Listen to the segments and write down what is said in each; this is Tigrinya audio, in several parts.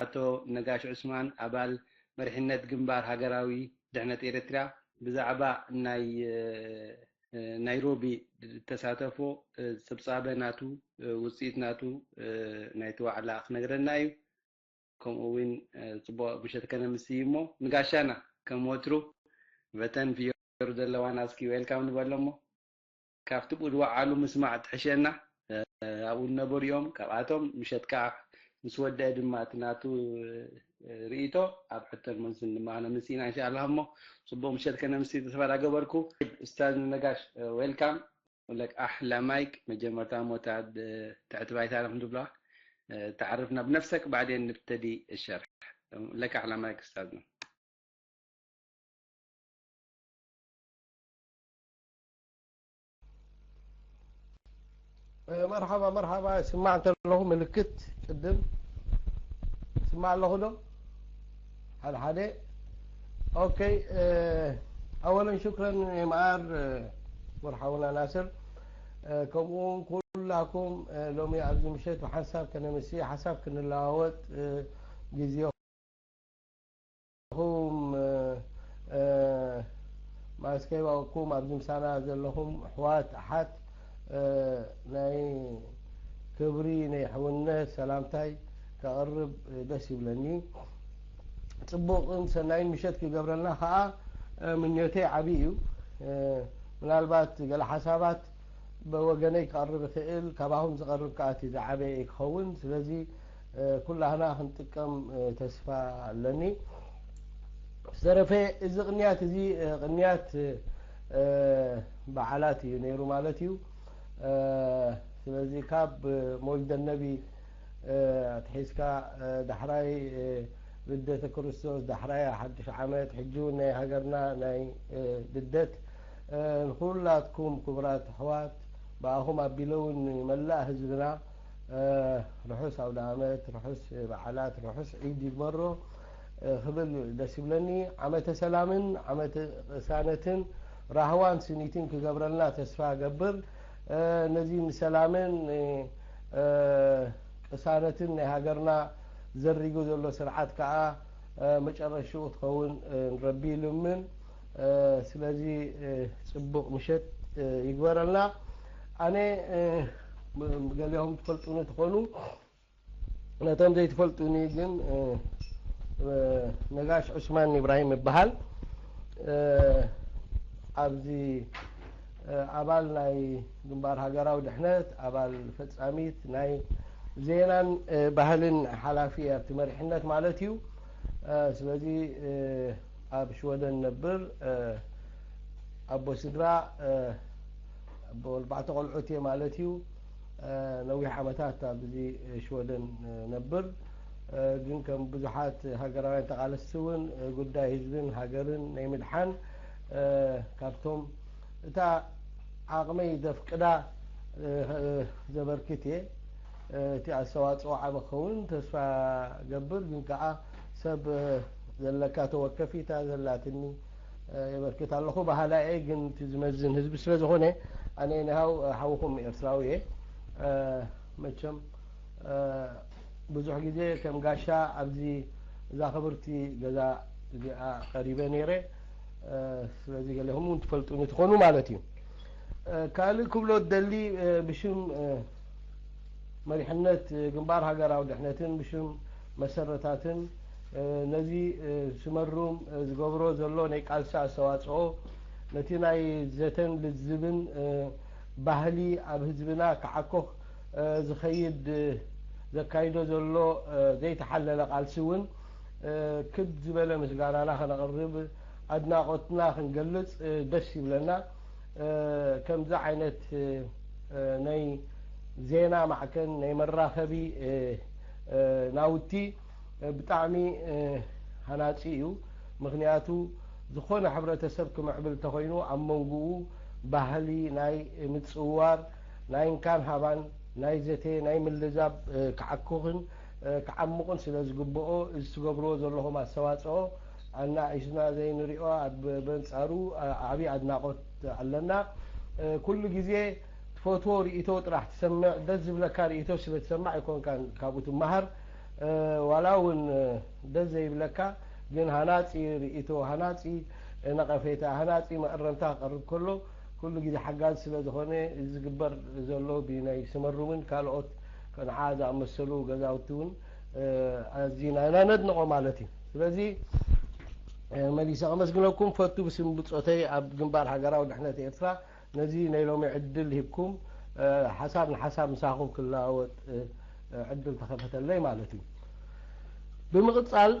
ኣቶ ነጋሽ ዑስማን፣ ኣባል መሪሕነት ግንባር ሃገራዊ ድሕነት ኤርትራ፣ ብዛዕባ ናይ ናይሮቢ ዝተሳተፎ፣ ጸብጻበ ናቱ፣ ውጽኢት ናቱ፣ ናይቲ ዋዕላ ክነግረና እዩ። ከምኡ እውን ጽቡቕ ምሸት ከነምሲ እሞ፣ ንጋሻና ከም ወትሩ በተን ፊዮር ዘለዋና እስኪ ዌልካም ንበሎ እሞ። ካብቲ ብዝወዓሉ ምስማዕ ትሕሸና። ኣብኡ ዝነበሩ እዮም። ካብኣቶም ምሸት ከዓ ምስ ወደአ ድማ እቲ ናቱ ርእይቶ ኣብ ሕቶን መልስን ድማ ክነምሲ ኢና እንሻኣላህ። እሞ ጽቡቕ ምሸት ከነምሲ ተስፋ ዳገበርኩ። ኡስታዝ ነጋሽ፣ ዌልካም። ለክ ኣሕላ ማይክ መጀመርታ እሞ እታ ትሕቲ ባይታ ኢኹም ትብለዋ። ተዓርፍና ብነፍሰክ ባዕዴን ንብተዲ እሸርሕ። ለክ ኣሕላ ማይክ ኡስታዝና። መርሓባ መርሓባ። ስማዕ እንተለኹ ምልክት ቅድም ስማዕ ኣለኹ ዶ? ሓደ ሓደ። ኦኬ። ኣወለን ሽክረን የምኣር ወርሓውና ናስር፣ ከምኡ እውን ኩላኩም ሎሚ ኣብዚ ምሸት ብሓንሳብ ከነምሲ ሓሳብ ክንለዋወጥ ግዜ ኹም ማስከባኩም ኣብዚ ምሳና ዘለኹም ኣሕዋት ኣሓት ናይ ክብሪ ናይ ሕውነት ሰላምታይ ከቕርብ ደስ ይብለኒ። ጽቡቕን ሰናይን ምሸት ክገብረልና ከዓ ምኞተይ ዓብዪ እዩ። ምናልባት ገለ ሓሳባት ብወገነይ ክቐርብ ይኽእል፣ ካባኹም ዝቐርብ ከዓ እቲ ዝዓበየ ክኸውን። ስለዚ ኩላህና ክንጥቀም ተስፋ ኣለኒ። ዝተረፈ እዚ ቅንያት እዚ ቅንያት በዓላት እዩ ነይሩ ማለት እዩ። ስለዚ ካብ መውሊደ ነቢ ኣትሒዝካ ዳሕራይ ልደተ ክርስቶስ፣ ዳሕራይ ሓድሽ ዓመት፣ ሕጂ እውን ናይ ሃገርና ናይ ልደት ንኹላትኩም ክቡራት ኣሕዋት ብኣኹም ኣቢለ እውን ንመላእ ህዝብና ርሑስ ኣውደ ዓመት፣ ርሑስ በዓላት፣ ርሑስ ዒድ ይግበሮ ክብል ደስ ይብለኒ። ዓመተ ሰላምን ዓመተ ቅሳነትን ራህዋን ስኒትን ክገብረልና ተስፋ ገብር። ነዚ ንሰላምን ቅሳነትን ናይ ሃገርና ዘሪጉ ዘሎ ስርዓት ከዓ መጨረሽኡ ክትኸውን ንረቢ ይልምን። ስለዚ ጽቡቕ ምሸት ይግበረልና። ኣነ ገሊኹም ትፈልጡኒ ትኾኑ፣ ነቶም ዘይትፈልጡኒ ግን ነጋሽ ዑስማን ኢብራሂም ይበሃል። ኣብዚ ኣባል ናይ ግንባር ሃገራዊ ድሕነት፣ ኣባል ፈጻሚት ናይ ዜናን ባህልን ሓላፊ ኣብቲ መሪሕነት ማለት እዩ። ስለዚ ኣብ ሽወደን ነብር፣ ኣቦ ስድራ፣ ኣቦ ኣርባዕተ ቆልዑት እየ ማለት እዩ። ነዊሕ ዓመታት ኣብዚ ሽወደን ነብር። ግን ከም ብዙሓት ሃገራውያን ተቓለስቲ እውን ጉዳይ ህዝብን ሃገርን ናይ ምድሓን ካብቶም እታ ዓቕመይ ዘፍቅዳ ዘበርክት እየ። እቲ ኣስተዋፅኦ ዓቢ ክኸውን ተስፋ ገብር፣ ግን ከዓ ሰብ ዘለካ ተወከፊታ ዘላትኒ የበርክት ኣለኹ በሃላ እየ። ግን እቲ ዝመዝን ህዝቢ ስለ ዝኾነ ኣነ ንሃው ሓውኹም ኤርትራዊ እየ። መቸም ብዙሕ ግዜ ከም ጋሻ ኣብዚ እዛ ክብርቲ ገዛ እዚኣ ቀሪበ ነይረ። ስለዚ ገለኹም እውን ትፈልጡኒ ትኾኑ ማለት እዩ። ካልእ ክብሎ ደሊ ብሽም መሪሕነት ግንባር ሃገራዊ ድሕነትን ብሽም መሰረታትን ነዚ ስመሩም ዝገብሮ ዘሎ ናይ ቃልሲ ኣስተዋፅኦ ነቲ ናይ ዘተን ልዝብን ባህሊ ኣብ ህዝብና ክዓኮኽ ዝኸይድ ዘካይዶ ዘሎ ዘይተሓለለ ቃልሲ እውን ክብ ዝበለ ምስጋናና ከነቕርብ ኣድናቖትና ክንገልጽ ደስ ይብለና። ከምዚ ዓይነት ናይ ዜና ማዕከን ናይ መራኸቢ ናውቲ ብጣዕሚ ሃናጺ እዩ። ምኽንያቱ ዝኾነ ሕብረተሰብ ክምዕብል እንተኾይኑ ኣብ መንጎኡ ባህሊ ናይ ምጽውዋር ናይ እንካን ሃባን ናይ ዘተ ናይ ምልዛብ ክዓኩኽን ክዓሙቕን ስለ ዝግብኦ፣ እዚ ትገብርዎ ዘለኹም ኣስተዋፅኦ ኣናኢስና ዘይንሪኦ፣ ኣብ በንፃሩ ዓብዪ ኣድናቖት ኣለና። ኩሉ ግዜ ትፈትዎ ርእይቶ ጥራሕ ትሰምዕ፣ ደስ ዝብለካ ርእይቶ ስለ ትሰማዕ ኣይኮንካን ካብኡ ትመሃር። ዋላ እውን ደስ ዘይብለካ ግን ሃናፂ ርእይቶ፣ ሃናፂ ነቐፌታ፣ ሃናፂ መእረምታ ክቐርብ ከሎ ኩሉ ግዜ ሓጋዚ ስለ ዝኾነ፣ እዚ ዝግበር ዘሎ ብናይ ስመሩምን ካልኦት ከንዓ ዝኣመሰሉ ገዛውቲ እውን ኣዚና ኢና ነድንቖ ማለት እዩ። ስለዚ መሊሰ ከመስግነኩም ፈቱ ብስም ብፆተይ ኣብ ግንባር ሃገራዊ ድሕነት ኤርትራ ነዚ ናይ ሎሚ ዕድል ሂብኩም ሓሳብ ንሓሳብ ምሳኹም ክለዋወጥ ዕድል ተኸፈተለይ ማለት እዩ። ብምቕፃል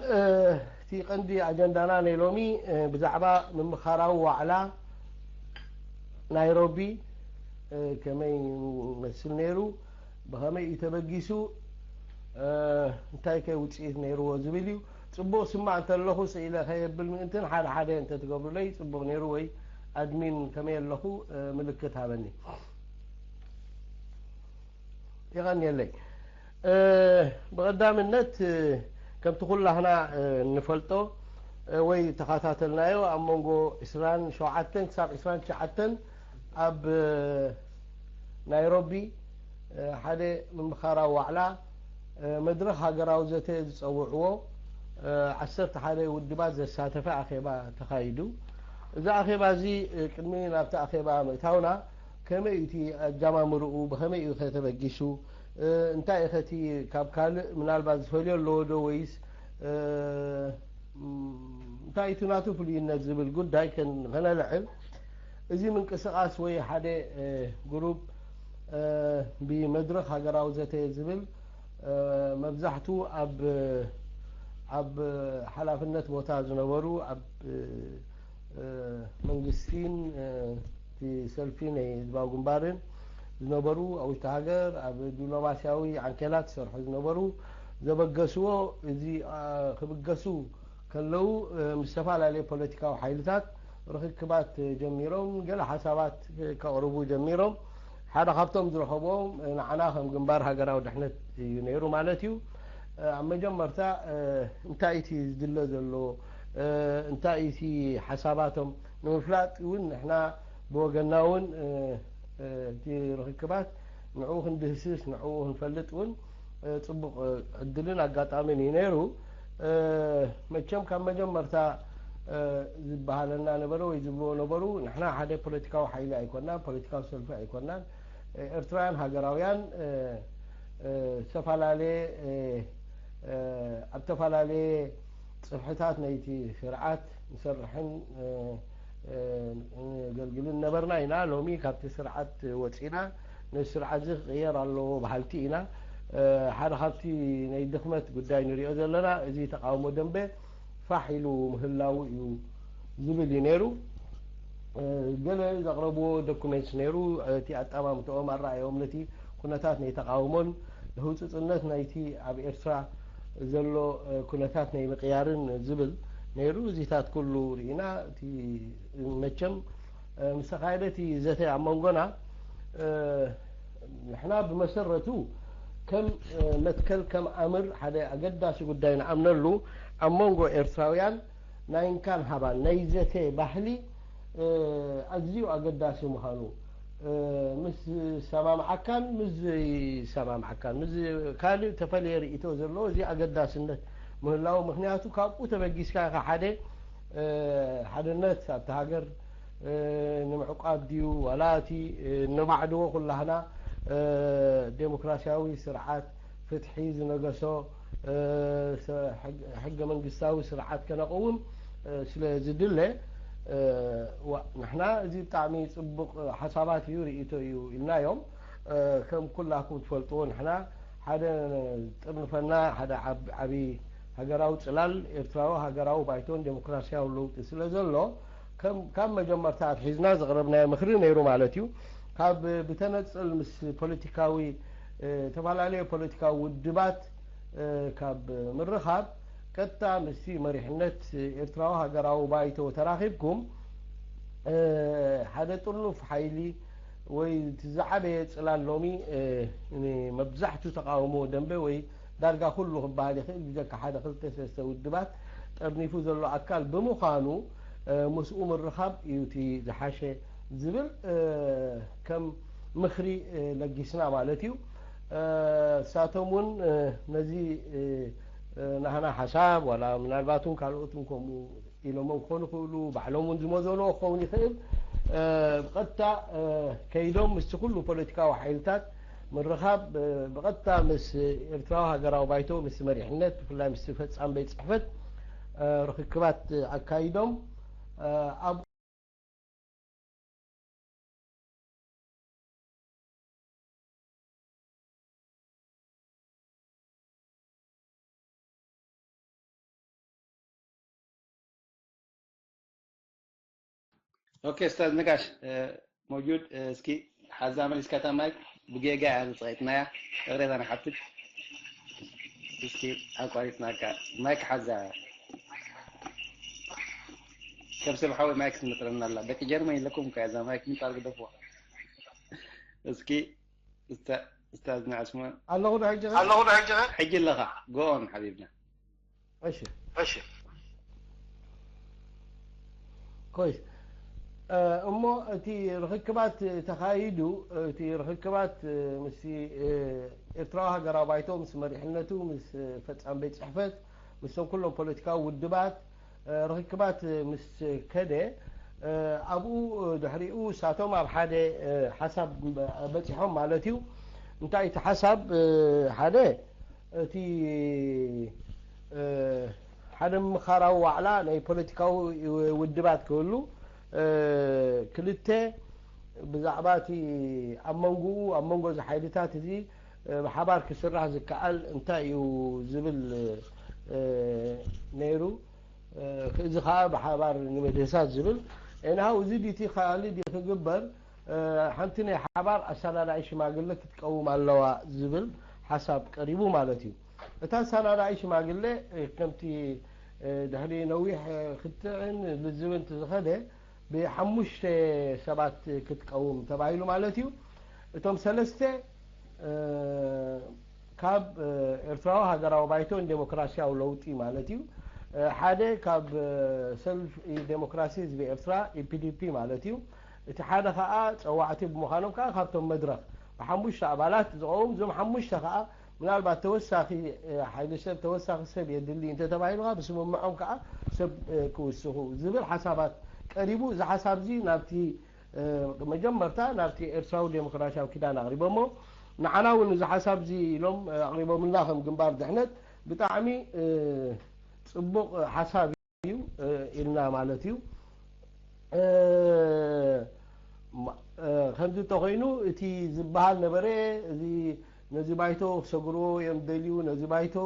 እቲ ቀንዲ ኣጀንዳና ናይ ሎሚ ብዛዕባ ምምኻራዊ ዋዕላ ናይሮቢ ከመይ ይመስል ነይሩ፣ ብኸመይ እዩ ተበጊሱ፣ እንታይ ከ ውፅኢት ነይርዎ ዝብል እዩ። ፅቡቕ ስማዕ እንተለኹ ስኢለ ከየብል ምእንትን ሓደ ሓደ እንተትገብሩለይ ፅቡቕ ነይሩ፣ ወይ ኣድሚን ከመይ ኣለኹ ምልክት ሃበኒ። የቐንየለይ። ብቐዳምነት ከምቲ ኩላህና እንፈልጦ ወይ ተኸታተልናዮ ኣብ መንጎ ዕስራን ሸውዓተን ክሳብ ዕስራን ትሽዓተን ኣብ ናይሮቢ ሓደ ምምኻራዊ ዋዕላ መድረኽ ሃገራዊ ዘተ ዝፀውዕዎ ዓሰርተ ሓደ ውድባት ዘሳተፈ ኣኼባ ተኻይዱ። እዚ ኣኼባ እዚ ቅድሚ ናብቲ ኣኼባ ምእታውና ከመይ እዩ እቲ ኣጀማምርኡ? ብኸመይ እዩ ከ ተበጊሱ? እንታይ እዩ ከቲ ካብ ካልእ ምናልባት ዝፈልዮ ኣለዎ ዶ ወይስ እንታይ እቲ ናቱ ፍሉይነት ዝብል ጉዳይ ከን- ከነልዕል። እዚ ምንቅስቓስ ወይ ሓደ ግሩፕ ብመድረኽ ሃገራዊ ዘተ ዝብል መብዛሕቱ ኣብ ኣብ ሓላፍነት ቦታ ዝነበሩ ኣብ መንግስቲን እቲ ሰልፊ ናይ ህዝባዊ ግንባርን ዝነበሩ ኣብ ውሽጢ ሃገር ኣብ ዲፕሎማሲያዊ ዓንኬላት ዝሰርሑ ዝነበሩ ዘበገስዎ እዚ ክብገሱ ከለዉ ምስ ዝተፈላለዩ ፖለቲካዊ ሓይልታት ርኽክባት ጀሚሮም ገለ ሓሳባት ከቕርቡ ጀሚሮም። ሓደ ካብቶም ዝረኸብዎም ንዓና ከም ግንባር ሃገራዊ ድሕነት እዩ ነይሩ ማለት እዩ። ኣብ መጀመርታ እንታይ እቲ ዝድለ ዘሎ እንታይ እቲ ሓሳባቶም ንምፍላጥ እውን ንሕና ብወገንና እውን እቲ ርኽክባት ንዕኡ ክንድህስስ ንዕኡ ክንፈልጥ እውን ፅቡቕ ዕድልን ኣጋጣሚን እዩ ነይሩ። መቸም ካብ መጀመርታ ዝበሃለና ነበረ ወይ ዝብልዎ ነበሩ፣ ንሕና ሓደ ፖለቲካዊ ሓይሊ ኣይኮናን፣ ፖለቲካዊ ሰልፊ ኣይኮናን። ኤርትራውያን ሃገራውያን ዝተፈላለየ ኣብ ዝተፈላለየ ፅፍሕታት ናይቲ ስርዓት ንሰርሕን ነገልግልን ነበርና ኢና። ሎሚ ካብቲ ስርዓት ወፂና ነዚ ስርዓት እዚ ክቕየር ኣለዎ በሃልቲ ኢና። ሓደ ካብቲ ናይ ድኽመት ጉዳይ ንሪኦ ዘለና እዚ ተቃውሞ ደንበ ፋሕ ኢሉ ምህላዉ እዩ ዝብል እዩ ነይሩ። ገለ ዘቕረብዎ ዶኩሜንትስ ነይሩ። እቲ ኣጠማምትኦም ኣረኣዮም ነቲ ኩነታት ናይ ተቃውሞን ህውፅፅነት ናይቲ ኣብ ኤርትራ ዘሎ ኩነታት ናይ ምቅያርን ዝብል ነይሩ። እዚታት ኩሉ ርኢና እቲ መቸም ምስ ተኻየደ እቲ ዘተ ኣብ መንጎና ንሕና ብመሰረቱ ከም መትከል ከም ኣምር ሓደ ኣገዳሲ ጉዳይ ንኣምነሉ ኣብ መንጎ ኤርትራውያን ናይ እንካን ሃባን ናይ ዘተ ባህሊ ኣዝዩ ኣገዳሲ ምዃኑ ምስ ዝሰማምዓካን ምስ ዘይሰማምዓካን ምስ ካልእ ተፈለየ ርእይቶ ዘለዎ እዚ ኣገዳስነት ምህላው ምክንያቱ ካብኡ ተበጊስካ ኢኻ ሓደ ሓድነት ኣብቲ ሃገር ንምዕቋብ ድዩ ዋላ እቲ ነማዕድዎ ኩላህና ዴሞክራሲያዊ ስርዓት ፍትሒ ዝነገሶ ሕገ መንግስታዊ ስርዓት ከነቕውም ስለ ዝድለ ንሕና እዚ ብጣዕሚ ፅቡቕ ሓሳባት እዩ ርእይቶ እዩ ኢልናዮም። ከም ኩላኩም ትፈልጥዎ ንሕና ሓደ ጥርንፈና ሓደ ዓቢ ሃገራዊ ፅላል ኤርትራዊ ሃገራዊ ባይቶን ዴሞክራሲያዊ ለውጢ ስለ ዘሎ ካብ መጀመርታ ኣትሒዝና ዘቕረብናዮ ምኽሪ ነይሩ ማለት እዩ። ካብ ብተነፅል ምስ ፖለቲካዊ ዝተፈላለየ ፖለቲካዊ ውድባት ካብ ምርኻብ ቀጥታ ምስቲ መሪሕነት ኤርትራዊ ሃገራዊ ባይቶ ተራኺብኩም ሓደ ጥርኑፍ ሓይሊ ወይ እቲ ዝዓበየ ጽላል ሎሚ፣ እ፣ ንመብዛሕቱ ተቓውሞ ደንበ ወይ ዳርጋ ኩሉ ክበሃል ይኽእል፣ ብጀካ ሓደ ክልተ ሰለስተ ውድባት ጠርኒፉ ዘሎ ኣካል ብምዃኑ፣ እ፣ ምስኡ ምርኻብ እዩ እቲ ዝሓሸ ዝብል፣ እ፣ ከም ምኽሪ፣ እ፣ ለጊስና ማለት እዩ። እ፣ እሳቶም እውን፣ እ፣ ነዚ፣ እ፣ እ፣ ናህና ሓሳብ ዋላ ምናልባት እውን ካልኦት እውን ከምኡ ኢሎሞ ክኾኑ ይኽእሉ፣ ባዕሎም እውን ዝመዘንዎ ክኸውን ይኽእል። እ፣ ብቐጥታ፣ እ፣ ከይዶም ምስቲ ኩሉ ፖለቲካዊ ሓይልታት ምርኻብ፣ እ፣ ብቐጥታ ምስ ኤርትራዊ ሃገራዊ ባይቶ፣ ምስ መሪሕነት፣ ብፍላይ ምስ ፈጻሚ ቤት ጽሕፈት፣ እ፣ ርኽክባት ኣካይዶም፣ እ፣ ኣብ ኦኬ፣ ኡስታዝ ነጋሽ፣ እ፣ መውጁድ፣ እ፣ እስኪ ሓዛ መሊስካ እታ ማይክ፣ ብጌጋ እያ ዝጸቂጥናያ፣ ይቕሬታ ንሓትት። እስኪ ኣቋሪጽናካ። ማይክ ሓዛ። ከብሰብ ሓወይ ማይክ ትመጥረና ኣላ። ደቂ ጀርመን ኢለኩም እኮ እያ እዛ ማይክ ምንጣር ግደፍዋ። እስኪ እስታ-፣ ኡስታዝና ዑስማን። ኣለኹ ዶ ሕጂ ኸ? ኣለኹ ዶ ሕጂ ኸ? ሕጂ ኣለኻ። ጎ ኦን ሓቢብና። እሺ። እሺ። ኮይስ። እ፣ እሞ እቲ ርኽክባት ተኻይዱ፣ እቲ ርኽክባት፣ እ፣ ምስቲ፣ እ፣ ኤርትራዊ ሃገራዊ ባይቶ፣ ምስ መሪሕነቱ፣ ምስ፣ እ፣ ፈጻሚ ቤት ጽሕፈት፣ ምስቶም ኩሎም ፖለቲካዊ ውድባት፣ እ፣ ርኽክባት፣ እ፣ ምስ ከደ፣ እ፣ ኣብኡ፣ እ፣ ድሕሪኡ እሳቶም ኣብ ሓደ፣ እ፣ ሓሳብ በ-፣ በጺሖም ማለት እዩ። እንታይ እቲ ሓሳብ፣ እ፣ ሓደ እቲ፣ እ፣ ሓደ ምምኻራዊ ዋዕላ ናይ ፖለቲካዊ ውድባት ክህሉ፣ እ፣ ክልተ ብዛዕባ እቲ ኣብ መንጎኡ፣ ኣብ መንጎ እዚ ሓይልታት እዚ፣ እ፣ ብሓባር ክስራሕ ዝከኣል እንታይ እዩ ዝብል፣ እ፣ ነይሩ። እ፣ እዚ ኸኣ ብሓባር ንምህዳስ ዝብል። ኤንሃው እዚ ዲቲ ካልእ ዲ ክግበር፣ እ፣ ሓንቲ ናይ ሓባር ኣሰናዳኢ ሽማግለ ክትቀውም ኣለዋ ዝብል ሓሳብ ቀሪቡ ማለት እዩ። እታ ኣሰናዳኢ ሽማግለ፣ እ፣ ከምቲ፣ እ፣ ድሕሪ ነዊሕ፣ እ፣ ክትዕን ልዝብን ዝኸደ ብሓሙሽተ ሰባት ክትቀውም ተባሂሉ ማለት እዩ። እቶም ሰለስተ፣ እ፣ ካብ፣ እ፣ ኤርትራዊ ሃገራዊ ባይቶ ንዴሞክራሲያዊ ለውጢ ማለት እዩ። እ፣ ሓደ ካብ፣ እ፣ ሰልፊ ዴሞክራሲ ህዝቢ ኤርትራ፣ ኢ ፒ ዲ ፒ ማለት እዩ። እቲ ሓደ ኸኣ ጸዋዕቲ ብምዃኖም ከኣ ካብቶም መድረኽ ብሓሙሽተ ኣባላት ዝቐውም፣ እዞም ሓሙሽተ ኸኣ ምናልባት ተወሳኺ፣ እ፣ ሓይሊ ሰብ፣ ተወሳኺ ሰብ የድሊ እንተተባሂሉ ኸኣ ብስምምዖም ከኣ ሰብ፣ እ፣ ክውስኹ ዝብል ሓሳባት ቀሪቡ። እዚ ሓሳብ እዚ ናብቲ፣ እ፣ መጀመርታ ናብቲ ኤርትራዊ ዴሞክራሲያዊ ኪዳን ኣቕሪቦሞ። ንዓና እውን እዚ ሓሳብ እዚ ኢሎም፣ እ፣ ኣቕሪቦምልና ከም ግንባር ድሕነት ብጣዕሚ፣ እ፣ ጽቡቕ ሓሳብ እዩ፣ እ፣ ኢልና ማለት እዩ። እ፣ ማ-፣ እ፣ ከምዚ እንተኾይኑ እቲ ዝበሃል ነበረ፣ እዚ ነዚ ባይቶ ክሰግርዎ እዮም ደልዩ፣ ነዚ ባይቶ፣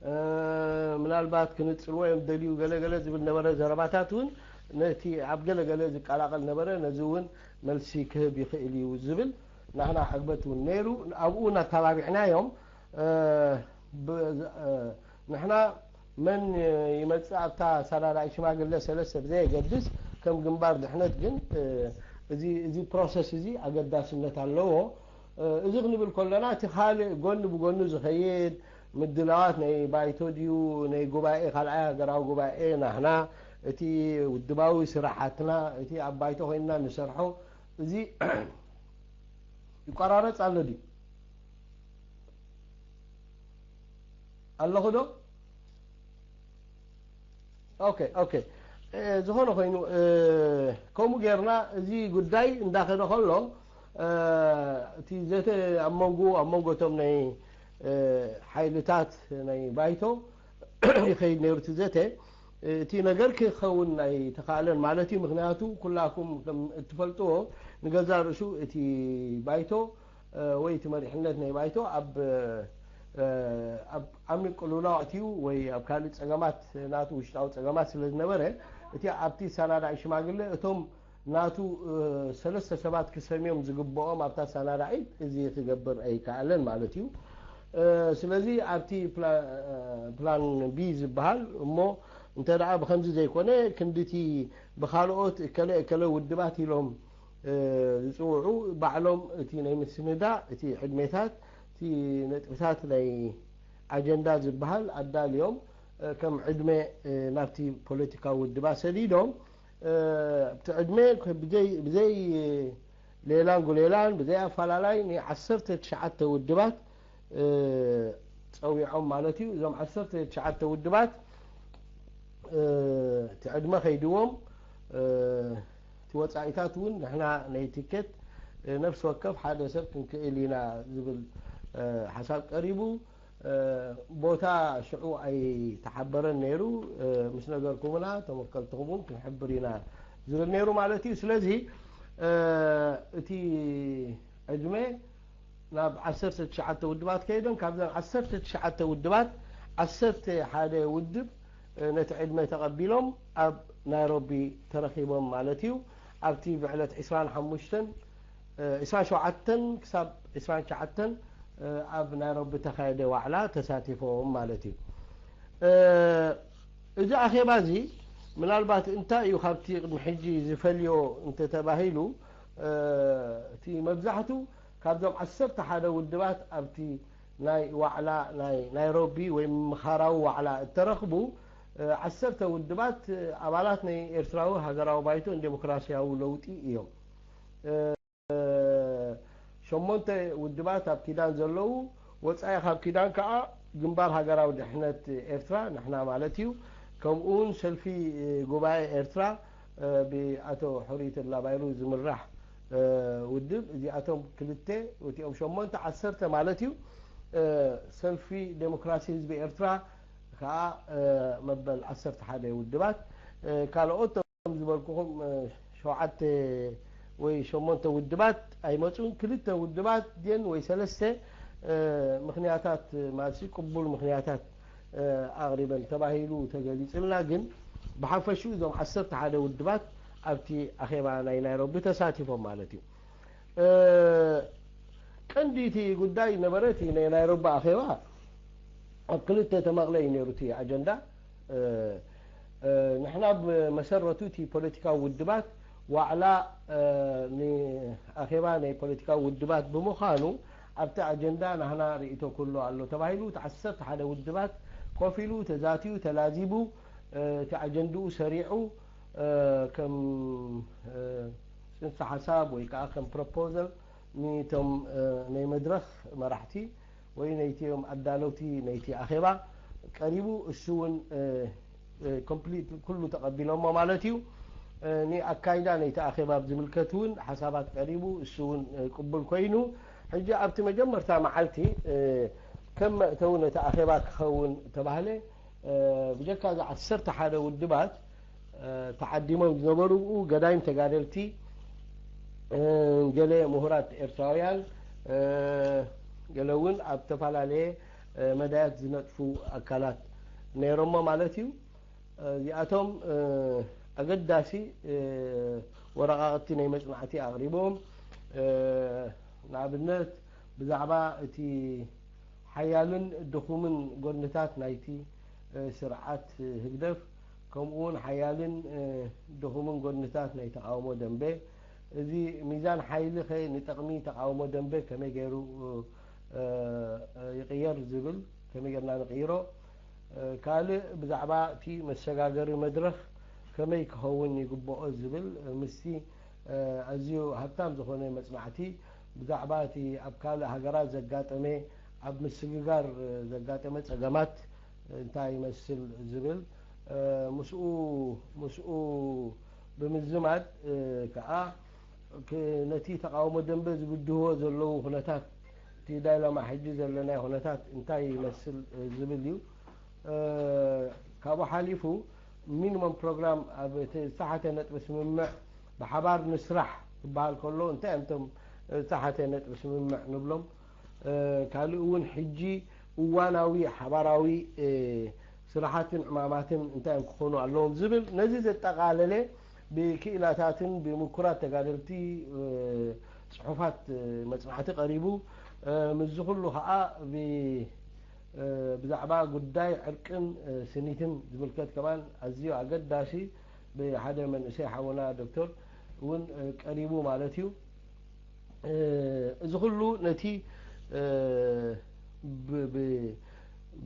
እ፣ ምናልባት ክንጽልዎ እዮም ደልዩ፣ ገለ ገለ ዝብል ነበረ ዘረባታት እውን ነቲ ኣብ ገለ ገለ ዝቀላቐል ነበረ፣ ነዚ እውን መልሲ ክህብ ይኽእል እዩ ዝብል ናህና ዕግበት እውን ነይሩ። ኣብኡ እናተባቢዕናዮም፣ እ፣ ብ-፣ እ፣ ንሕና መን ይመጽእ ኣብታ ኣሰናዳኢ ሽማግለ ሰለስተ ብዘየገድስ፣ ከም ግንባር ድሕነት ግን፣ እ፣ እዚ፣ እዚ ፕሮሰስ እዚ ኣገዳስነት ኣለዎ። እ፣ እዚ ክንብል ከለና፣ እቲ ካልእ ጎኒ ብጎኑ ዝኸይድ ምድላዋት ናይ ባይቶ ድዩ፣ ናይ ጉባኤ፣ ካልኣይ ሃገራዊ ጉባኤ ናህና፣ እቲ ውድባዊ ስራሓትና፣ እቲ ኣብ ባይቶ ኮይንና ንሰርሖ፣ እዚ ይቆራረጽ ኣሎ ድዩ? ኣለኹ ዶ? ኦኬ፣ ኦኬ። እ፣ ዝኾነ ኮይኑ፣ እ፣ ከምኡ ጌርና እዚ ጉዳይ እንዳኸደ ከሎ፣ እ፣ እቲ ዘተ ኣብ መንጎ፣ ኣብ መንጎ እቶም ናይ፣ እ፣ ሓይልታት ናይ ባይቶ ይኸይድ ነይሩ እቲ ዘተ። እቲ ነገር ክኸውን ኣይተኻእለን ማለት እዩ። ምኽንያቱ ኩላኩም ከም እትፈልጥዎ ንገዛእ ርእሱ እቲ ባይቶ፣ እ፣ ወይ እቲ መሪሕነት ናይ ባይቶ ኣብ፣ እ፣ ኣብ ዓሚቕ ቅልውላው ኣትዩ ወይ ኣብ ካልእ ጸገማት ናቱ ውሽጣዊ ጸገማት ስለ ዝነበረ እቲ ኣብቲ ኣሰናዳኢ ሽማግለ እቶም ናቱ፣ እ፣ ሰለስተ ሰባት ክሰምዮም ዝግብኦም ኣብታ ኣሰናዳኢት እዚ ክገብር ኣይከኣለን ማለት እዩ። እ፣ ስለዚ ኣብቲ ፕላ-፣ እ፣ ፕላን ቢ ዝበሃል እሞ እንተ ደኣ ብኸምዚ ዘይኮነ ክንድቲ ብኻልኦት እከለ እከለ ውድባት ኢሎም ዝፅውዑ ባዕሎም እቲ ናይ ምስንዳ እቲ ዕድሜታት እቲ ነጥብታት ናይ ኣጀንዳ ዝበሃል ኣዳልዮም ከም ዕድመ ናብቲ ፖለቲካዊ ውድባት ሰዲዶም ኣብቲ ዕድመ ብዘይ ሌላን ጉሌላን ብዘይ ኣፈላላይ ን ዓሰርተ ትሽዓተ ውድባት ፀዊዖም ማለት እዩ። እዞም ዓሰርተ ትሽዓተ ውድባት እቲ ዕድመ ከይድዎም እቲ ወፃኢታት እውን ንሕና ናይ ቲኬት ነፍሲ ወከፍ ሓደ ሰብ ክንክእል ኢና ዝብል ሓሳብ ቀሪቡ። ቦታ ሽዑ ኣይተሓበረን ነይሩ። ምስ ነገርኩምና ተመከልትኹም እውን ክንሕብር ኢና ዝብል ነይሩ ማለት እዩ። ስለዚ እቲ ዕድመ ናብ ዓሰርተ ትሽዓተ ውድባት ከይዶም ካብዘን ዓሰርተ ትሽዓተ ውድባት ዓሰርተ ሓደ ውድብ ነቲ ዕድመ ተቐቢሎም ኣብ ናይሮቢ ተረኺቦም ማለት እዩ። ኣብቲ ብዕለት ዕስራን ሓሙሽተን ዕስራን ሸውዓተን ክሳብ ዕስራን ትሽዓተን ኣብ ናይሮቢ ተኻየደ ዋዕላ ተሳቲፎም ማለት እዩ። እዚ ኣኼባ እዚ ምናልባት እንታይ እዩ ካብቲ ቅድሚ ሕጂ ዝፈልዮ እንተተባሂሉ እቲ መብዛሕቱ ካብዞም ዓሰርተ ሓደ ውድባት ኣብቲ ናይ ዋዕላ ናይ ናይሮቢ ወይ ምምኻራዊ ዋዕላ እተረኽቡ ዓሰርተ ውድባት ኣባላት ናይ ኤርትራዊ ሃገራዊ ባይቶ ንዴሞክራሲያዊ ለውጢ እዮም። ሸሞንተ ውድባት ኣብ ኪዳን ዘለዉ፣ ወጻኢ ካብ ኪዳን ከኣ ግንባር ሃገራዊ ድሕነት ኤርትራ፣ ንሕና ማለት እዩ፣ ከምኡውን ሰልፊ ጉባኤ ኤርትራ ብኣቶ ሕሩይ ተድላ ባይሩ ዝምራሕ ውድብ፣ እዚኣቶም ክልተ፣ እቲኦም ሸሞንተ፣ ዓሰርተ ማለት እዩ። ሰልፊ ዴሞክራሲ ህዝቢ ኤርትራ ከኣ መበል ዓሰርተ ሓደ ውድባት፣ ካልኦት ከም ዝበልኩኹም ሸውዓተ ወይ ሸሞንተ ውድባት ኣይመፁን። ክልተ ውድባት ድን ወይ ሰለስተ ምኽንያታት ማለትሲ ቅቡል ምኽንያታት ኣቕሪበን ተባሂሉ ተገሊፅልና። ግን ብሓፈሽኡ እዞም ዓሰርተ ሓደ ውድባት ኣብቲ ኣኼባ ናይ ናይሮቢ ተሳቲፎም ማለት እዩ። ቀንዲ እቲ ጉዳይ ነበረ እቲ ናይ ናይሮቢ ኣኼባ ኣብ ክልተ ተመቕለ እዩ ነይሩ እቲ ኣጀንዳ። ንሕና ብመሰረቱ እቲ ፖለቲካዊ ውድባት ዋዕላ ኣኼባ ናይ ፖለቲካዊ ውድባት ብምዃኑ ኣብቲ ኣጀንዳ ናህና ርእይቶ ኩሎ ኣሎ ተባሂሉ እቲ ዓሰርተ ሓደ ውድባት ኮፍ ኢሉ ተዛትዩ ተላዚቡ እቲ ኣጀንድኡ ሰሪዑ ከም ፅንሰ ሓሳብ ወይ ከዓ ከም ፕሮፖዘል ንቶም ናይ መድረኽ መራሕቲ ወይ ነይቲኦም ኣዳለውቲ ነይቲ ኣኼባ ቀሪቡ እሱ እውን ኮምፕሊት ኩሉ ተቐቢሎሞ ማለት እዩ። ንኣካይዳ ነይቲ ኣኼባ ብዝምልከት እውን ሓሳባት ቀሪቡ እሱ እውን ቅቡል ኮይኑ ሕጂ ኣብቲ መጀመርታ መዓልቲ ከም መእተዊ ነቲ ኣኼባ ክኸውን ተባህለ ብጀካ እዚ ዓሰርተ ሓደ ውድባት ተዓዲሞም ዝነበሩ ብኡ ገዳይም ተጋደልቲ፣ ገለ ምሁራት ኤርትራውያን፣ ገለ እውን ኣብ ዝተፈላለየ መዳያት ዝነጥፉ ኣካላት ነይሮሞ ማለት እዩ። እዚኣቶም ኣገዳሲ ወረቓቕቲ ናይ መፅናዕቲ ኣቕሪቦም፣ ንኣብነት ብዛዕባ እቲ ሓያልን ድኹምን ጎድንታት ናይቲ ስርዓት ህግደፍ ከምኡ እውን ሓያልን ድኹምን ጎድንታት ናይ ተቃውሞ ደንበ፣ እዚ ሚዛን ሓይሊ ኸ ንጠቕሚ ተቃውሞ ደንበ ከመይ ገይሩ ይቕየር ዝብል፣ ከመይ ገርና ንቕይሮ፣ ካልእ ብዛዕባ እቲ መሰጋገሪ መድረኽ ከመይ ክኸውን ይግብኦ ዝብል ምስቲ ኣዝዩ ሃብታም ዝኾነ መፅናዕቲ ብዛዕባ እቲ ኣብ ካልእ ሃገራት ዘጋጠመ ኣብ ምስግጋር ዘጋጠመ ፀገማት እንታይ ይመስል ዝብል ምስኡ ምስኡ ብምዝማድ ከዓ ነቲ ተቃውሞ ደንበ ዝብድህዎ ዘለዉ ኩነታት እቲ ዳይላማ ሕጂ ዘለና ኩነታት እንታይ ይመስል ዝብል እዩ። ካብኡ ሓሊፉ ሚኒመም ፕሮግራም ኣብ ዝተሓተ ነጥቢ ስምምዕ ብሓባር ንስራሕ ክበሃል ከሎ እንታይ እዮም እቶም ዝተሓተ ነጥቢ ስምምዕ ንብሎም? ካልእ እውን ሕጂ እዋናዊ ሓባራዊ ስራሓትን ዕማማትን እንታይ እዮም ክኾኑ ኣለዎም ዝብል ነዚ ዘጠቓለለ ብክኢላታትን ብምኩራት ተጋደልቲ ፅሑፋት መፅናዕቲ ቀሪቡ። ምስዚ ኩሉ ከዓ ብዛዕባ ጉዳይ ዕርቅን ስኒትን ዝምልከት ከማን ኣዝዩ ኣገዳሲ ብሓደ መንእሰይ ሓውና ዶክተር እውን ቀሪቡ ማለት እዩ። እዚ ኩሉ ነቲ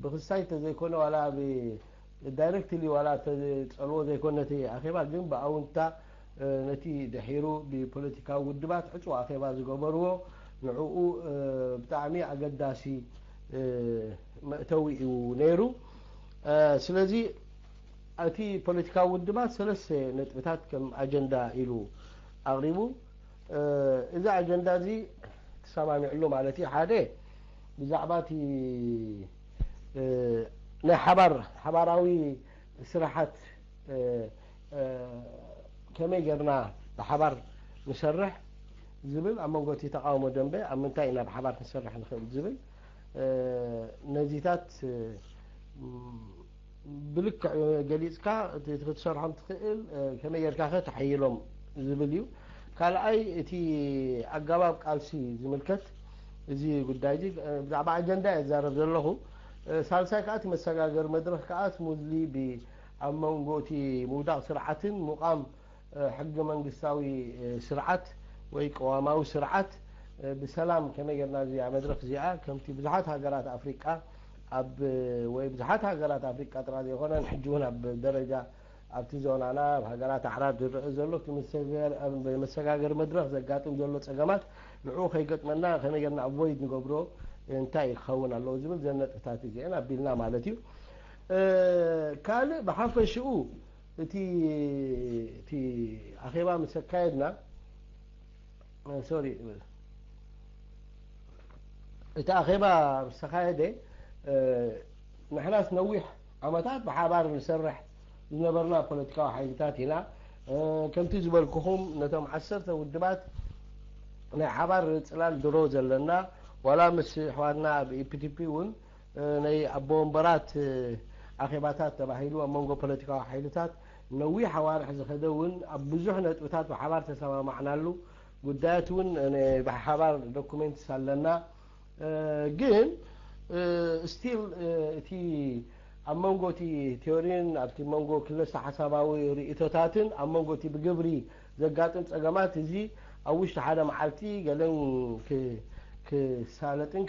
ብክስታይ ተዘይኮነ ዋላ ዳይረክትሊ ዋላ ተፀልዎ ዘይኮነ ነቲ ኣኼባ ግን ብኣውንታ ነቲ ድሒሩ ብፖለቲካዊ ውድባት ዕፁ ኣኼባ ዝገበርዎ ንዕኡ ብጣዕሚ ኣገዳሲ መእተዊ እዩ ነይሩ። ስለዚ እቲ ፖለቲካዊ ውድባት ሰለስተ ነጥብታት ከም ኣጀንዳ ኢሉ ኣቕሪቡ። እዚ ኣጀንዳ እዚ ተሰማሚዕሉ ማለት እዩ። ሓደ ብዛዕባ እቲ ናይ ሓባር ሓባራዊ ስራሓት ከመይ ጌርና ብሓባር ንሰርሕ ዝብል ኣብ መንጎ እቲ ተቃውሞ ደንበ ኣብ ምንታይ ኢና ብሓባር ክንሰርሕ ንኽእል ዝብል ነዚታት ብልክዕ ገሊፅካ ክትሰርሖም ትኽእል ከመይ ጌርካ ከ ተሐይሎም ዝብል እዩ። ካልኣይ እቲ ኣገባብ ቃልሲ ዝምልከት እዚ ጉዳይ እዚ ብዛዕባ ኣጀንዳ እየ ዝዛረብ ዘለኹ። ሳልሳይ ከዓ እቲ መሰጋገሪ መድረኽ ከዓ ስሙዝሊ ኣብ መንጎ እቲ ምውዳቕ ስርዓትን ምቋም ሕገ መንግስታዊ ስርዓት ወይ ቅዋማዊ ስርዓት ብሰላም ከመይ ጌርና እዚኣ መድረኽ እዚኣ ከምቲ ብዙሓት ሃገራት ኣፍሪቃ ኣብ ወይ ብዙሓት ሃገራት ኣፍሪቃ ጥራ ዘይኮነን ሕጂ እውን ኣብ ደረጃ ኣብቲ ዞናና ኣብ ሃገራት ኣዕራብ ዝረአ ዘሎ መሰጋገሪ መድረኽ ዘጋጥም ዘሎ ፀገማት ንዕኡ ከይገጥመና ከመይ ጌርና ኣቮይድ ንገብሮ እንታይ ክኸውን ኣለዎ ዝብል ዘነጥብታት እዚአን ኣቢልና ማለት እዩ። ካልእ ብሓፈሽኡ እቲ እቲ ኣኼባ ምስ ኣካየድና ሶሪ እቲ ኣኼባ ምስ ተኻየደ ንሕናስ ነዊሕ ዓመታት ብሓባር ንሰርሕ ዝነበርና ፖለቲካዊ ሓይልታት ኢና። ከምቲ ዝበልኩኹም ነቶም ዓሰርተ ውድባት ናይ ሓባር ፅላል ድሮ ዘለና ዋላ ምስ ኣሕዋትና ኣብ ኢፒቲፒ እውን ናይ ኣቦ ወንበራት ኣኼባታት ተባሂሉ ኣብ መንጎ ፖለቲካዊ ሓይልታት ነዊሕ ኣዋርሕ ዝኸደ እውን ኣብ ብዙሕ ነጥብታት ብሓባር ተሰማማዕናሉ ጉዳያት እውን ብሓባር ዶኩሜንትስ ኣለና። ግን ስቲል እቲ ኣብ መንጎ እቲ ቲዮሪን ኣብቲ መንጎ ክለሰ ሓሳባዊ ርእቶታትን ኣብ መንጎ እቲ ብግብሪ ዘጋጥም ፀገማት እዚ ኣብ ውሽጢ ሓደ መዓልቲ ገለን ክሳለጥን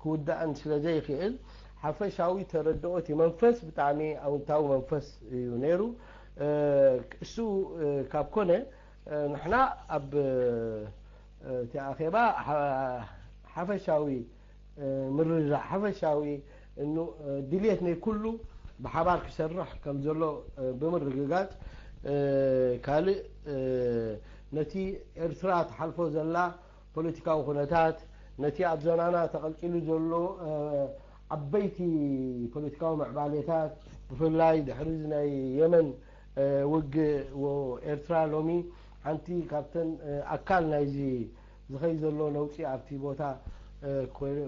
ክውዳእን ስለ ዘይኽእል ሓፈሻዊ ተረድኦ እቲ መንፈስ ብጣዕሚ ኣውንታዊ መንፈስ እዩ ነይሩ። እሱ ካብ ኮነ ንሕና ኣብ እቲ ኣኼባ ሓፈሻዊ ምርድዳእ ሓፈሻዊ ድልየት ናይ ኩሉ ብሓባር ክሰርሕ ከም ዘሎ ብምርግጋፅ ካልእ ነቲ ኤርትራ ትሓልፎ ዘላ ፖለቲካዊ ኩነታት ነቲ ኣብ ዞናና ተቐልቂሉ ዘሎ ዓበይቲ ፖለቲካዊ ምዕባሌታት ብፍላይ ድሕሪ ናይ የመን ውግእ ኤርትራ ሎሚ ሓንቲ ካብተን ኣካል ናይዚ ዝኸይ ዘሎ ነውፂ ኣብቲ ቦታ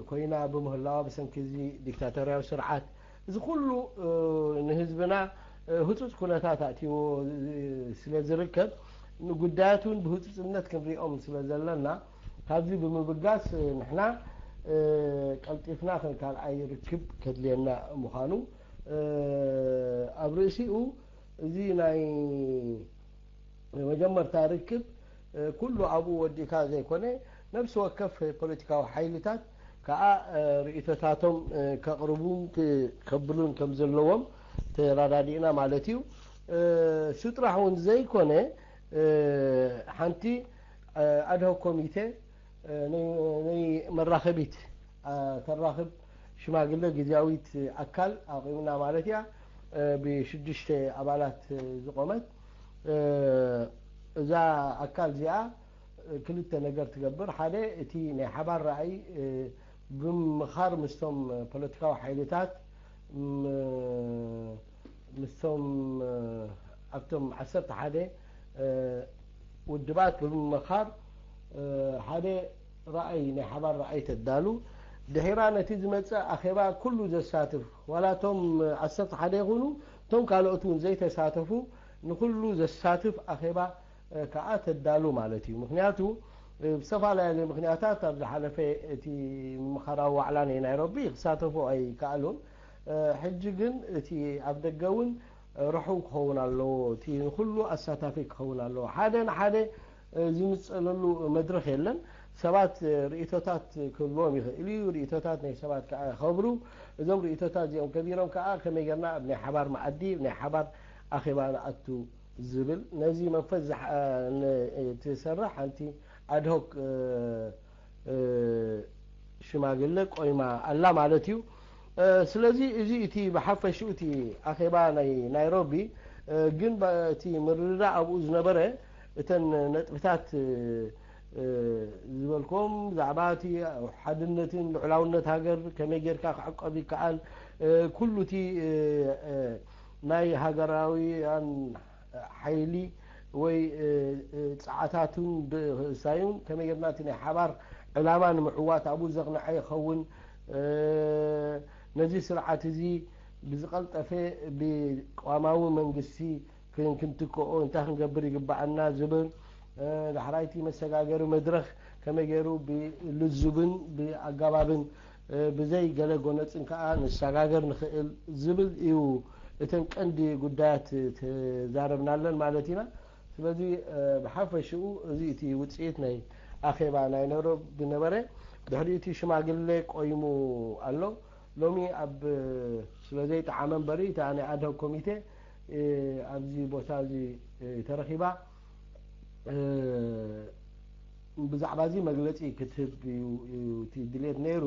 ኮይና ብምህላዋ ብሰንኪ እዚ ዲክታቶርያዊ ስርዓት እዚ ኩሉ ንህዝብና ህፁፅ ኩነታት ኣእትዎ ስለ ዝርከብ ንጉዳያት እውን ብህፁፅነት ክንሪኦም ስለ ዘለና ካብዚ ብምብጋስ ንሕና ቀልጢፍና ከም ካልኣይ ርክብ ከድልየና ምዃኑ ኣብ ርእሲኡ እዚ ናይ መጀመርታ ርክብ ኩሉ ኣብኡ ወዲእካ ዘይኮነ ነብሲ ወከፍ ፖለቲካዊ ሓይልታት ከዓ ርእቶታቶም ከቕርቡን ከብሉን ከም ዘለዎም ተረዳዲእና ማለት እዩ። እሱ ጥራሕ እውን ዘይኮነ ሓንቲ ኣድሆክ ኮሚቴ ናይ መራኸቢት ተራኽብ ሽማግለ ግዝያዊት ኣካል ኣቂምና ማለት እያ። ብሽዱሽተ ኣባላት ዝቆመት እዛ ኣካል እዚኣ ክልተ ነገር ትገብር። ሓደ እቲ ናይ ሓባር ረኣይ ብምኻር ምስቶም ፖለቲካዊ ሓይልታት ምስቶም ኣብቶም ዓሰርተ ሓደ ውድባት ብምምኻር ሓደ ረኣይ ናይ ሓባር ረኣይ ተዳሉ ድሒራ ነቲ ዝመፅእ ኣኼባ ኩሉ ዘሳትፍ ዋላ እቶም ዓሰርተ ሓደ ይኹኑ እቶም ካልኦት እውን ዘይተሳተፉ ንኩሉ ዘሳትፍ ኣኼባ ከዓ ተዳሉ ማለት እዩ። ምክንያቱ ብዝተፈላለየ ምክንያታት ኣብ ዝሓለፈ እቲ ምምኻራዊ ዋዕላ ናይ ናይሮቢ ክሳተፉ ኣይከኣሉን። ሕጂ ግን እቲ ኣብ ደገ እውን ርሑው ክኸውን ኣለዎ። እቲ ንኹሉ ኣሳታፊ ክኸውን ኣለዎ። ሓደ ንሓደ ዝምጸለሉ መድረኽ የለን። ሰባት ርእይቶታት ክህልዎም ይኽእል እዩ። ርእይቶታት ናይ ሰባት ከዓ የኸብሩ። እዞም ርእይቶታት እዚኦም ከቢሮም ከዓ ከመይ ጌርና ኣብ ናይ ሓባር መኣዲ፣ ኣብ ናይ ሓባር ኣኼባ ንኣቱ ዝብል ነዚ መንፈስ ዝሓ-፣ ን-፣ ትሰርሕ ሓንቲ ኣድሆክ ሽማግለ ቆይማ ኣላ ማለት እዩ። ስለዚ እዚ እቲ ብሓፈሽኡ እቲ ኣኼባ ናይ ናይሮቢ ግን እቲ ምርድዳእ ኣብኡ ዝነበረ እተን ነጥብታት ዝበልኩም ብዛዕባ እቲ ሓድነትን ልዑላውነት ሃገር ከመይ ጌርካ ክዕቀብ ይከኣል፣ ኩሉ እቲ ናይ ሃገራውያን ሓይሊ ወይ ጸዓታቱን ሳዩን ከመይ ጌርና እቲ ናይ ሓባር ዕላማ ንምዕዋት ኣብኡ ዘቕንዐ ይኸውን። ነዚ ስርዓት እዚ ብዝቐልጠፈ ብቅዋማዊ መንግስቲ ክን-፣ ክንትክኦ እንታይ ክንገብር ይግባኣና ዝብል፣ ዳሕራይቲ መሰጋገሪ መድረኽ ከመይ ገይሩ ብልዙብን ብኣጋባብን ብዘይ ገለ ጎነጽን ከኣ ንሰጋገር ንኽእል ዝብል እዩ። እተን ቀንዲ ጉዳያት ተዛረብናለን ማለት ኢና። ስለዚ ብሓፈሽኡ እዚ እቲ ውጽኢት ናይ ኣኼባ ናይ ነሮብ ዝነበረ። ድሕሪ እቲ ሽማግሌ ቆይሙ ኣሎ። ሎሚ ኣብ ስለ ዘይጠዓመ እምበሪ እታ ናይ ኣድሆክ ኮሚቴ ኣብዚ ቦታ እዚ ተረኺባ ብዛዕባ እዚ መግለጺ ክትህብ እዩ እቲ ድሌት ነይሩ።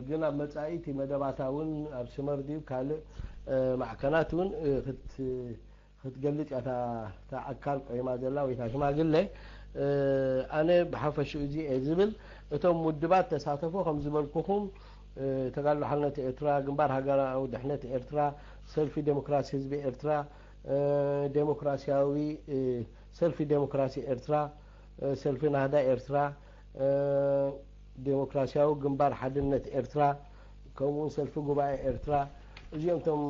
ግን ኣብ መጻኢ እቲ መደባታ እውን ኣብ ስመር ድዩ ካልእ ማዕከናት እውን ክትገልጽ እያ እታ ኣካል ቆይማ ዘላ ወይ እታ ሽማግለ። ኣነ ብሓፈሽኡ እዚ እየ ዝብል። እቶም ውድባት ተሳተፎ ከም ዝበልኩኹም ተጋድሎ ሓርነት ኤርትራ፣ ግንባር ሃገራዊ ድሕነት ኤርትራ፣ ሰልፊ ዴሞክራሲ ህዝቢ ኤርትራ፣ ዴሞክራሲያዊ ሰልፊ ዴሞክራሲ ኤርትራ፣ ሰልፊ ናህዳ ኤርትራ፣ ዴሞክራሲያዊ ግንባር ሓድነት ኤርትራ፣ ከምኡውን ሰልፊ ጉባኤ ኤርትራ፣ እዚኦም እቶም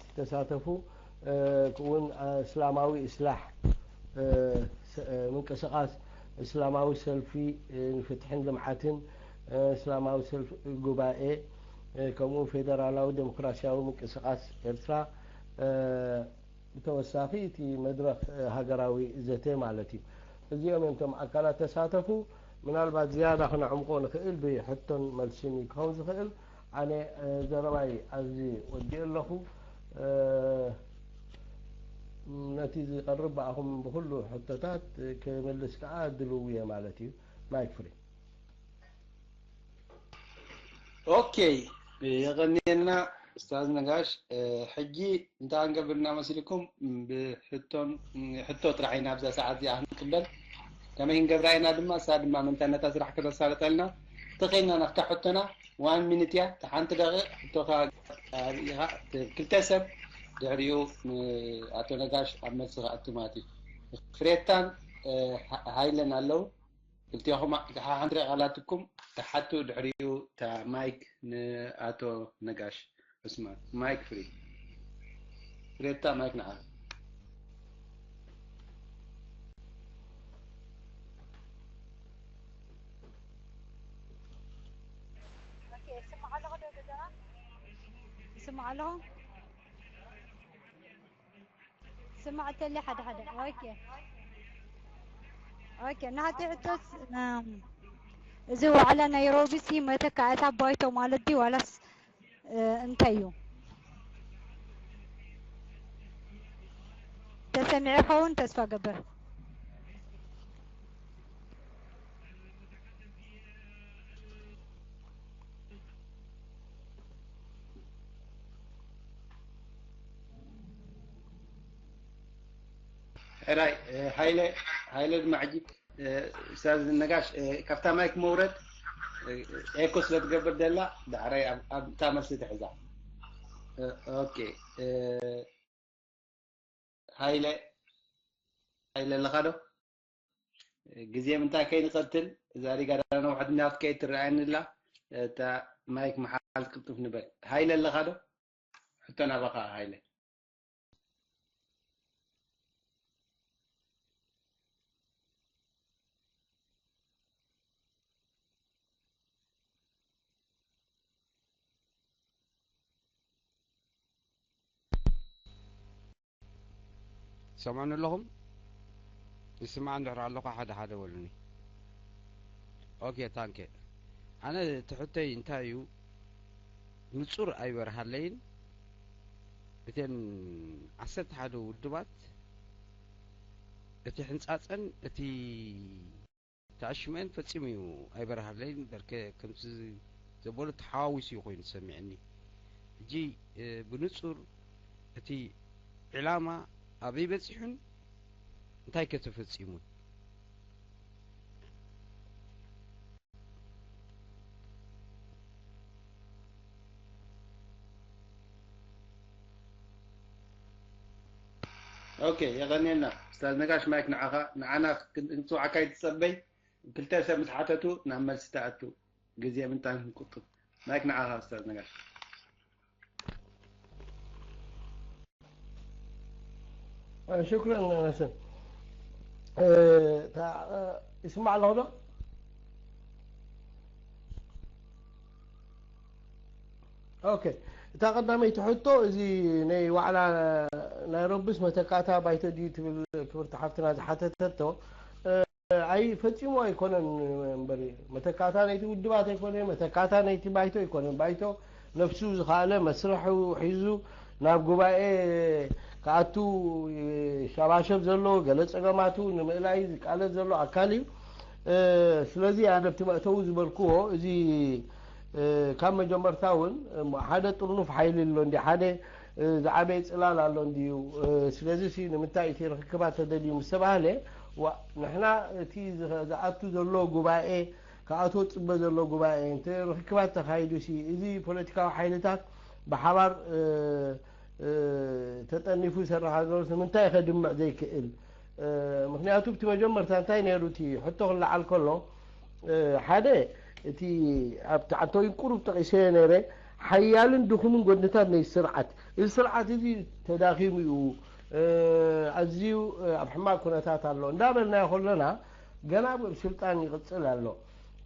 ዝተሳተፉ፣ ከምኡውን እስላማዊ እስላሕ ምንቅስቃስ፣ እስላማዊ ሰልፊ ንፍትሕን ልምዓትን፣ እስላማዊ ሰልፊ ጉባኤ፣ ከምኡውን ፌደራላዊ ዴሞክራሲያዊ ምንቅስቃስ ኤርትራ፣ ብተወሳኺ እቲ መድረኽ ሃገራዊ ዘተ ማለት እዩ። እዚኦም እዮም እቶም ኣካላት ተሳተፉ። ምናልባት ዝያዳ ክነዕምቆ ንኽእል ብሕቶን መልስን እዩ ክኸውን ዝኽእል። ኣነ ዘረባይ ኣብዚ ወዲእ ኣለኹ። ነቲ ዝቐርብ ብኣኹም ብኹሉ ሕቶታት ክምልስ ከዓ ድልው እየ ማለት እዩ። ማይክ ፍሪ። ኦኬ፣ የቐንየልና ኡስታዝ ነጋሽ። ሕጂ እንታይ ክንገብር ኢና መሲልኩም? ብሕቶን ሕቶ ጥራሕ ኢና ኣብዛ ሰዓት እዚኣ ክንቅበል። ከመይ ክንገብራ ኢና ድማ እሳ ድማ መንታነታ ስራሕ ክተሳልጠልና ተኸይልና ናብታ ሕቶና ዋን ሚኒት እያ። እታ ሓንቲ ደቂቕ ሕቶኻ ኣርእኻ ክልተ ሰብ ድሕሪኡ ንኣቶ ነጋሽ ኣብ መልሲ ክኣቱ ማለት እዩ። ፍሬታን ሃይለን ኣለዉ። ክልቲኹም ሓሓንቲ ቃላትኩም ተሓቱ ድሕሪኡ እታ ማይክ ንኣቶ ነጋሽ ዑስማን። ማይክ ፍሪ። ፍሬታ ማይክ ንዓ። ይስማዕ ኣለኹ። ስማዕ ተለ ሓደ ሓደ። ኦኬ ኦኬ። ናተይ ሕቶስ እዚ ዋዕላ ናይሮቢ ሲ መተካእታ ባይቶ ማለት ድዩ ዋላስ እንታይ እዩ? ተሰሚዑ ይኸውን ተስፋ ገብር። ሕራይ ሃይለ ሃይለ ድማ ሕጂ ኡስታዝ ነጋሽ ካብታ ማይክ መውረድ ኤኮ ስለ ትገብር ደላ ዳዕራይ ኣብታ መልሲ ትሕዛ። ኦኬ ሃይለ ሃይለ ኣለኻ ዶ? ግዜ ምንታይ ከይንቐትል እዛ ሪጋ ዳና ውሕድ እናትከይ ትረኣየኒ ኣላ። እታ ማይክ መሓዝ ቅልጡፍ ንበል። ሃይለ ኣለኻ ዶ? ሕቶ ናባኻ ሃይለ። ትሰምዑኒ ኣለኹም? ይስማዕ እንድሕር ኣለኹ ሓደ ሓደ በሉኒ። ኦኬ፣ ታንኬ። ኣነ እቲ ሕቶይ እንታይ እዩ? ንጹር ኣይበርሃለይን። እተን ዓሰርተ ሓደ ውድባት፣ እቲ ሕንጻጸን እቲ ተኣሽመን ፈጺሙ እዩ ኣይበርሃለይን። በርከ ከምቲ ዘበሎ ተሓዋዊሱ እዩ ኮይኑ ተሰሚዕኒ። ሕጂ፣ እ፣ ብንጹር እቲ ዕላማ ኣበይ በጺሑን እንታይ ከ ተፈጺሙን? ኦኬ፣ የቐንየልና። ኡስታዝ ነጋሽ፣ ማይክ ንዓኻ። ንዓና ክንጽውዓካ ይትጸበይ። ክልተ ሰብ ምስ ሓተቱ ናብ መልሲ ትኣቱ። ግዜ ምንጣን ክንቁጥብ። ማይክ ንዓኻ ኡስታዝ ነጋሽ። ሽክረን ናስር። ይስማዕ ኣለኹ ዶ? ኦኬ። እታ ቀዳመይቲ ሕቶ፣ እዚ ናይ ዋዕላ ናይሮቢስ መተካእታ ባይቶ ድዩ ትብል ክብርቲ ሓፍትና ዝሓተተቶ፣ ኣይ ፈጺሙ ኣይኮነን። እምበር መተካእታ ናይቲ ውድባት ኣይኮነ፣ መተካእታ ናይቲ ባይቶ ኣይኮነን። ባይቶ ነፍሱ ዝኸኣለ መስርሕ ሒዙ ናብ ጉባኤ ክኣቱ ሸባሸብ ዘሎ፣ ገለ ጸገማቱ ንምእላይ ዝቃለስ ዘሎ ኣካል እዩ። ስለዚ ኣነ ኣብቲ መእተዊ ዝበልክዎ፣ እዚ ካብ መጀመርታ እውን ሓደ ጥርኑፍ ሓይሊ ኣሎ እንዲ ሓደ ዝዓበየ ጽላል ኣሎ እንድዩ። ስለዚ ሲ ንምንታይ እቲ ርክክባት ተደልዩ ምስ ተባህለ፣ ንሕና እቲ ዝኣቱ ዘሎ ጉባኤ፣ ክኣትዎ ዝጽበ ዘሎ ጉባኤ እንተ ርክክባት ተኻይዱ ሲ፣ እዚ ፖለቲካዊ ሓይልታት ብሓባር ተጠኒፉ ይሰርሕ ኣሎ፣ ንምንታይ ከድምዕ ዘይክእል? ምክንያቱ ብቲ መጀመርታ እንታይ ነይሩ እቲ ሕቶ ክለዓል ከሎ፣ ሓደ እቲ ኣብቲ ዓንተወይን ቁሩብ ጠቒሰዮ ነይረ፣ ሓያልን ድኹምን ጎድንታት ናይ ስርዓት፣ እዚ ስርዓት እዚ ተዳኺሙ እዩ፣ ኣዝዩ ኣብ ሕማቅ ኩነታት ኣሎ እንዳበልናዮ ከሎና፣ ገና ኣብ ስልጣን ይቕጽል ኣሎ።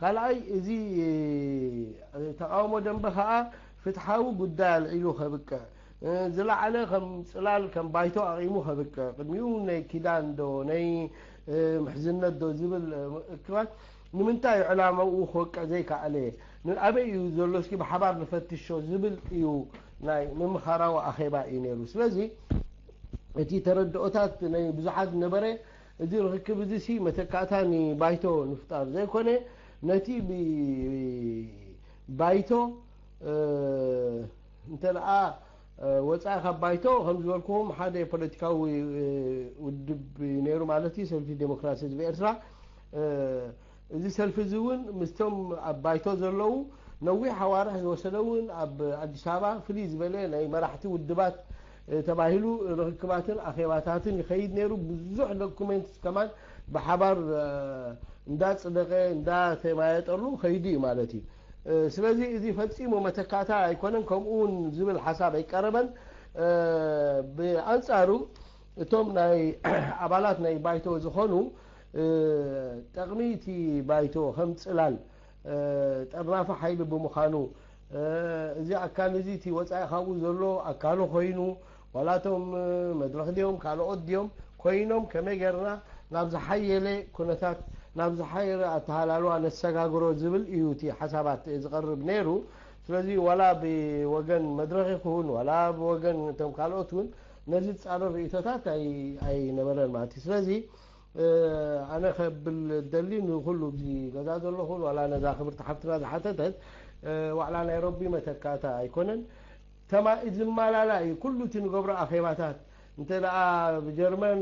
ካልኣይ፣ እዚ ተቃውሞ ደንበ ከኣ ፍትሓዊ ጉዳይ ኣልዒሉ ከብቅዕ፣ ዝለዓለ ከም ጽላል ከም ባይቶ ኣቒሙ ከብቅዕ፣ ቅድሚኡ ናይ ኪዳን ዶ ናይ ምሕዝነት ዶ ዝብል እክባት፣ ንምንታይ እዩ ዕላማኡ ክወቅዕ ዘይከኣለ? ኣበይ እዩ ዘሎ? እስኪ ብሓባር ንፈትሾ ዝብል እዩ ናይ ምምኻራዊ ኣኼባ እዩ ነይሩ። ስለዚ እቲ ተረድኦታት ናይ ብዙሓት ነበረ። እዚ ርክክብ እዚ ሲ መተካእታ ንባይቶ ንፍጣር ዘይኮነ፣ ነቲ ብባይቶ እንተ ደኣ ወጻኢ ካብ ባይቶ፣ ከም ዝበልኩኹም፣ ሓደ ፖለቲካዊ ውድብ ነይሩ ማለት እዩ፣ ሰልፊ ዴሞክራሲ ህዝቢ ኤርትራ። እዚ ሰልፊ እዚ እውን ምስቶም ኣብ ባይቶ ዘለዉ ነዊሕ ኣዋርሕ ዝወሰደ እውን ኣብ ኣዲስ ኣበባ ፍልይ ዝበለ ናይ መራሕቲ ውድባት ተባሂሉ ርክክባትን ኣኼባታትን ይኸይድ ነይሩ። ብዙሕ ዶኩሜንት ከማን ብሓባር እንዳጽደቐ እንዳተማየጠሉ ከይዱ እዩ ማለት እዩ። ስለዚ እዚ ፈጺሙ መተካእታ ኣይኮነን፣ ከምኡ እውን ዝብል ሓሳብ ኣይቀረበን። ብኣንጻሩ እቶም ናይ ኣባላት ናይ ባይቶ ዝኾኑ፣ ጠቕሚ እቲ ባይቶ ከም ጽላል ጠርናፊ ሓይሊ ብምዃኑ፣ እዚ ኣካል እዚ እቲ ወጻኢ ካብኡ ዘሎ ኣካሉ ኮይኑ፣ ዋላ እቶም መድረኽ ድዮም ካልኦት ድዮም ኮይኖም፣ ከመይ ጌርና ናብ ዝሓየለ ኩነታት፣ ናብ ዝሓየለ ኣተሃላልዋ ነሰጋግሮ ዝብል እዩ እቲ ሓሳባት ዝቐርብ ነይሩ። ስለዚ ዋላ ብወገን መድረኽ ይኹን ዋላ ብወገን እቶም ካልኦት እውን ነዚ ዝጻረር ርእይቶታት ኣይ- ኣይነበረን ማለት እዩ። ስለዚ ኣነ ከብል ደሊ ንኩሉ እዚ ገዛ ዘለኹን ዋላ ነዛ ክብርቲ ሓፍትና ዝሓተተት፣ ዋዕላ ናይ ረቢ መተካእታ ኣይኮነን። ተማ ዝማላላ እዩ ኩሉ እቲ ንገብሮ ኣኼባታት። እንተ ደኣ ብጀርመን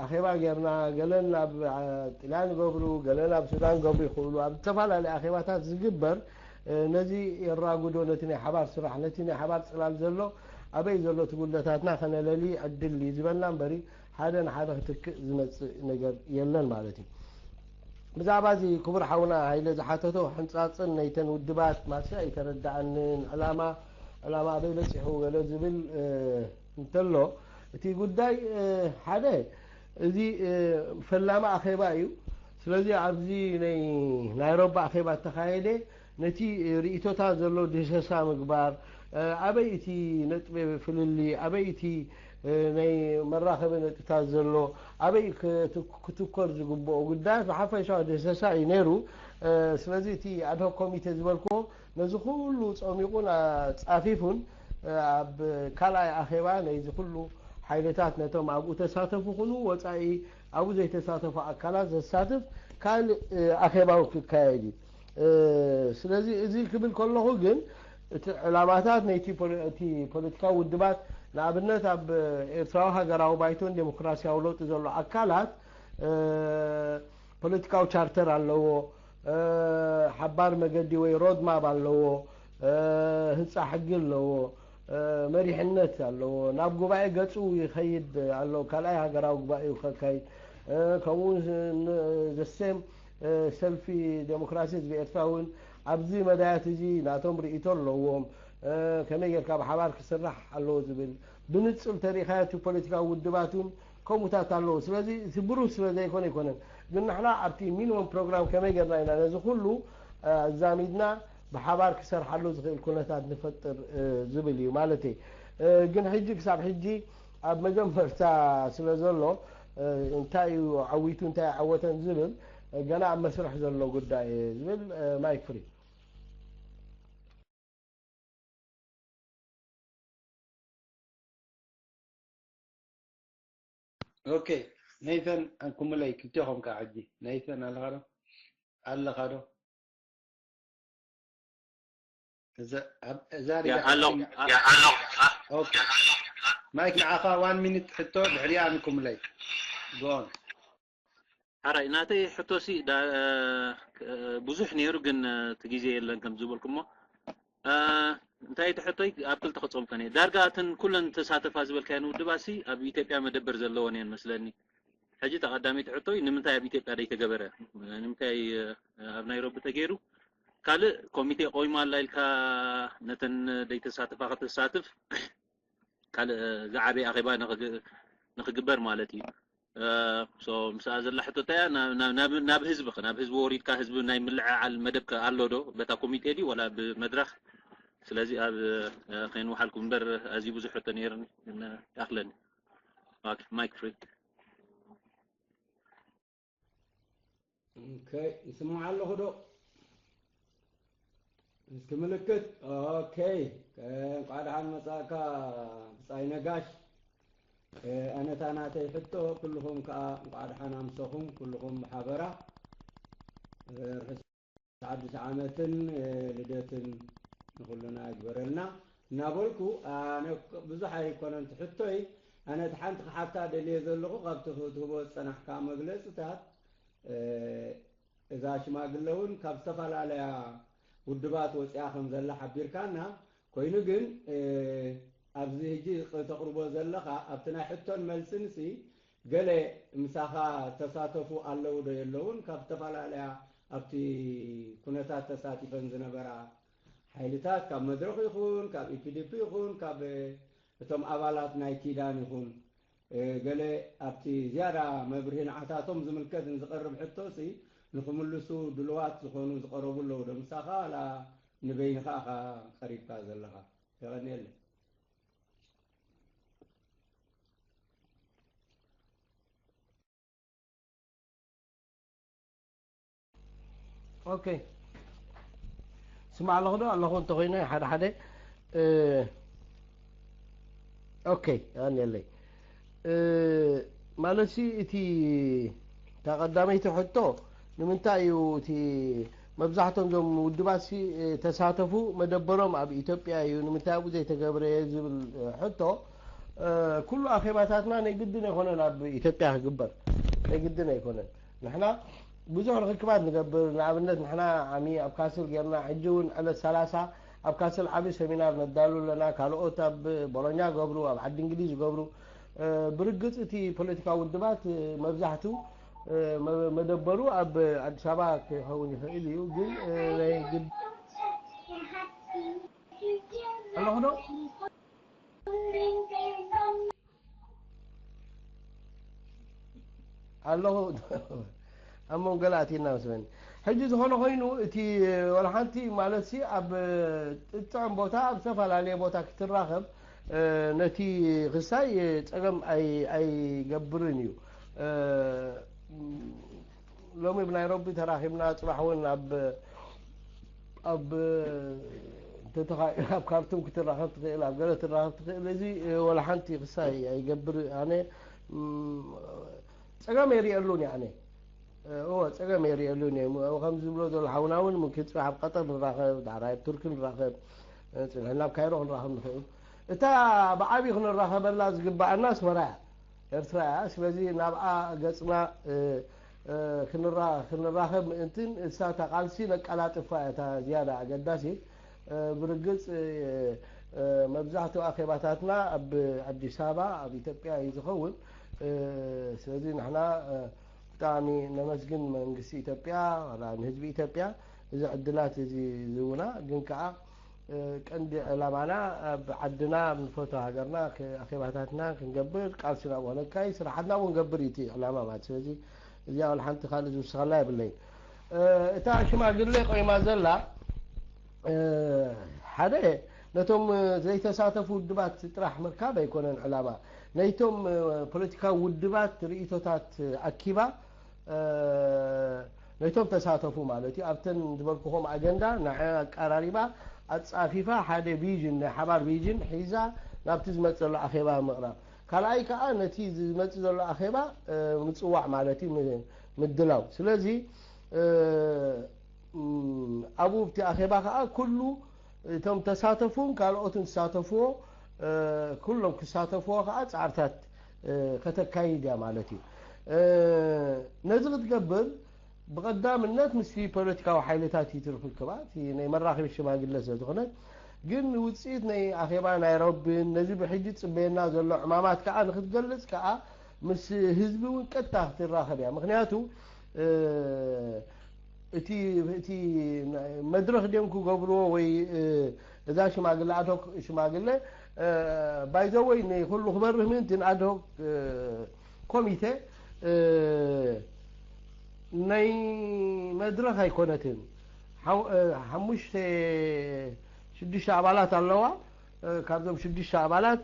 ኣኼባ ጌርና፣ ገለን ኣብ ጥልያን ይገብሩ፣ ገለን ኣብ ሱዳን ገብሩ ይኽእሉ። ኣብ ዝተፈላለዩ ኣኼባታት ዝግበር ነዚ የራጉዶ፣ ነቲ ናይ ሓባር ስራሕ፣ ነቲ ናይ ሓባር ጽላል ዘሎ ኣበይ ዘሎ እቲ ጉድለታትና ከነለሊ ዕድል እዩ ዝበና እምበሪ፣ ሓደ ንሓደ ክትክእ ዝመጽእ ነገር የለን ማለት እዩ። ብዛዕባ እዚ ክቡር ሓውና ሃይለ ዝሓተቶ ሕንጻጽን ነይተን ውድባት ማስያ ኣይተረድኣንን፣ ዕላማ ዕላማ ኣበይ በጺሑ ገለ ዝብል እንተሎ፣ እቲ ጉዳይ ሓደ እዚ ፈላሚ ኣኼባ እዩ። ስለዚ ኣብዚ ናይ ናይሮቢ ኣኼባ እተኻየደ ነቲ ርእይቶታት ዘሎ ድህሰሳ ምግባር፣ ኣበይ እቲ ነጥቢ ፍልልይ፣ ኣበይ እቲ ናይ መራኸቢ ነጥብታት ዘሎ ኣበይ ክት- ክትኮር ዝግብኦ ጉዳያት ብሓፈሻ ደሰሳ እዩ ነይሩ። ስለዚ እቲ ኣድሆክ ኮሚቴ ዝበልክዎ ነዚ ኩሉ ጸሚቑን ኣጻፊፉን ኣብ ካልኣይ ኣኼባ ነዚ ኩሉ ሓይልታት ነቶም ኣብኡ ተሳተፉ ኩኑ ወጻኢ ኣብኡ ዘይተሳተፉ ኣካላት ዘሳትፍ ካልእ ኣኼባዊ ክካየድ እዩ። ስለዚ እዚ ክብል ከለኹ ግን እቲ ዕላማታት ናይቲ ፖለ- እቲ ፖለቲካዊ ውድባት ንኣብነት ኣብ ኤርትራዊ ሃገራዊ ባይቶን ዴሞክራሲያዊ ለውጢ ዘሎ ኣካላት ፖለቲካዊ ቻርተር ኣለዎ፣ ሓባር መገዲ ወይ ሮድማፕ ኣለዎ፣ ህንፃ ሕጊ ኣለዎ፣ መሪሕነት ኣለዎ፣ ናብ ጉባኤ ገፁ ይኸይድ ኣሎ፣ ካልኣይ ሃገራዊ ጉባኤ ከካይድ ከምኡ ዘሴም ሰልፊ ዴሞክራሲ ህዝቢ ኤርትራ እውን ኣብዚ መዳያት እዚ ናቶም ርእይቶ ኣለዎም። ከመይ ጌርካ ብሓባር ክስራሕ ኣለዎ ዝብል ብንጽል ተሪእኻዮ እቲ ፖለቲካዊ ውድባት እውን ከምኡታት ኣለዎ። ስለዚ እቲ ብሩህ ስለ ዘይኮነ ኣይኮነን። ግን ንሕና ኣብቲ ሚኒመም ፕሮግራም ከመይ ጌርና ኢና ነዚ ኩሉ ኣዛሚድና ብሓባር ክሰርሓሉ ዝኽእል ኩነታት ንፈጥር ዝብል እዩ ማለተይ። ግን ሕጂ ክሳብ ሕጂ ኣብ መጀመርታ ስለ ዘሎ እንታይ እዩ ዓዊቱ እንታይ ኣይዓወተን ዝብል ገና ኣብ መስርሕ ዘሎ ጉዳይ እዩ ዝብል ማይክ ፍሪ። ኦኬ፣ ነይተን ኣንኩምለይ ክልቴኹም ከዓ ሕጂ። ነይተን ኣለኻ ዶ? ኣለኻ ዶ? እዛ ኣብ- እዛ ያ ሪጋ- ኣለኹ። ያ ኣለኹ። ኦኬ። ማይክ ንዓኻ ዋን ሚኒት ሕቶ ድሕሪኣ ኣንኩምለይ። ጎን ሓራይ ናተይ ሕቶሲ ዳ- ብዙሕ ነይሩ፣ ግን እቲ ግዜ የለን ከም ዝበልኩሞ። እ፣ እንታይ እቲ ሕቶይ ኣብ ክልተ ክጸምኮ እየ። ዳርጋ እተን ኩለን ተሳተፋ ዝበልካየን ውድባሲ ኣብ ኢትዮጵያ መደበር ዘለወን እየን መስለኒ። ሕጂ ተቐዳመይቲ ሕቶይ ንምንታይ ኣብ ኢትዮጵያ ደይተገበረ? ንምንታይ እ፣ ኣብ ናይሮቢ ተገይሩ? ካልእ ኮሚቴ ቆይማ ኣላ ኢልካ ነተን ደይተሳተፋ ከተሳትፍ ካልእ ዝዓበየ ኣኼባ ንኽግ- ንኽግበር ማለት እዩ። እ፣ so ምስኣ ዘላ ሕቶ እንታይ እያ? ናብ- ናብ- ናብ- ናብ ህዝቢ ኸ- ናብ ህዝቢ ወሪድካ ህዝቢ ናይ ምልዕዓል መደብ ከ ኣሎ ዶ? በታ ኮሚቴ ድዩ ወላ ብመድረኽ? ስለዚ ኣብ እ፣ ከይንወሓልኩም እምበር ኣዝዩ ብዙሕ ሕቶ ነይርኒ፣ ግን ይኣኽለኒ። ኦኬ፣ ማይክ ፍሪ። ኦኬ፣ ይስማዕ ኣለኹ ዶ? እስኪ ምልክት። ኦኬ፣ እንኳዕ ደሓን መጻእካ ብጻይ ነጋሽ። ኣነታ ናተይ ሕቶ፣ ኩልኹም ከኣ እንኳዕ ደሓን ኣምሰኹም ኩልኹም ብሓበራ። ርሑስ ሓድሽ ዓመትን ልደትን ንኹልና ይግበረልና እናበልኩ፣ ኣነ ብዙሕ ኣይኮነን ትሕቶይ። ኣነ እቲ ሓንቲ ክሓታ ደልየ ዘለኹ፣ ካብቲ ክትህቦ ዝጸናሕካ መግለጽታት፣ እ፣ እዛ ሽማግለ እውን ካብ ዝተፈላለያ ውድባት ወጺኣ ከም ዘላ ሓቢርካና፣ ኮይኑ ግን፣ እ፣ ኣብዚ ሕጂ ተቕርቦ ዘለኻ ኣብቲ ናይ ሕቶን መልስንሲ ገለ ምሳኻ ተሳተፉ ኣለዉ ዶ የለዉን? ካብ ዝተፈላለያ ኣብቲ ኩነታት ተሳቲፈን ዝነበራ ሓይልታት፣ ካብ መድረኽ ይኹን ካብ ኢፒዲፒ ይኹን ካብ እቶም ኣባላት ናይ ኪዳን ይኹን፣ እ፣ ገለ ኣብቲ ዝያዳ መብርሂ ንዓታቶም ዝምልከት ንዝቐርብ ሕቶሲ ንኽምልሱ ድሉዋት ዝኾኑ ዝቐረቡ ኣለዉ ዶ ምሳኻ? ዋላ ንበይንኻ ኢኻ ቀሪብካ ዘለኻ? የቐንየለይ። ኦኬ፣ ስማዕ ኣለኹ ዶ ኣለኹ እንተኾይነ ሓደ ሓደ። እ፣ ኦኬ፣ ኣንየለይ። እ፣ ማለትሲ እቲ እታ ቀዳመይቲ ሕቶ ንምንታይ እዩ እቲ መብዛሕቶም እዞም ውድባትሲ፣ እ፣ ተሳተፉ መደበሮም ኣብ ኢትዮጵያ እዩ ንምንታይ ኣብኡ ዘይተገብረ ዝብል፣ እ፣ ሕቶ፣ እ፣ ኩሉ ኣኼባታትና ናይ ግድን ኣይኮነን ኣብ ኢትዮጵያ ክግበር፣ ናይ ግድን ኣይኮነን። ንሕና ብዙሕ ርኽክባት ንገብር። ንኣብነት ንሕና ዓሚ ኣብ ካስል ጌርና፣ ሕጂ እውን ዕለት ሰላሳ ኣብ ካስል ዓቢ ሰሚናር ነዳሉ ኣለና። ካልኦት ኣብ ቦሎኛ ገብሩ፣ ኣብ ዓዲ እንግሊዝ ገብሩ። እ፣ ብርግጽ እቲ ፖለቲካዊ ውድባት፣ እ፣ መብዛሕቱ፣ እ፣ መ- መደበሩ ኣብ ኣዲስ ኣበባ ክኸውን ይኽእል እዩ፣ ግን፣ እ፣ ናይ ግድ ኣለኹ ዶ? ኣለኹ ኣብ መንጎ ኣቲና መስለኒ። ሕጂ ዝኾነ ኮይኑ እቲ ወላ ሓንቲ ማለትሲ ኣብ ጥጥዕም ቦታ ኣብ ዝተፈላለየ ቦታ ክትራኸብ ነቲ ክሳይ ጸገም ኣይገብርን እዩ። ሎሚ ብናይሮቢ ተራኺብና፣ ጽባሕ እውን ኣብ ኣብ እንተተኻኢሉ ኣብ ካርቱም ክትራኸብ ትኽእል፣ ኣብ ገለ ትራኸብ ትኽእል። እዚ ወላ ሓንቲ ክሳይ ኣይገብር። ኣነ ጸገም የርእየሉን እየ። ኣነ እወ፣ ጸገም የርእየሉን እየ። ከምዚ ዝብሎ ዘሎ ሓውና እውን፣ ምምክን ጽባሕ ኣብ ቀጠር ንራኸብ፣ ዳሕራይ ኣብ ቱርኪ ንራኸብ፣ ጽንሕና ኣብ ካይሮ ክንራኸብ ንኽእል። እታ ብዓብዪ ክንራኸበላ ዝግባኣና ኣስመራ እያ፣ ኤርትራ እያ። ስለዚ ናብኣ ገጽና ክንራኸብ ምእንትን እሳ እታ ቃልሲ ነቀላጥፋ እያ እታ ዝያዳ ኣገዳሲት። ብርግጽ መብዛሕትኡ ኣኼባታትና ኣብ ኣዲስ ኣበባ፣ ኣብ ኢትዮጵያ እዩ ዝኸውን። ስለዚ ንሕና ብጣዕሚ ነመስግን መንግስቲ ኢትዮጵያ፣ ዋላ ንህዝቢ ኢትዮጵያ፣ እዚ ዕድላት እዚ ዝህቡና። ግን ከኣ ቀንዲ ዕላማና ኣብ ዓድና፣ ኣብ ንፈቶ ሃገርና ኣኼባታትና ክንገብር፣ ቃልስና እውን ነካይድ፣ ስራሓትና እውን ገብር እዩ እቲ ዕላማ ማለት። ስለዚ እዚኣ ወላ ሓንቲ ካልእ ዝውስኸላ የብለይን። እታ ሽማግለ ቆይማ ዘላ ሓደ ነቶም ዘይተሳተፉ ውድባት ጥራሕ ምርካብ ኣይኮነን ዕላማ። ነይቶም ፖለቲካዊ ውድባት ርእይቶታት ኣኪባ፣ ነይቶም ተሳተፉ ማለት እዩ፣ ኣብተን ዝበልኩኹም ኣጀንዳ ንዐ ኣቀራሪባ ኣጻፊፋ ሓደ ቪዥን፣ ናይ ሓባር ቪዥን ሒዛ ናብቲ ዝመጽእ ዘሎ ኣኼባ ምቕራብ። ካልኣይ ከኣ ነቲ ዝመጽእ ዘሎ ኣኼባ ምጽዋዕ ማለት እዩ፣ ምድላው። ስለዚ ኣብኡ ኣብቲ ኣኼባ ከኣ ኩሉ እቶም ተሳተፉን ካልኦትን ዝሳተፍዎ ኩሎም ክሳተፍዎ ከኣ ጻዕርታት ከተካይድ እያ ማለት እዩ። ነዚ ክትገብር ብቐዳምነት ምስቲ ፖለቲካዊ ሓይልታት እዩ ትርክባ፣ እቲ ናይ መራኸቢ ሽማግለ ስለ ዝኾነት። ግን ውጽኢት ናይ ኣኼባ ናይሮቢን ነዚ ብሕጂ ጽበየና ዘሎ ዕማማት ከኣ ንክትገልጽ ከኣ ምስ ህዝቢ እውን ቀጥታ ክትራኸብ እያ። ምክንያቱ እቲ እቲ መድረኽ ድዮም ክገብርዎ ወይ እዛ ሽማግለ ኣድሆክ ሽማግለ ባይዘወይ ንኩሉ ክበርህ ምእንትን ኣድሆክ ኮሚቴ ናይ መድረኽ ኣይኮነትን። ሓሙሽተ ሽዱሽተ ኣባላት ኣለዋ። ካብዞም ሽዱሽተ ኣባላት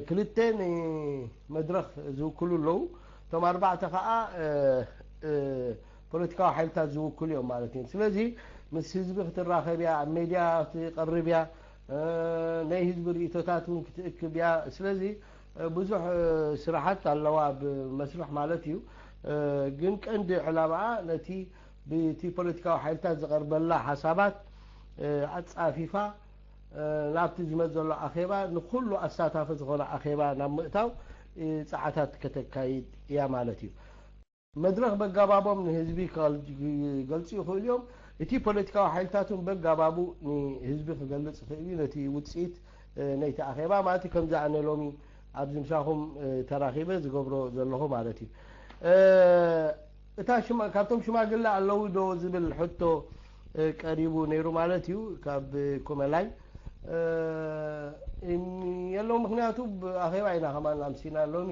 ክልተ ንመድረኽ ዝውክሉ ኣለዉ። እቶም ኣርባዕተ ከዓ ፖለቲካዊ ሓይልታት ዝውክሉ እዮም ማለት እዮም። ስለዚ ምስ ህዝቢ ክትራኸብ እያ፣ ኣብ ሜድያ ክትቀርብ እያ፣ ናይ ህዝቢ ርእይቶታት እውን ክትእክብ እያ። ስለዚ ብዙሕ ስራሓት ኣለዋ ኣብ መስርሕ ማለት እዩ። ግን ቀንዲ ዕላማኣ ነቲ ብቲ ፖለቲካዊ ሓይልታት ዝቐርበላ ሓሳባት ኣጻፊፋ ናብቲ ዝመጽእ ዘሎ ኣኼባ ንኹሉ ኣሳታፊ ዝኾነ ኣኼባ ናብ ምእታው ጻዕታት ከተካይድ እያ ማለት እዩ። መድረኽ በጋባቦም ንህዝቢ ክገልጹ ይኽእሉ እዮም። እቲ ፖለቲካዊ ሓይልታት እውን በጋባቡ ንህዝቢ ክገልጽ ይኽእል እዩ። ነቲ ውጽኢት ናይቲ ኣኼባ ማለት እዩ። ከምዚ ኣነ ሎሚ ኣብዚ ምሳኹም ተራኺበ ዝገብሮ ዘለኹ ማለት እዩ። እታ ሽማ-፣ ካብቶም ሽማግለ ኣለዉ ዶ ዝብል ሕቶ ቀሪቡ ነይሩ ማለት እዩ ካብ ኮመላይ። የለዉ፣ ምክንያቱ ኣኼባ ኢና ከማን ኣምሲና ሎሚ።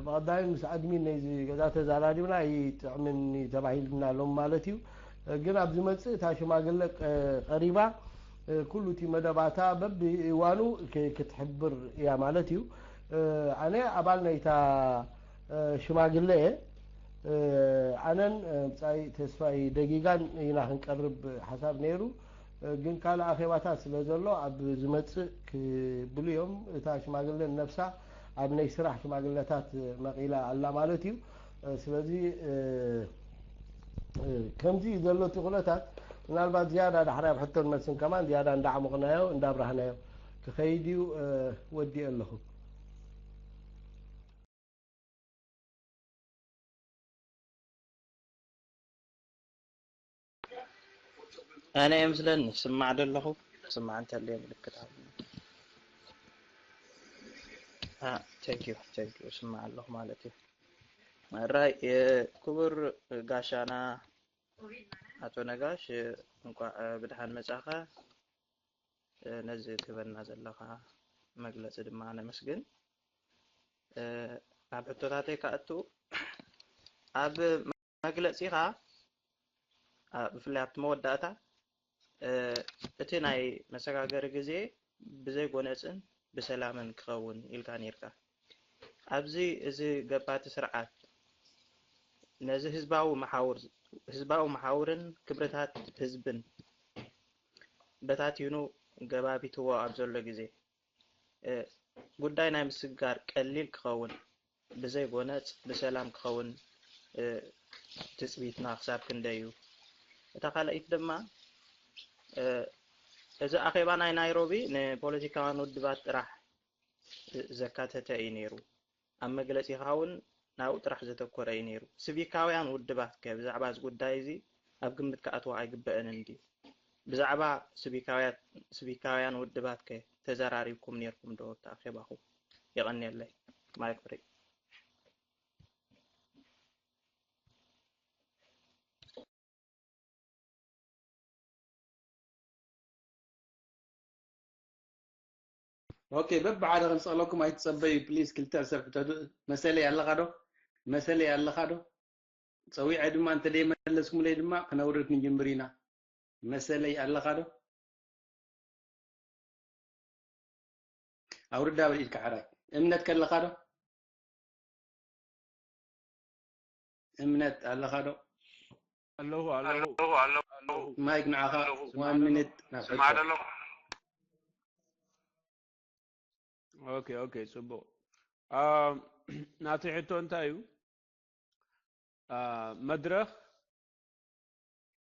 ብቐዳሚ ምስ ኣድሚን ናይዚ ገዛ ተዛራሪብና ኣይጥዕምን እዩ ተባሂልና ሎም ማለት እዩ። ግን ኣብ ዝመጽእ እታ ሽማግለ ቀሪባ ኩሉ እቲ መደባታ በብእዋኑ ክትሕብር እያ ማለት እዩ። ኣነ ኣባል ናይታ ሽማግለ እየ። ኣነን ብጻይ ተስፋይ ደጊጋን ኢና ክንቀርብ ሓሳብ ነይሩ። ግን ካልእ ኣኼባታት ስለ ዘሎ ኣብ ዝመጽእ ክብሉ እዮም። እታ ሽማግለ ነፍሳ ኣብ ናይ ስራሕ ሽማግለታት መቒላ ኣላ ማለት እዩ። ስለዚ ከምዚ ዘሎ እቲ ኩነታት ምናልባት ዝያዳ ዳሕራይ ኣብ ሕቶን መልስን ከማን ዝያዳ እንዳዕሙቕናዮ እንዳብራህናዮ ክኸይድ እዩ። ወዲኤ ኣለኹ። ኣነ እየ ምስለኒ ስማዕ ደለኹ። ስማዕ እንተልየ ምልክት ሃብኒ። Thank you, thank you። ስማዕ ኣለኹ ማለት እዩ። ራይ ክቡር ጋሻና ኣቶ ነጋሽ፣ እንቋዕ ብድሓን መጻኻ። ነዚ ትህበና ዘለኻ መግለጺ ድማ ነመስግን። ኣብ ሕቶታተይ ክኣቱ፣ ኣብ መግለጺኻ ብፍላይ ኣብቲ መወዳእታ እቲ ናይ መሰጋገሪ ግዜ ብዘይ ጎነጽን ብሰላምን ክኸውን ኢልካ ኔርካ። ኣብዚ እዚ ገባቲ ስርዓት ነዚ ህዝባዊ መሓውር ህዝባዊ መሓውርን ክብርታት ህዝብን በታቲኑ ገባቢትዎ ኣብ ዘሎ ግዜ፣ እ፣ ጉዳይ ናይ ምስግጋር ቀሊል ክኸውን ብዘይ ጎነጽ ብሰላም ክኸውን፣ እ፣ ትጽቢትና ክሳብ ክንደይ እዩ? እታ ካልኣይቲ ድማ፣ እ፣ እዚ ኣኼባ ናይ ናይሮቢ ንፖለቲካውያን ውድባት ጥራሕ ዘካተተ እዩ ነይሩ። ኣብ መግለጺኻ እውን ናብኡ ጥራሕ ዘተኮረ እዩ ነይሩ። ሲቪካውያን ውድባት ከ ብዛዕባ እዚ ጉዳይ እዚ ኣብ ግምት ክኣትዎ ኣይግበእንን ድዩ? ብዛዕባ ሲቪካውያን ሲቪካውያን ውድባት ከ ተዘራሪብኩም ነይርኩም ዶ ኣብቲ ኣኼባኹም? የቐንየለይ። ማይክ ፍሪ። ኦኬ፣ በብሓደ ክንስእለኩም ኣይትጸበዩ ፕሊስ። ክልተ ሰብ ሕተቱ። መሰለይ ኣለኻ ዶ? መሰለይ ኣለኻ ዶ? ጸዊዐ ድማ እንተ ደይመለስኩምለይ ድማ ክነውርድ ክንጅምር ኢና። መሰለይ ኣለኻ ዶ? ኣውርዳ በል ኢድካ ሕራይ። እምነት ከለኻ ዶ? እምነት ኣለኻ ዶ? ኣለኹ ኣለኹ ኣለኹ። ማይክ ንዓኻ። One minute ናብ ሕቶ። ኦኬ ኦኬ፣ ጽቡቕ። አ፣ ናተይ ሕቶ እንታይ እዩ? አ፣ መድረኽ፣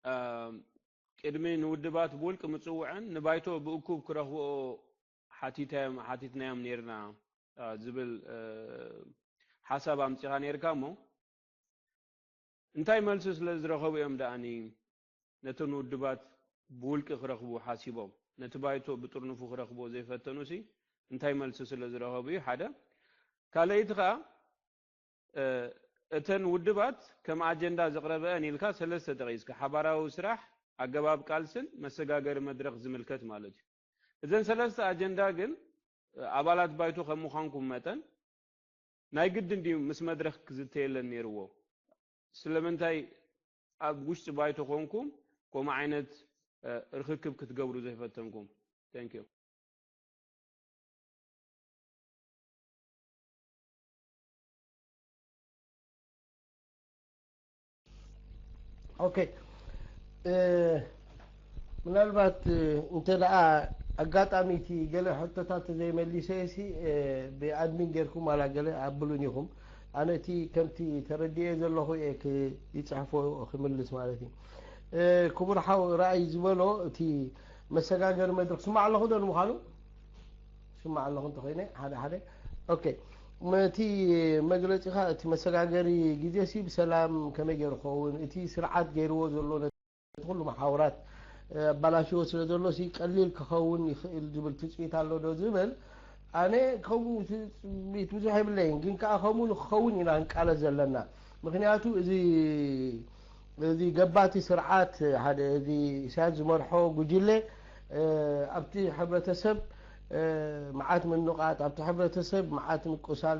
አ፣ ቅድሚ ንውድባት ብውልቂ ምጽውዐን ንባይቶ ብእኩብ ክረኽብኦ ሓቲታዮም ሓቲትናዮም ነይርና፣ አ፣ ዝብል፣ አ፣ ሓሳብ ኣምጺኻ ነይርካ እሞ፣ እንታይ መልሲ ስለ ዝረኸቡ እዮም ደኣኒ ነተን ውድባት ብውልቂ ክረኽቡ ሓሲቦም? ነቲ ባይቶ ብጥርንፉ ክረኽብዎ ዘይፈተኑሲ እንታይ መልሲ ስለ ዝረኸቡ እዩ? ሓደ። ካልኣይቲ ኸኣ፣ እ፣ እተን ውድባት ከም ኣጀንዳ ዘቕረበአን ኢልካ ሰለስተ ጠቒስካ፣ ሓባራዊ ስራሕ፣ ኣገባብ ቃልስን መሰጋገሪ መድረኽ ዝምልከት ማለት እዩ። እዘን ሰለስተ ኣጀንዳ ግን፣ እ፣ ኣባላት ባይቶ ከም ምዃንኩም መጠን፣ ናይ ግድን ድዩ ምስ መድረኽ ክዝተየለን ነይርዎ? ስለምንታይ ኣብ ውሽጢ ባይቶ ኮንኩም ከምኡ ዓይነት፣ እ፣ ርኽክብ ክትገብሩ ዘይፈተንኩም? Thank you። ኦኬ፣ እ፣ ምናልባት፣ እ፣ እንተ ደኣ ኣጋጣሚ እቲ ገለ ሕቶታት ዘይመሊሰ ሲ፣ እ፣ ብኣድሚን ጌርኩም ዋላ ገለ ኣብሉን ኢኹም። ኣነ እቲ ከምቲ ተረዲኤ ዘለኹ እየ ክ-፣ ይጽሕፎ ክምልስ ማለት እዩ። እ፣ ክቡር ሓው ራእይ ዝበሎ እቲ መሰጋገሪ መድረኽ ስማዕ ኣለኹ ዶ ንምዃኑ? ስማዕ ኣለኹ እንተኾይነ ሓደ ሓደ። ኦኬ፣ እቲ መግለጺኻ እቲ መሰጋገሪ ግዜ ሲ ብሰላም ከመይ ገይሩ ክኸውን፣ እቲ ስርዓት ገይርዎ ዘሎ ነቲ ኩሉ መሓውራት፣ እ፣ ኣባላሽዎ ስለ ዘሎ ሲ ቀሊል ክኸውን ይኽእል ዝብል ትጽቢት ኣሎ ዶ ዝብል፣ ኣነ ከምኡ ትጽቢት ብዙሕ የብለይን፣ ግን ከኣ ከምኡ ንክኸውን ኢና ክንቃለስ ዘለና። ምኽንያቱ እዚ፣ እዚ ገባቲ ስርዓት፣ ሓደ እዚ ኢሳያስ ዝመርሖ ጉጅለ፣ እ፣ ኣብቲ ሕብረተሰብ፣ እ፣ መዓት ምንቃጥ፣ ኣብቲ ሕብረተሰብ መዓት ምቁሳል፣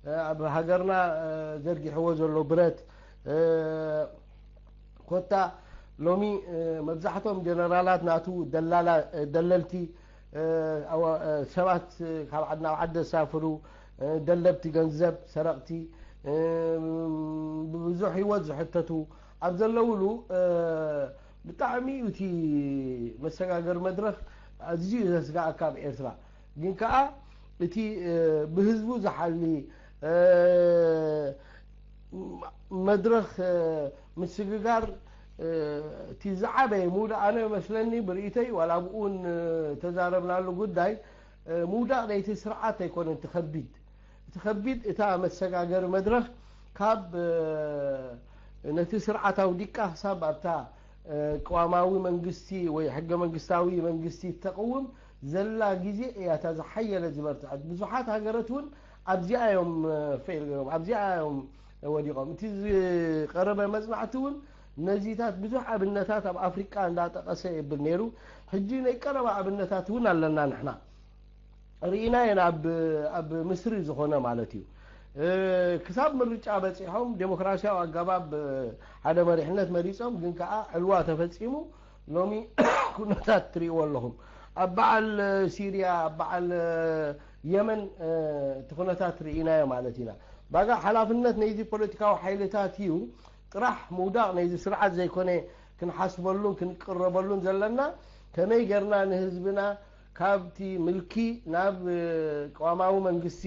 እ፣ ኣብ ሃገርና፣ እ፣ ዘርጊሕዎ ዘሎ ብረት፣ እ፣ ኮታ ሎሚ፣ እ፣ መብዛሕትኦም ጀነራላት ናቱ ደላላ-፣ እ፣ ደለልቲ፣ እ፣ ኣዋ-፣ እ፣ ሰባት፣ እ፣ ካብ ዓዲ ናብ ዓዲ ዘሳፍሩ፣ እ፣ ደለብቲ ገንዘብ፣ ሰረቕቲ፣ እ፣ ብዙሕ ህይወት ዝሕተቱ ኣብ ዘለውሉ፣ እ፣ ብጣዕሚ እዩ እቲ መሰጋገሪ መድረኽ ኣዝዩ ዘስግኣካ ኣብ ኤርትራ። ግን ከኣ እቲ፣ እ፣ ብህዝቡ ዝሓሊ፣ እ፣ መድረኽ፣ እ፣ ምስግጋር፣ እ፣ እቲ ዝዓበየ ምውዳእ ኣነ መስለኒ ብርእይተይ ዋላ ኣብኡ እውን፣ እ፣ ተዛረብናሉ ጉዳይ፣ እ፣ ምውዳቕ ናይቲ ስርዓት ኣይኮነን እቲ ከቢድ። እቲ ከቢድ እታ መሰጋገሪ መድረኽ ካብ፣ እ፣ ነቲ ስርዓት ኣውዲቕካ ክሳብ ኣብታ፣ እ፣ ቅዋማዊ መንግስቲ ወይ ሕገ መንግስታዊ መንግስቲ እተቕውም ዘላ ግዜ እያ እታ ዝሓየለ ዝበርትዐት። ብዙሓት ሃገራት እውን ኣብዚኣ እዮም፣ እ፣ ፌል ገይሮም፣ ኣብዚኣ እዮም ወዲቖም። እቲ ዝቐረበ መጽናዕቲ እውን ነዚታት ብዙሕ ኣብነታት ኣብ ኣፍሪቃ እንዳጠቐሰ የብል ነይሩ። ሕጂ ናይ ቀረባ ኣብነታት እውን ኣለና ንሕና። ርኢናየን ኣብ፣ ኣብ ምስሪ ዝኾነ ማለት እዩ። እ፣ ክሳብ ምርጫ በጺሖም ዴሞክራሲያዊ ኣገባብ፣ እ፣ ሓደ መሪሕነት መሪጾም፣ ግን ከኣ ዕልዋ ተፈጺሙ ሎሚ ኩነታት ትርእይዎ ኣለኹም። ኣብ በዓል ሲርያ፣ ኣብ በዓል የመን እቲ ኩነታት ርኢናዮ ማለት ኢና። ባጋ ሓላፍነት ናይዚ ፖለቲካዊ ሓይልታት እዩ። ጥራሕ ምውዳቕ ናይዚ ስርዓት ዘይኮነ ክንሓስበሉን ክንቅረበሉን ዘለና፣ ከመይ ጌርና ንህዝብና ካብቲ ምልኪ ናብ ቅዋማዊ መንግስቲ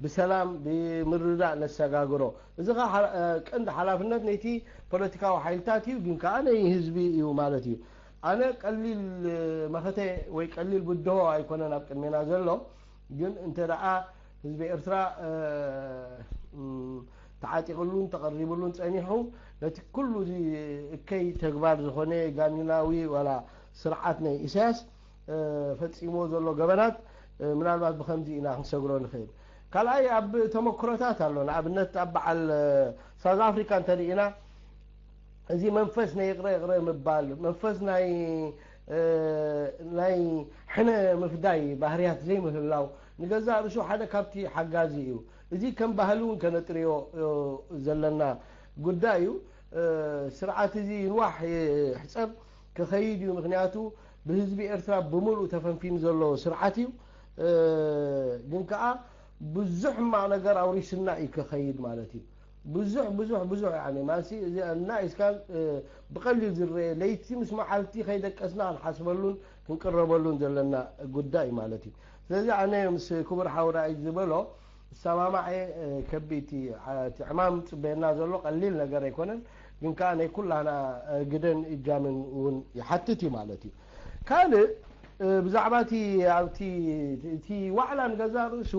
ብሰላም ብምርዳእ ነሰጋግሮ። እዚ ኸዓ ቀንዲ ሓላፍነት ናይቲ ፖለቲካዊ ሓይልታት እዩ፣ ግን ከኣ ናይ ህዝቢ እዩ ማለት እዩ። ኣነ ቀሊል መኸተ ወይ ቀሊል ብድሆ ኣይኮነን ኣብ ቅድሜና ዘሎ። ግን እንተ ደኣ ህዝቢ ኤርትራ ተዓጢቕሉን ተቐሪብሉን ጸኒሑ፣ ነቲ ኩሉ እዚ እከይ ተግባር ዝኾነ ጋኒናዊ ዋላ ስርዓት ናይ ኢሳያስ ፈጺምዎ ዘሎ ገበናት ምናልባት ብኸምዚ ኢና ክንሰግሮ ንኽእል። ካልኣይ ኣብ ተመክሮታት ኣሎ። ንኣብነት ኣብ በዓል ሳውዝ ኣፍሪካ እንተርኢና፣ እዚ መንፈስ ናይ ይቕረ ይቕረ ምባል፣ መንፈስ ናይ ናይ ሕነ ምፍዳይ ባህርያት ዘይምህላው ንገዛእ ርእሱ ሓደ ካብቲ ሓጋዚ እዩ። እዚ ከም ባህሊ እውን ከነጥርዮ ዘለና ጉዳይ እዩ። ስርዓት እዚ ይንዋሕ ይሕፀብ ክኸይድ እዩ። ምክንያቱ ብህዝቢ ኤርትራ ብምሉእ ተፈንፊኑ ዘሎ ስርዓት እዩ። ግን ከዓ ብዙሕ ሕማቕ ነገር ኣውሪስና እዩ ክኸይድ ማለት እዩ። ብዙሕ ብዙሕ ብዙሕ ያኒ ማንሲ እዚ እና ኢስካን ብቀሊል ዝረአ ለይቲ ምስ መዓልቲ ከይደቀስና ክንሓስበሉን ክንቅረበሉን ዘለና ጉዳይ ማለት እዩ። ስለዚ ኣነ ምስ ክቡር ሓውራይ ዝበሎ እሰማማዕ እየ። ከቢድ እቲ ዕማም ፅበየና ዘሎ ቀሊል ነገር ኣይኮነን፣ ግን ከዓ ናይ ኩላና ግደን እጃምን እውን ይሓትት እዩ ማለት እዩ። ካልእ ብዛዕባ እቲ ኣብቲ እቲ ዋዕላ ንገዛ ርእሱ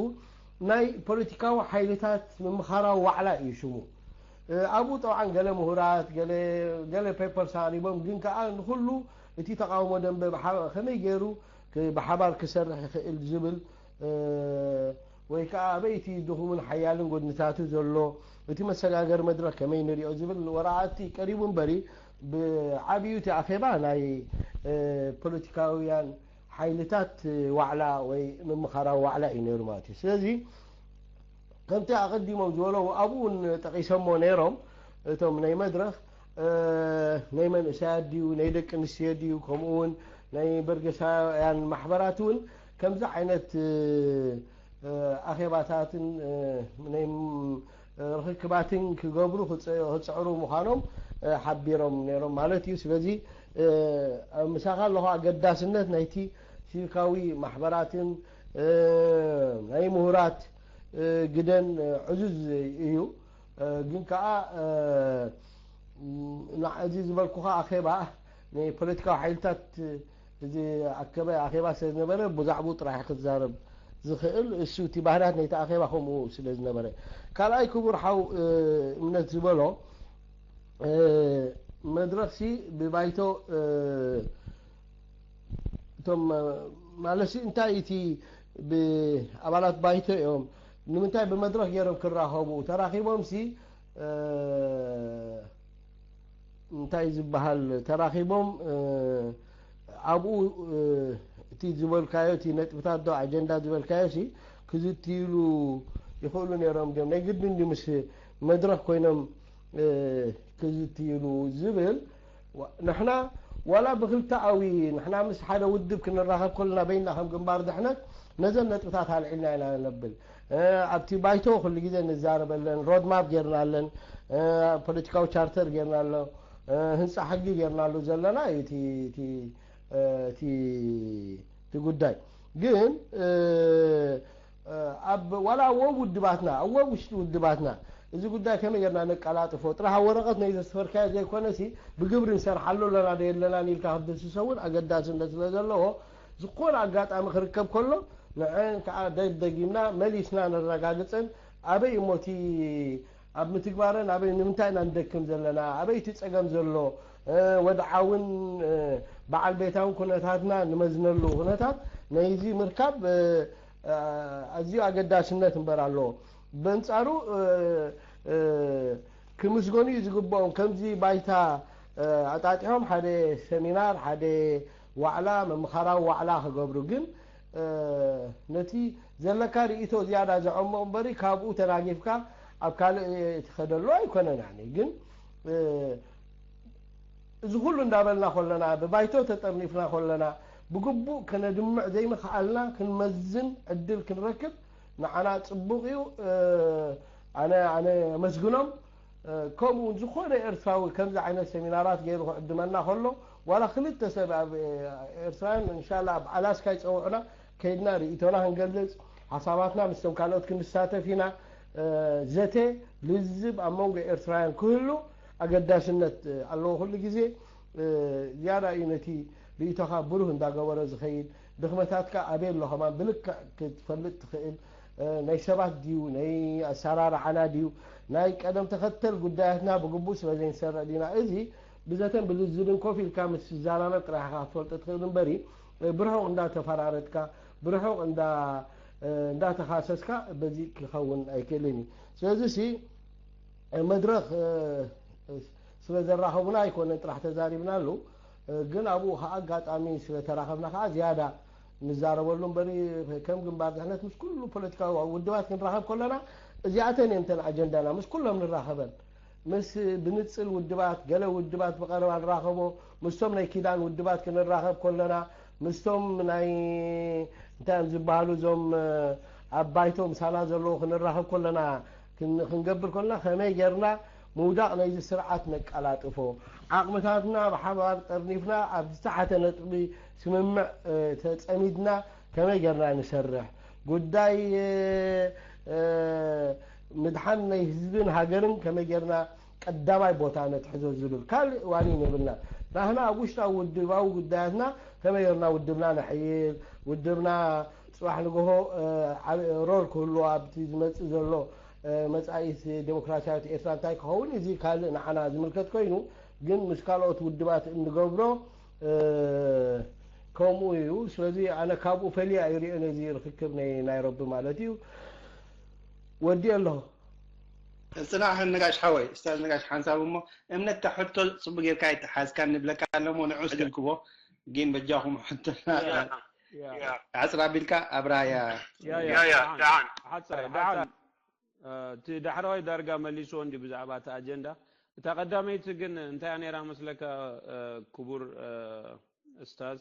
ናይ ፖለቲካዊ ሓይልታት ምምኻራዊ ዋዕላ እዩ ሽሙ። ኣብኡ ጠብዓን ገለ ምሁራት ገለ ፔፐርስ ኣቕሪቦም፣ ግን ከዓ ንኩሉ እቲ ተቃውሞ ደንበ ከመይ ገይሩ ብሓባር ክሰርሕ ይኽእል ዝብል ወይ ከዓ ኣበይ እቲ ድኹምን ሓያልን ጎድንታቱ ዘሎ፣ እቲ መሰጋገሪ መድረክ ከመይ ንሪኦ ዝብል ወረቓቕቲ ቀሪቡ እምበሪ ብዓብዩ እቲ ኣኼባ ናይ ፖለቲካውያን ሓይልታት ዋዕላ ወይ ምምኻራዊ ዋዕላ እዩ ነይሩ ማለት እዩ። ስለዚ ከምቲ ኣቐዲሞም ዝበሎ ኣብኡ እውን ጠቒሶሞ ነይሮም። እቶም ናይ መድረኽ ናይ መንእሰያት ድዩ ናይ ደቂ ኣንስትዮ ድዩ ከምኡ እውን ናይ በርገሳውያን ማሕበራት እውን ከምዚ ዓይነት ኣኼባታትን ናይ ርኽክባትን ክገብሩ ክፅዕሩ ምዃኖም ሓቢሮም ነይሮም ማለት እዩ። ስለዚ ምሳኻ ኣለኹ ኣገዳስነት ናይቲ ሲቪካዊ ማሕበራትን ናይ ምሁራት ግደን ዕዙዝ እዩ። ግን ከዓ እዚ ዝበልኩኻ ኣኼባ ናይ ፖለቲካዊ ሓይልታት እዚ ኣከበ ኣኼባ ስለ ዝነበረ ብዛዕባኡ ጥራሕ ክዛረብ ዝኽእል እሱ እቲ ባህርያት ናይቲ ኣኼባ ከምኡ ስለ ዝነበረ። ካልኣይ ክቡር ሓው እምነት ዝበሎ መድረኽሲ ብባይቶ እቶም ማለትሲ እንታይ እቲ ብኣባላት ባይቶ እዮም ንምንታይ ብመድረኽ ገይሮም ክራኸቡ ተራኺቦም ሲ እንታይ ዝበሃል ተራኺቦም ኣብኡ እቲ ዝበልካዮ እቲ ነጥብታት ዶ ኣጀንዳ ዝበልካዮ ሲ ክዝትይሉ ይኽእሉ ነይሮም ድዮም ናይ ግድን ድዩ ምስ መድረኽ ኮይኖም ክዝትይሉ ዝብል ንሕና ዋላ ብክልተኣዊ ንሕና ምስ ሓደ ውድብ ክንራኸብ ከለና በይና ከም ግንባር ድሕነት ነዘን ነጥብታት ኣልዒልና ኢና ነብል። ኣብቲ ባይቶ ኩሉ ግዜ ንዛረበለን ሮድማፕ ጌርናለን ፖለቲካዊ ቻርተር ጌርና ኣሎ ህንፃ ሕጊ ጌርናሉ ዘለና እዩ እቲ ጉዳይ ግን ኣብ ዋላ ኣብ ወብ ውድባትና ኣብ ወብ ውሽጢ ውድባትና እዚ ጉዳይ ከመይ ጌርና ነቀላጥፎ ጥራሕ ኣብ ወረቐት ናይ ዘስፈርካዮ ዘይኮነሲ ብግብሪ ንሰርሓሉ ኣለና ዶ የለናን ኢልካ ክድስሰ እውን ኣገዳስነት ስለ ዘለዎ ዝኾነ ኣጋጣሚ ክርከብ ከሎ ንዐን ከዓ ደደጊምና መሊስና ነረጋግፀን ኣበይ እሞ እቲ ኣብ ምትግባረን ኣበይ ንምንታይ ኢና ንደክም ዘለና ኣበይ እቲ ፀገም ዘሎ ወድዓውን በዓል ቤታውን ኩነታትና ንመዝነሉ ኩነታት ናይዚ ምርካብ ኣዝዩ ኣገዳስነት እምበር ኣለዎ። በንጻሩ ክምስገኑ እዩ ዝግብኦም። ከምዚ ባይታ ኣጣጢሖም ሓደ ሰሚናር፣ ሓደ ዋዕላ፣ መምኻራዊ ዋዕላ ክገብሩ ግን ነቲ ዘለካ ርእይቶ ዝያዳ ዘዐሞ እምበሪ ካብኡ ተናጊፍካ ኣብ ካልእ ትኸደሉ ኣይኮነን። ግን እዚ ኩሉ እንዳበልና ከለና ብባይቶ ተጠርኒፍና ከለና ብግቡእ ከነድምዕ ዘይምኽኣልና ክንመዝን ዕድል ክንረክብ ንዓና ጽቡቕ እዩ። ኣነ ኣነ ኣመስግኖም። ከምኡ እውን ዝኾነ ኤርትራዊ ከምዚ ዓይነት ሰሚናራት ገይሩ ክዕድመና ከሎ ዋላ ክልተ ሰብ ኣብ ኤርትራውያን እንሻላ ኣብ ኣላስካ ይጸውዑና ከይድና ርእይቶና ክንገልጽ ሓሳባትና ምስቶም ካልኦት ክንሳተፍ ኢና። ዘተ ልዝብ ኣብ መንጎ ኤርትራውያን ክህሉ ኣገዳስነት ኣለዎ። ኩሉ ግዜ ዝያዳ እዩ ነቲ ርእይቶኻ ብሩህ እንዳገበሮ ዝኸይድ። ድኽመታትካ ኣበይ ኣሎ ከማን ብልክዕ ክትፈልጥ ትኽእል። ናይ ሰባት ድዩ ናይ ኣሰራርዓና ድዩ ናይ ቀደም ተኸተል ጉዳያትና ብግቡእ ስለ ዘይንሰርዕ ዲና? እዚ ብዘተን ብልዝብን ኮፍ ኢልካ ምስ ትዘራረብ ጥራሕ ኢኻ ክትፈልጦ ትኽእል እምበሪ ብርሑቕ እንዳተፈራረድካ ብርሑቕ እንዳ እንዳተኻሰስካ በዚ ክኸውን ኣይክእልን እዩ። ስለዚ ሲ መድረኽ ስለ ዘራኸቡና ኣይኮነን ጥራሕ ተዛሪብናሉ፣ ግን ኣብኡ ከዓ ኣጋጣሚ ስለ ተራኸብና ከዓ ዝያዳ ንዛረበሉ እምበሪ ከም ግንባር ድሕነት ምስ ኩሉ ፖለቲካዊ ውድባት ክንራኸብ ከለና እዚኣተን እየን ተን ኣጀንዳና ምስ ኩሎም ንራኸበን። ምስ ብንጽል ውድባት ገለ ውድባት ብቐረባ ንራኸቦ ምስቶም ናይ ኪዳን ውድባት ክንራኸብ ከለና ምስቶም ናይ እንታይ እዮም ዝበሃሉ እዞም ኣብ ባይቶ ምሳና ዘለዉ ክንራኸብ ከለና ክንገብር ከለና ከመይ ጌርና ምውዳቕ ናይዚ ስርዓት ነቀላጥፎ ዓቕምታትና ብሓባር ጠርኒፍና ኣብ ዝተሓተ ነጥቢ ስምምዕ ተጸሚድና ከመይ ጌርና ንሰርሕ ጉዳይ ምድሓን ናይ ህዝብን ሃገርን ከመይ ጌርና ቀዳማይ ቦታ ነትሕዞ ዝብል ካልእ ዋኒን የብልና። ናህና ኣብ ውሽጣዊ ውድባዊ ጉዳያትና ከመይ ጌርና ውድብና ነሕይል፣ ውድብና ጽባሕ ንግሆ ሮል ክህልዎ ኣብቲ ዝመጽእ ዘሎ መጻኢት ዴሞክራሲያዊት ኤርትራ እንታይ ክኸውን እዚ ካልእ ንዓና ዝምልከት ኮይኑ ግን ምስ ካልኦት ውድባት እንገብሮ ከምኡ እዩ። ስለዚ ኣነ ካብኡ ፈልየ ኣይሪኦ ነዚ ርክክብ ናይ ናይሮቢ ማለት እዩ። ወዲእ ኣለኹ። ጽናሕ ነጋሽ ሓወይ፣ እስታዝ ነጋሽ ሓንሳብ እሞ እምነት እታ ሕቶ ጽቡቅ ጌርካ ኣይተሓዝካ ንብለካ ኣለሞ ንዑስ ትልክቦ ግን በጃኹም ሕቶ ኣጽራ ቢልካ ኣብራያ እቲ ዳሕራዋይ ዳርጋ መሊስዎ እንዲ ብዛዕባ እቲ ኣጀንዳ እታ ቀዳመይቲ ግን እንታይ ነራ መስለካ ክቡር እስታዝ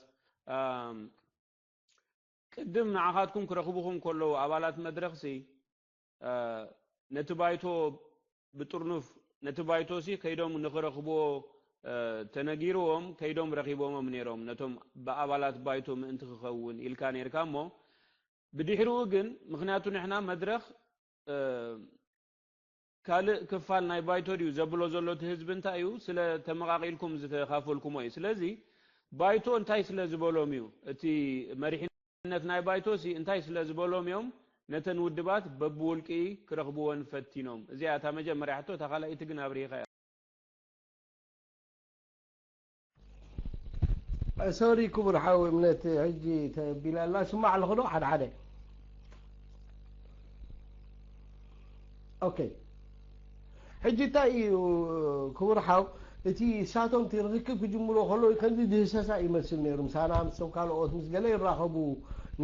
ቅድም ንዓኻትኩም ክረኽቡኹም ከለዉ ኣባላት መድረኽሲ ነቲ ባይቶ ብጥርኑፍ ነቲ ባይቶሲ ከይዶም ንኽረኽብዎ ተነጊርዎም ከይዶም ረኺቦሞም ነይሮም ነቶም ብኣባላት ባይቶ ምእንቲ ክኸውን ኢልካ ነይርካ እሞ ብድሕሪኡ ግን ምኽንያቱ ንሕና መድረኽ ካልእ ክፋል ናይ ባይቶ ድዩ ዘብሎ ዘሎ እቲ ህዝቢ እንታይ እዩ ስለ ተመቃቂልኩም ዝተኻፈልኩሞ እዩ ስለዚ ባይቶ እንታይ ስለ ዝበሎም እዩ እቲ መሪሕነት ናይ ባይቶ ሲ እንታይ ስለ ዝበሎም እዮም ነተን ውድባት በብውልቂ ክረኽብወን ፈቲኖም እዚኣ እታ መጀመርያ ሕቶ እታ ካልኣይቲ ግን ኣብሪሂኻ እያ ሶሪ ክቡር ሓው እምነት ሕጂ ተቢላ ኣላ ስማዕ ኣለኹ ዶ ሓደ ሓደ ኦኬ ሕጂ እንታይ እዩ ክቡር ሓው እቲ እሳቶም እቲ ርክክብ ክጅምሮ ከለዉ ከምዚ ድህሰሳ ይመስል ነይሩ ምሳና ምስቶም ካልኦት ምስ ገለ ይራኸቡ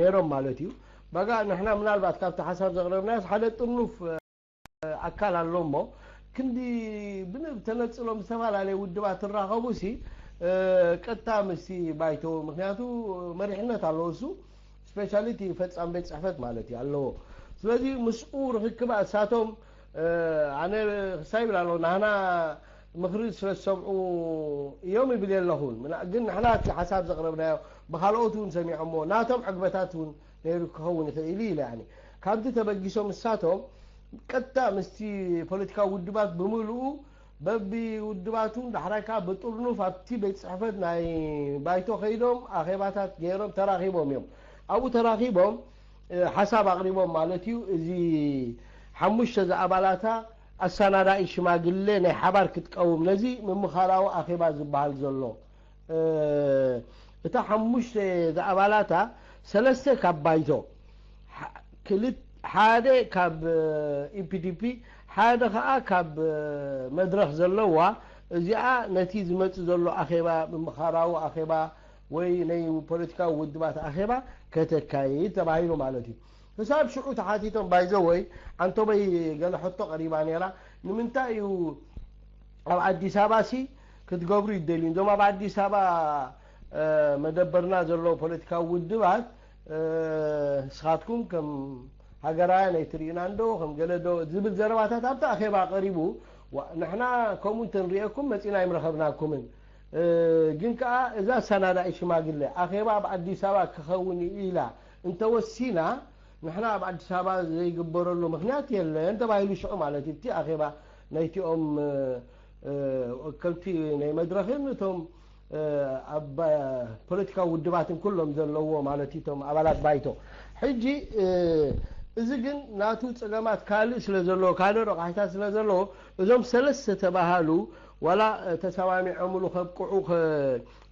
ነይሮም ማለት እዩ በጋ ንሕና ምናልባት ካብቲ ሓሳብ ዘቕረብናዮስ ሓደ ጥርኑፍ ኣካል ኣሎ እሞ ክንዲ ብተነፅሎም ዝተፈላለዩ ውድባት ትራኸቡ ሲ ቀጥታ ምስቲ ባይቶ ምክንያቱ መሪሕነት ኣለዎ እሱ ስፔሻሊ እቲ ፈፃም ቤት ፅሕፈት ማለት እዩ ኣለዎ ስለዚ ምስኡ ርክክብ እሳቶም ኣነ ክሳይ ይብል ኣለዎ ናህና ምክሪ ስለ ዝሰምዑ እዮም ይብል የለኹን ግን ንሕና እቲ ሓሳብ ዘቕረብናዮ ብካልኦት እውን ሰሚዖሞ ናቶም ዕግበታት እውን ነይሩ ክኸውን ይኽእል ኢለ ያኒ ካብዚ ተበጊሶም እሳቶም ቀጥታ ምስቲ ፖለቲካዊ ውድባት ብምልኡ በቢ ውድባቱ ዳሕራይ ከዓ ብጥርኑፍ ኣብቲ ቤት ፅሕፈት ናይ ባይቶ ከይዶም ኣኼባታት ገይሮም ተራኺቦም እዮም ኣብኡ ተራኺቦም ሓሳብ ኣቕሪቦም ማለት እዩ እዚ ሓሙሽተ ዝኣባላታ ኣሰናዳኢ ሽማግሌ ናይ ሓባር ክትቀውም ነዚ ምምኻራዊ ኣኼባ ዝበሃል ዘሎ እታ ሓሙሽተ ዝኣባላታ ሰለስተ ካብ ባይቶ ሓደ ካብ ኢፒዲፒ ሓደ ከዓ ካብ መድረኽ ዘለዋ እዚኣ ነቲ ዝመፅእ ዘሎ ኣኼባ ምምኻራዊ ኣኼባ ወይ ናይ ፖለቲካዊ ውድባት ኣኼባ ከተካይድ ተባሂሉ ማለት እዩ። ክሳብ ሽዑ ተሓቲቶም ባይዘወይ ኣንቶበይ ገለ ሕቶ ቀሪባ ነይራ ንምንታይ እዩ ኣብ ኣዲስ ኣበባ ሲ ክትገብሩ ይደልዩ እዞም ኣብ ኣዲስ ኣበባ መደበርና ዘለዉ ፖለቲካዊ ውድባት ንስኻትኩም ከም ሃገራውያን ኣይትርእዩናን ዶ ከም ገለ ዶ ዝብል ዘረባታት ኣብቲ ኣኼባ ቀሪቡ። ንሕና ከምኡ እንተንርእየኩም መጺና ኣይምረኸብናኩምን። ግን ከኣ እዛ ኣሰናዳኢ ሽማግለ ኣኼባ ኣብ ኣዲስ ኣበባ ክኸውን እዩ ኢላ እንተወሲና ንሕና ኣብ ኣዲስ ኣበባ ዘይግበረሉ ምኽንያት የለን ተባሂሉ ሽዑ ማለት እዩ። እቲ ኣኼባ ናይቲኦም ወከልቲ ናይ መድረኽን እቶም ኣብ ፖለቲካዊ ውድባትን ኩሎም ዘለዎ ማለት እዩ እቶም ኣባላት ባይቶ። ሕጂ እዚ ግን ናቱ ጸገማት ካልእ ስለ ዘለዎ ካልእ ረቋሒታት ስለ ዘለዎ እዞም ሰለስተ ተባሃሉ ዋላ ተሰማሚዖምሉ ከብቅዑ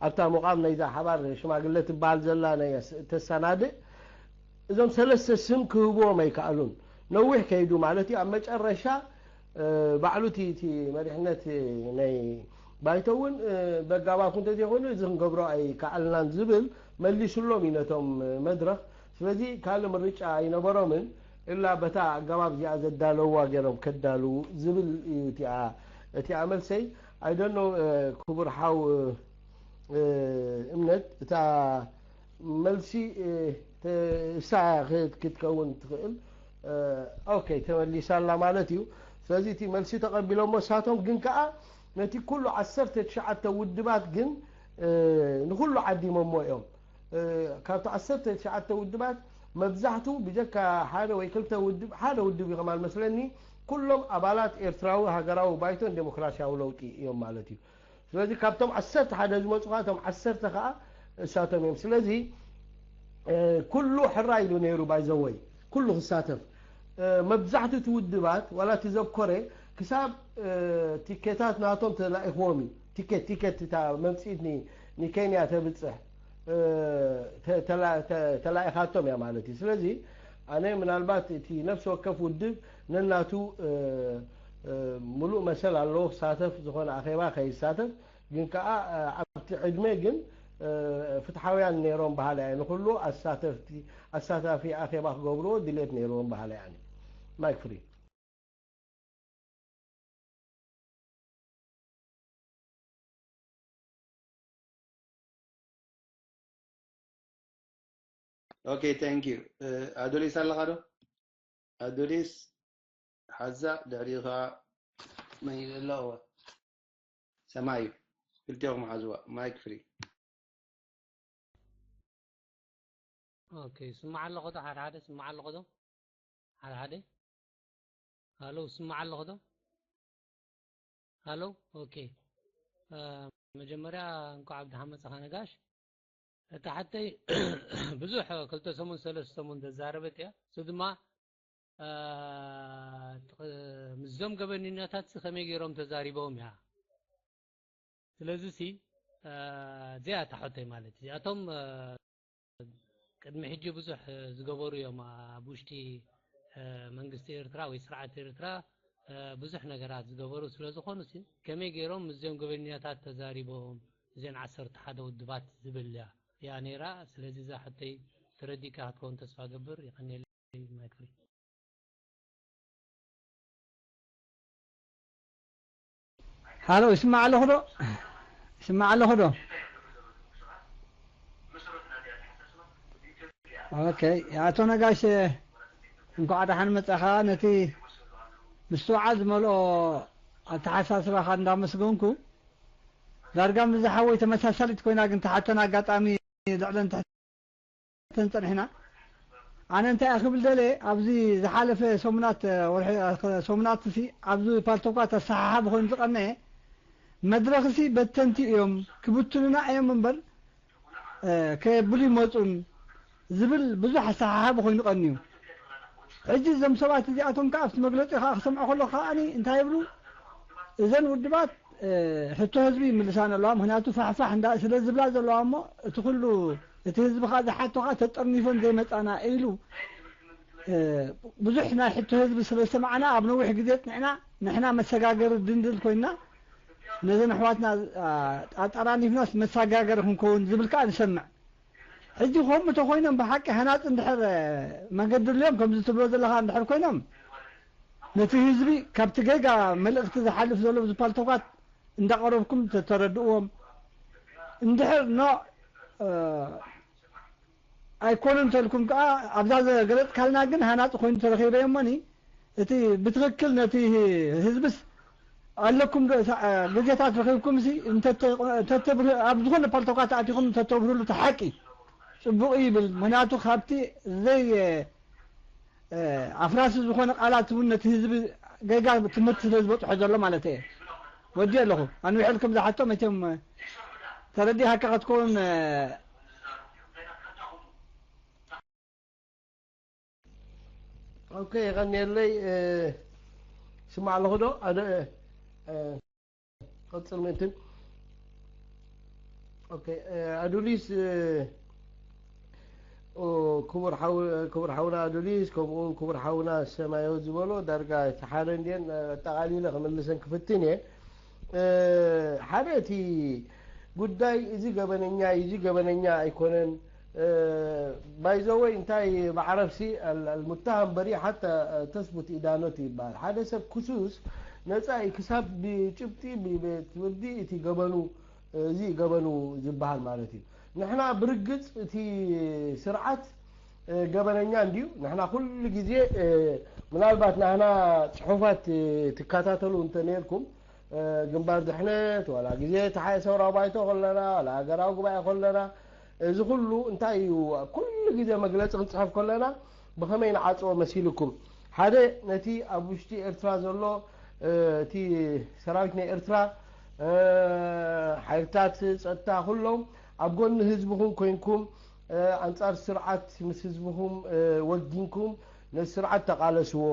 ኣብታ ምቋም ናይዛ ሓባር ሽማግለ ትበሃል ዘላ ተሰናድእ እዞም ሰለስተ ስም ክህብዎም ኣይከኣሉን። ነዊሕ ከይዱ ማለት እዩ። ኣብ መጨረሻ ባዕሉ እቲ መሪሕነት ናይ ባይቶ እውን በጋባኩ እንተዘይኮይኑ እዚ ክንገብሮ ኣይከኣልናን ዝብል መሊሱሎም እዩ ነቶም መድረኽ። ስለዚ ካልእ ምርጫ ኣይነበሮምን እላ በታ ኣገባብ እዚኣ ዘዳለውዋ ገይሮም ከዳልዉ ዝብል እዩ እቲኣ እቲኣ መልሰይ። ኣይደኖ ክቡር ሓው እምነት እታ መልሲ እሳ ክትከውን ትኽእል። ኦኬ ተመሊሳላ ማለት እዩ። ስለዚ እቲ መልሲ ተቐቢሎሞ እሳቶም ግን ከኣ ነቲ ኩሉ ዓሰርተ ትሽዓተ ውድባት ግን ንኩሉ ዓዲሞሞ እዮም። ካብቲ ዓሰርተ ትሽዓተ ውድባት መብዛሕቱ ብጀካ ሓደ ወይ ክልተ ውድብ ሓደ ውድብ እዩ ከማን መስለኒ ኩሎም ኣባላት ኤርትራዊ ሃገራዊ ባይቶን ዴሞክራሲያዊ ለውጢ እዮም ማለት እዩ። ስለዚ ካብቶም ዓሰርተ ሓደ ዝመፁ ከዓ እቶም ዓሰርተ ከዓ እሳቶም እዮም። ስለዚ ኩሉ ሕራ ኢሉ ነይሩ ባይዘወይ ኩሉ ክሳተፍ መብዛሕቱ እቲ ውድባት ዋላ እቲ ዘኮረ ክሳብ ቲኬታት ናቶም ተላኢኽዎም እዩ። ቲኬት ቲኬት እታ መምፅኢት ንኬንያ ተብፅሕ ተላኢኻቶም እያ ማለት እዩ። ስለዚ ኣነ ምናልባት እቲ ነፍሲ ወከፍ ውድብ ነናቱ ሙሉእ መሰል ኣለዎ ክሳተፍ ዝኾነ ኣኼባ ከይሳተፍ ግን ከዓ ኣብቲ ዕድመ ግን ፍትሓውያን ነይሮም በሃላ እየ። ንኩሉ ኣሳተፍቲ ኣሳታፊ ኣኼባ ክገብርዎ ድሌት ነይርዎም በሃላ እየ። ማይክ ፍሪ Okay, thank you. ኣዶሊስ ኣለኻ ዶ? ኣዶሊስ ሓዛ ድሕሪኡ ከዓ መን ይዘላ እዋ ሰማይ እዩ። ክልቲኹም ሓዝዋ ማይክ ፍሪ። ኦኬ ስማዕ ኣለኹ ዶ ሓደ ሓደ ስማዕ ኣለኹ ዶ ሓደ ሓደ ሃሎ ስማዕ ኣለኹ ዶ ሃሎ ኦኬ መጀመርያ እንኳዕ ኣብ ደሓን መጻኻ ነጋሽ እታ ሓተይ ብዙሕ ክልተ ሰሙን ሰለስተ ሰሙን ተዛረበት እያ እሱ ድማ ምስዞም ገበነኛታት ከመይ ገይሮም ተዛሪቦም እያ ስለዚ ሲ እዚኣ እታ ሕቶይ ማለት እዚኣቶም ቅድሚ ሕጂ ብዙሕ ዝገበሩ እዮም ኣብ ውሽጢ መንግስቲ ኤርትራ ወይ ስርዓት ኤርትራ ብዙሕ ነገራት ዝገበሩ ስለ ዝኾኑ ሲ ከመይ ገይሮም ምስዚኦም ገበኛታት ተዛሪቦም እዚን ዓሰርተ ሓደ ውድባት ዝብል እያ እያ ነይራ ስለዚ እዛ ሕቶይ ተረዲእካ ክትከውን ተስፋ ገብር ይቀኒለይ ማይክ ፍሪ ሃሎ ይስማዕ ኣለኹ ዶ ይስማዕ ኣለኹ ዶ ኦኬ ኣቶ ነጋሽ እንኳዕ ደሓን መጻኻ ነቲ ምስትውዓል ዝመልኦ ኣተሓሳስባኻ እንዳመስገንኩ ዳርጋ ምስ ዝሓወይ ተመሳሳሊት ኮይና ግን ተሓተን ኣጋጣሚ ልዕለን ትሕተን ጸኒሕና ኣነ እንታይ ክብል ደለ ኣብዚ ዝሓለፈ ሰሙናት ወርሒ ሰሙናት ሲ ኣብዚ ፓልቶኳ ተሰሓሓቢ ኮይኑ ዝቀነየ መድረኽሲ በተንቲ እዮም ክብትኑና እዮም እምበር ከየብሉ ይመፁን ዝብል ብዙሕ ኣሰሓሓቢ ኮይኑ ቀንዩ ሕጂ እዞም ሰባት እዚኣቶም ከዓ ኣብቲ መግለፂ ከዓ ክሰምዖ ከሎ ከዓኒ እንታይ ይብሉ እዘን ውድባት ሕቶ ህዝቢ ይምልሳን ኣለዋ ምክንያቱ ፋሕፋሕ እንዳ ስለ ዝብላ ዘለዋ እሞ እቲ ኩሉ እቲ ህዝቢ ከዓ ዝሓቶ ከዓ ተጠርኒፈን ዘይመፃና ኢሉ ብዙሕ ናይ ሕቶ ህዝቢ ስለ ዝሰማዕና ኣብ ነዊሕ ግዜ ፅንዕና ንሕና መሰጋገሪ ድንድል ኮይና ነዘን ኣሕዋትና ኣጠራኒፍናስ መሰጋገሪ ክንከውን ዝብል ከዓ ንሰምዕ ሕጂ ከምኡ ተኮይኖም ብሓቂ ሃናፂ እንድሕር መንገዲ ድልዮም ከምዚ ትብሎ ዘለካ እንድሕር ኮይኖም ነቲ ህዝቢ ካብቲ ጌጋ መልእክቲ ዝሓልፍ ዘሎ ብዙ ፓልቶካት እንዳቀረብኩም ተተረድእዎም እንድሕር ኖ ኣይኮነን እንተልኩም ከዓ ኣብዛ ዘገለፅካልና ግን ሃናፂ ኮይኑ ተረኺበ እሞኒ እቲ ብትኽክል ነቲ ህዝብስ ኣለኩም ግዜታት ረኺብኩም ሲ ኣብ ዝኾነ ፓልቶካ ተኣቲኹም እንተተብርህሉ እቲ ሓቂ ፅቡቕ ይብል። ምክንያቱ ካብቲ ዘይ ኣፍራሲ ዝኾነ ቃላት እውን ነቲ ህዝቢ ጌጋ ትምህርቲ ስለ ዝበፅሖ ዘሎ ማለት እየ። ወዲ ኣለኹ ኣንዊሐልኩም ዝሓቶ መቸም ተረዲሃካ ክትከውን ኦኬ፣ የቐንየለይ። ስማዕ ኣለኹ ዶ? ኣደ ቀጽል ምእንትን። ኦኬ፣ ኣዱሊስ ክቡር ሓውና ኣዱሊስ ከምኡውን ክቡር ሓውና ሰማዮ ዝበሎ ዳርጋ ተሓረ እንድን ኣጠቓሊለ ክምልሰን ክፍትን እየ። ሓደ እቲ ጉዳይ እዚ ገበነኛ እዩ፣ እዚ ገበነኛ ኣይኮነን። ባይዘወይ እንታይ ብዓረብሲ ኣልሙታሃም በሪ ሓታ ተስቡት ኢዳኖት ይበሃል። ሓደ ሰብ ክሱስ ነፃ እዩ ክሳብ ብጭብጢ ብቤት ፍርዲ እቲ ገበኑ እዚ ገበኑ ዝበሃል ማለት እዩ። ንሕና ብርግፅ እቲ ስርዓት ገበነኛ እንድዩ። ንሕና ኩሉ ግዜ ምናልባት ናህና ፅሑፋት ትከታተሉ እንተነርኩም ግንባር ድሕነት ዋላ ግዜ ተሓየ ሰውራ ባይቶ ከለና ዋላ ሃገራዊ ጉባኤ ከለና እዚ ኩሉ እንታይ እዩ ኩሉ ግዜ መግለፂ ክንፅሕፍ ከለና ብኸመይ ንዓፅዎ መሲልኩም ሓደ ነቲ ኣብ ውሽጢ ኤርትራ ዘሎ እቲ ሰራዊት ናይ ኤርትራ ሓይልታት ፀጥታ ኩሎም ኣብ ጎኒ ህዝብኹም ኮይንኩም ኣንጻር ስርዓት ምስ ህዝብኹም ወጊንኩም ነዚ ስርዓት ተቓለስዎ።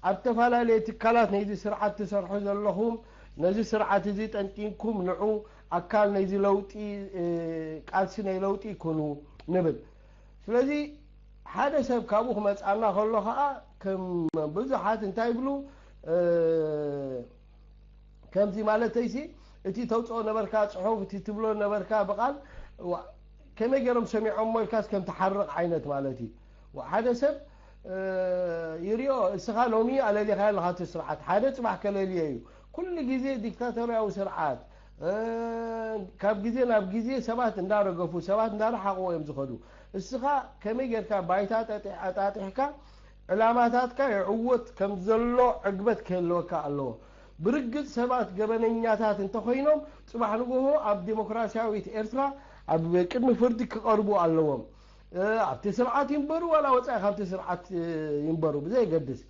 ኣብ ተፈላለየ ትካላት ነዚ ስርዓት ትሰርሑ ዘለኹም ነዚ ስርዓት እዚ ጠንጢንኩም ንዑ ኣካል ነዚ ለውጢ ቃልሲ ናይ ለውጢ ኩኑ ንብል። ስለዚ ሓደ ሰብ ካብኡ ክመጽኣና ከሎ ከዓ ከም ብዙሓት እንታይ ይብሉ ከምዚ ማለተይሲ እቲ ተውፅኦ ነበርካ ፅሑፍ እቲ ትብሎ ነበርካ ብቃል ከመይ ገይሮም ሰሚዖሞ ኢልካስ ከም ትሓርቕ ዓይነት ማለት እዩ። ሓደ ሰብ ይሪኦ እስኻ ሎሚ ኣለሊኻዮ ኣለኻ እቲ ስርዓት ሓደ ፅባሕ ከለልዮ እዩ። ኩሉ ግዜ ዲክታቶርያዊ ስርዓት ካብ ግዜ ናብ ግዜ ሰባት እንዳረገፉ ሰባት እንዳረሓቕዎ እዮም ዝኸዱ። እስኻ ከመይ ጌርካ ባይታ ኣጣጢሕካ ዕላማታትካ ይዕወት ከም ዘሎ ዕግበት ክህልወካ ኣለዎ። ብርግጽ ሰባት ገበነኛታት እንተኾይኖም ጽባሕ ንግሆ ኣብ ዴሞክራሲያዊት ኤርትራ ኣብ ቅድሚ ፍርዲ ክቐርቡ ኣለዎም። ኣብቲ ስርዓት ይንበሩ ዋላ ወጻኢ ካብቲ ስርዓት ይንበሩ ብዘየገድስ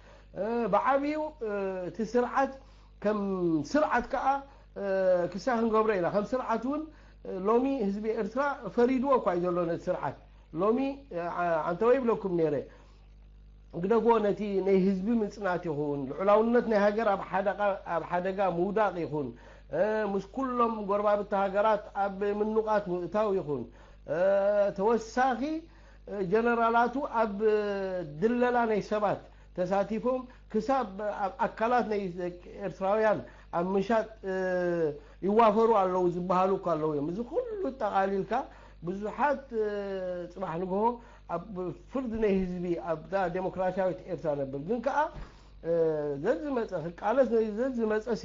ብዓብዩ እቲ ስርዓት ከም ስርዓት ከዓ ክሳ ክንገብሮ ኢና። ከም ስርዓት እውን ሎሚ ህዝቢ ኤርትራ ፈሪድዎ እኳ እዩ ዘሎ ነቲ ስርዓት። ሎሚ ኣንተ ወይ ብለኩም ነይረ ግደፍዎ ነቲ ናይ ህዝቢ ምጽናት ይኹን ልዑላውነት ናይ ሃገር ኣብ ሓደጋ ምውዳቕ ይኹን ምስ ኩሎም ጎረባብቲ ሃገራት ኣብ ምንቓት ምእታው ይኹን ተወሳኺ ጀነራላቱ ኣብ ድለላ ናይ ሰባት ተሳቲፎም ክሳብ ኣብ ኣካላት ናይ ኤርትራውያን ኣብ ምሻጥ ይዋፈሩ ኣለዉ ዝበሃሉ እኳ ኣለዉ እዮም። እዚ ኩሉ ጠቓሊልካ ብዙሓት ፅባሕ ንግሆ ኣብ ፍርዲ ናይ ህዝቢ ኣብታ ዴሞክራሲያዊት ኤርትራ ነብር ግን ከዓ ዘዝመፀ ክቃለስ ዘዝመፀ ሲ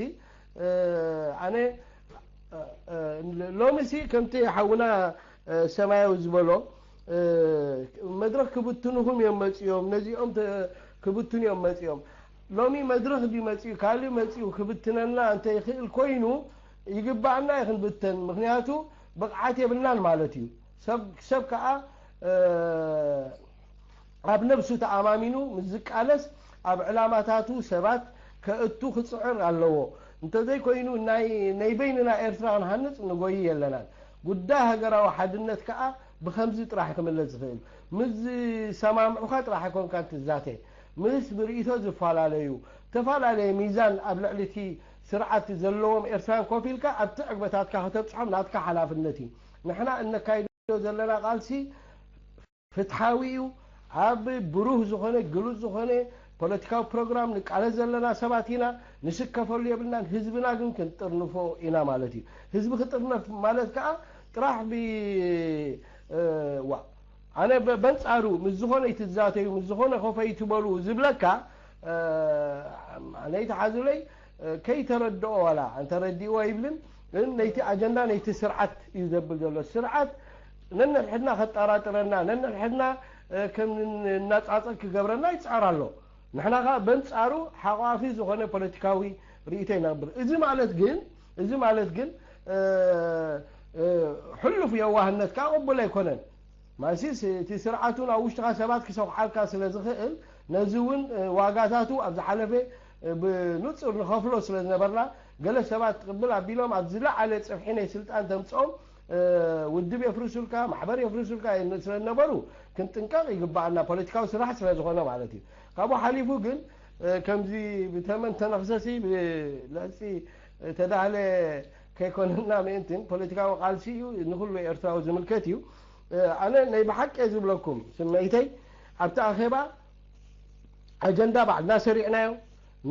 ኣነ ሎሚ ሲ ከምቲ ሓውና ሰማያዊ ዝበሎ መድረክ ክብትንኹም እዮም መፂኦም ነዚኦም ክብትኑ እዮም መፂኦም። ሎሚ መድረክ ድዩ መፂኡ ካልእ መፂኡ ክብትነና እንተይኽእል ኮይኑ ይግባኣና እዩ ክንብተን። ምክንያቱ ብቕዓት የብልናን ማለት እዩ። ሰብ ከዓ ኣብ ነብሱ ተኣማሚኑ ምስ ዝቃለስ ኣብ ዕላማታቱ ሰባት ከእቱ ክፅዕር ኣለዎ። እንተዘይኮይኑ ናይ በይንና ኤርትራ ክንሃንፅ ንጎይ የለናን። ጉዳይ ሃገራዊ ሓድነት ከዓ ብከምዚ ጥራሕ ክምለስ ዝኽእል ምስ ዝሰማምዑካ ጥራሕ ኣይኮንካን ትዛተ። ምስ ብርእይቶ ዝፈላለዩ ዝተፈላለየ ሚዛን ኣብ ልዕሊ እቲ ስርዓት ዘለዎም ኤርትራውያን ኮፍ ኢልካ ኣብቲ ዕግበታትካ ከተብፅሖም ናትካ ሓላፍነት እዩ። ንሕና እነካይዶ ዘለና ቃልሲ ፍትሓዊ እዩ። ኣብ ብሩህ ዝኾነ ግሉጽ ዝኾነ ፖለቲካዊ ፕሮግራም ንቃለስ ዘለና ሰባት ኢና። ንስከፈሉ የብልናን። ህዝብና ግን ክንጥርንፎ ኢና ማለት እዩ። ህዝቢ ክጥርነፍ ማለት ከዓ ጥራሕ ብ ዋ ኣነ በንጻሩ ምስ ዝኾነ ይትዛተዩ ምስ ዝኾነ ኮፈ ይትበሉ ዝብለካ ኣነ ይተሓዙለይ ከይተረድኦ ዋላ እንተረዲእዎ ይብልን ግን ነይቲ ኣጀንዳ ነይቲ ስርዓት እዩ ዘብል ዘሎ ስርዓት ነንሕድና ከጠራጥረና፣ ነንሕድና ከም እናጻጸግ ክገብረና ይጽዕር ኣሎ። ንሕና ከኣ በንጻሩ ሓቋፊ ዝኾነ ፖለቲካዊ ርእይቶ ይነብር። እዚ ማለት ግን እዚ ማለት ግን ሕሉፍ የዋህነት ከኣ ቅቡል ኣይኮነን። ማሲስ እቲ ስርዓቱን ኣብ ውሽጥኻ ሰባት ክሰኹዓልካ ስለ ዝኽእል ነዚ እውን ዋጋታቱ ኣብ ዝሓለፈ ብንጹር ንኸፍሎ ስለ ዝነበርና ገለ ሰባት ቅብል ኣቢሎም ኣብ ዝለዓለ ጽፍሒ ናይ ስልጣን ተምጽኦም ውድብ የፍርሱልካ፣ ማሕበር የፍርሱልካ ስለ ዝነበሩ ክንጥንቀቕ ይግባኣና፣ ፖለቲካዊ ስራሕ ስለ ዝኾነ ማለት እዩ። ካብኡ ሓሊፉ ግን ከምዚ ብተመን ተነኽሰሲ ብለሕፂ ተዳህለ ከይኮነና ምእንትን ፖለቲካዊ ቃልሲ እዩ፣ ንኩሉ ኤርትራዊ ዝምልከት እዩ። ኣነ ናይ ብሓቂ ዝብለኩም ስመይተይ ኣብቲ ኣኼባ ኣጀንዳ ባዕልና ሰሪዕናዮ።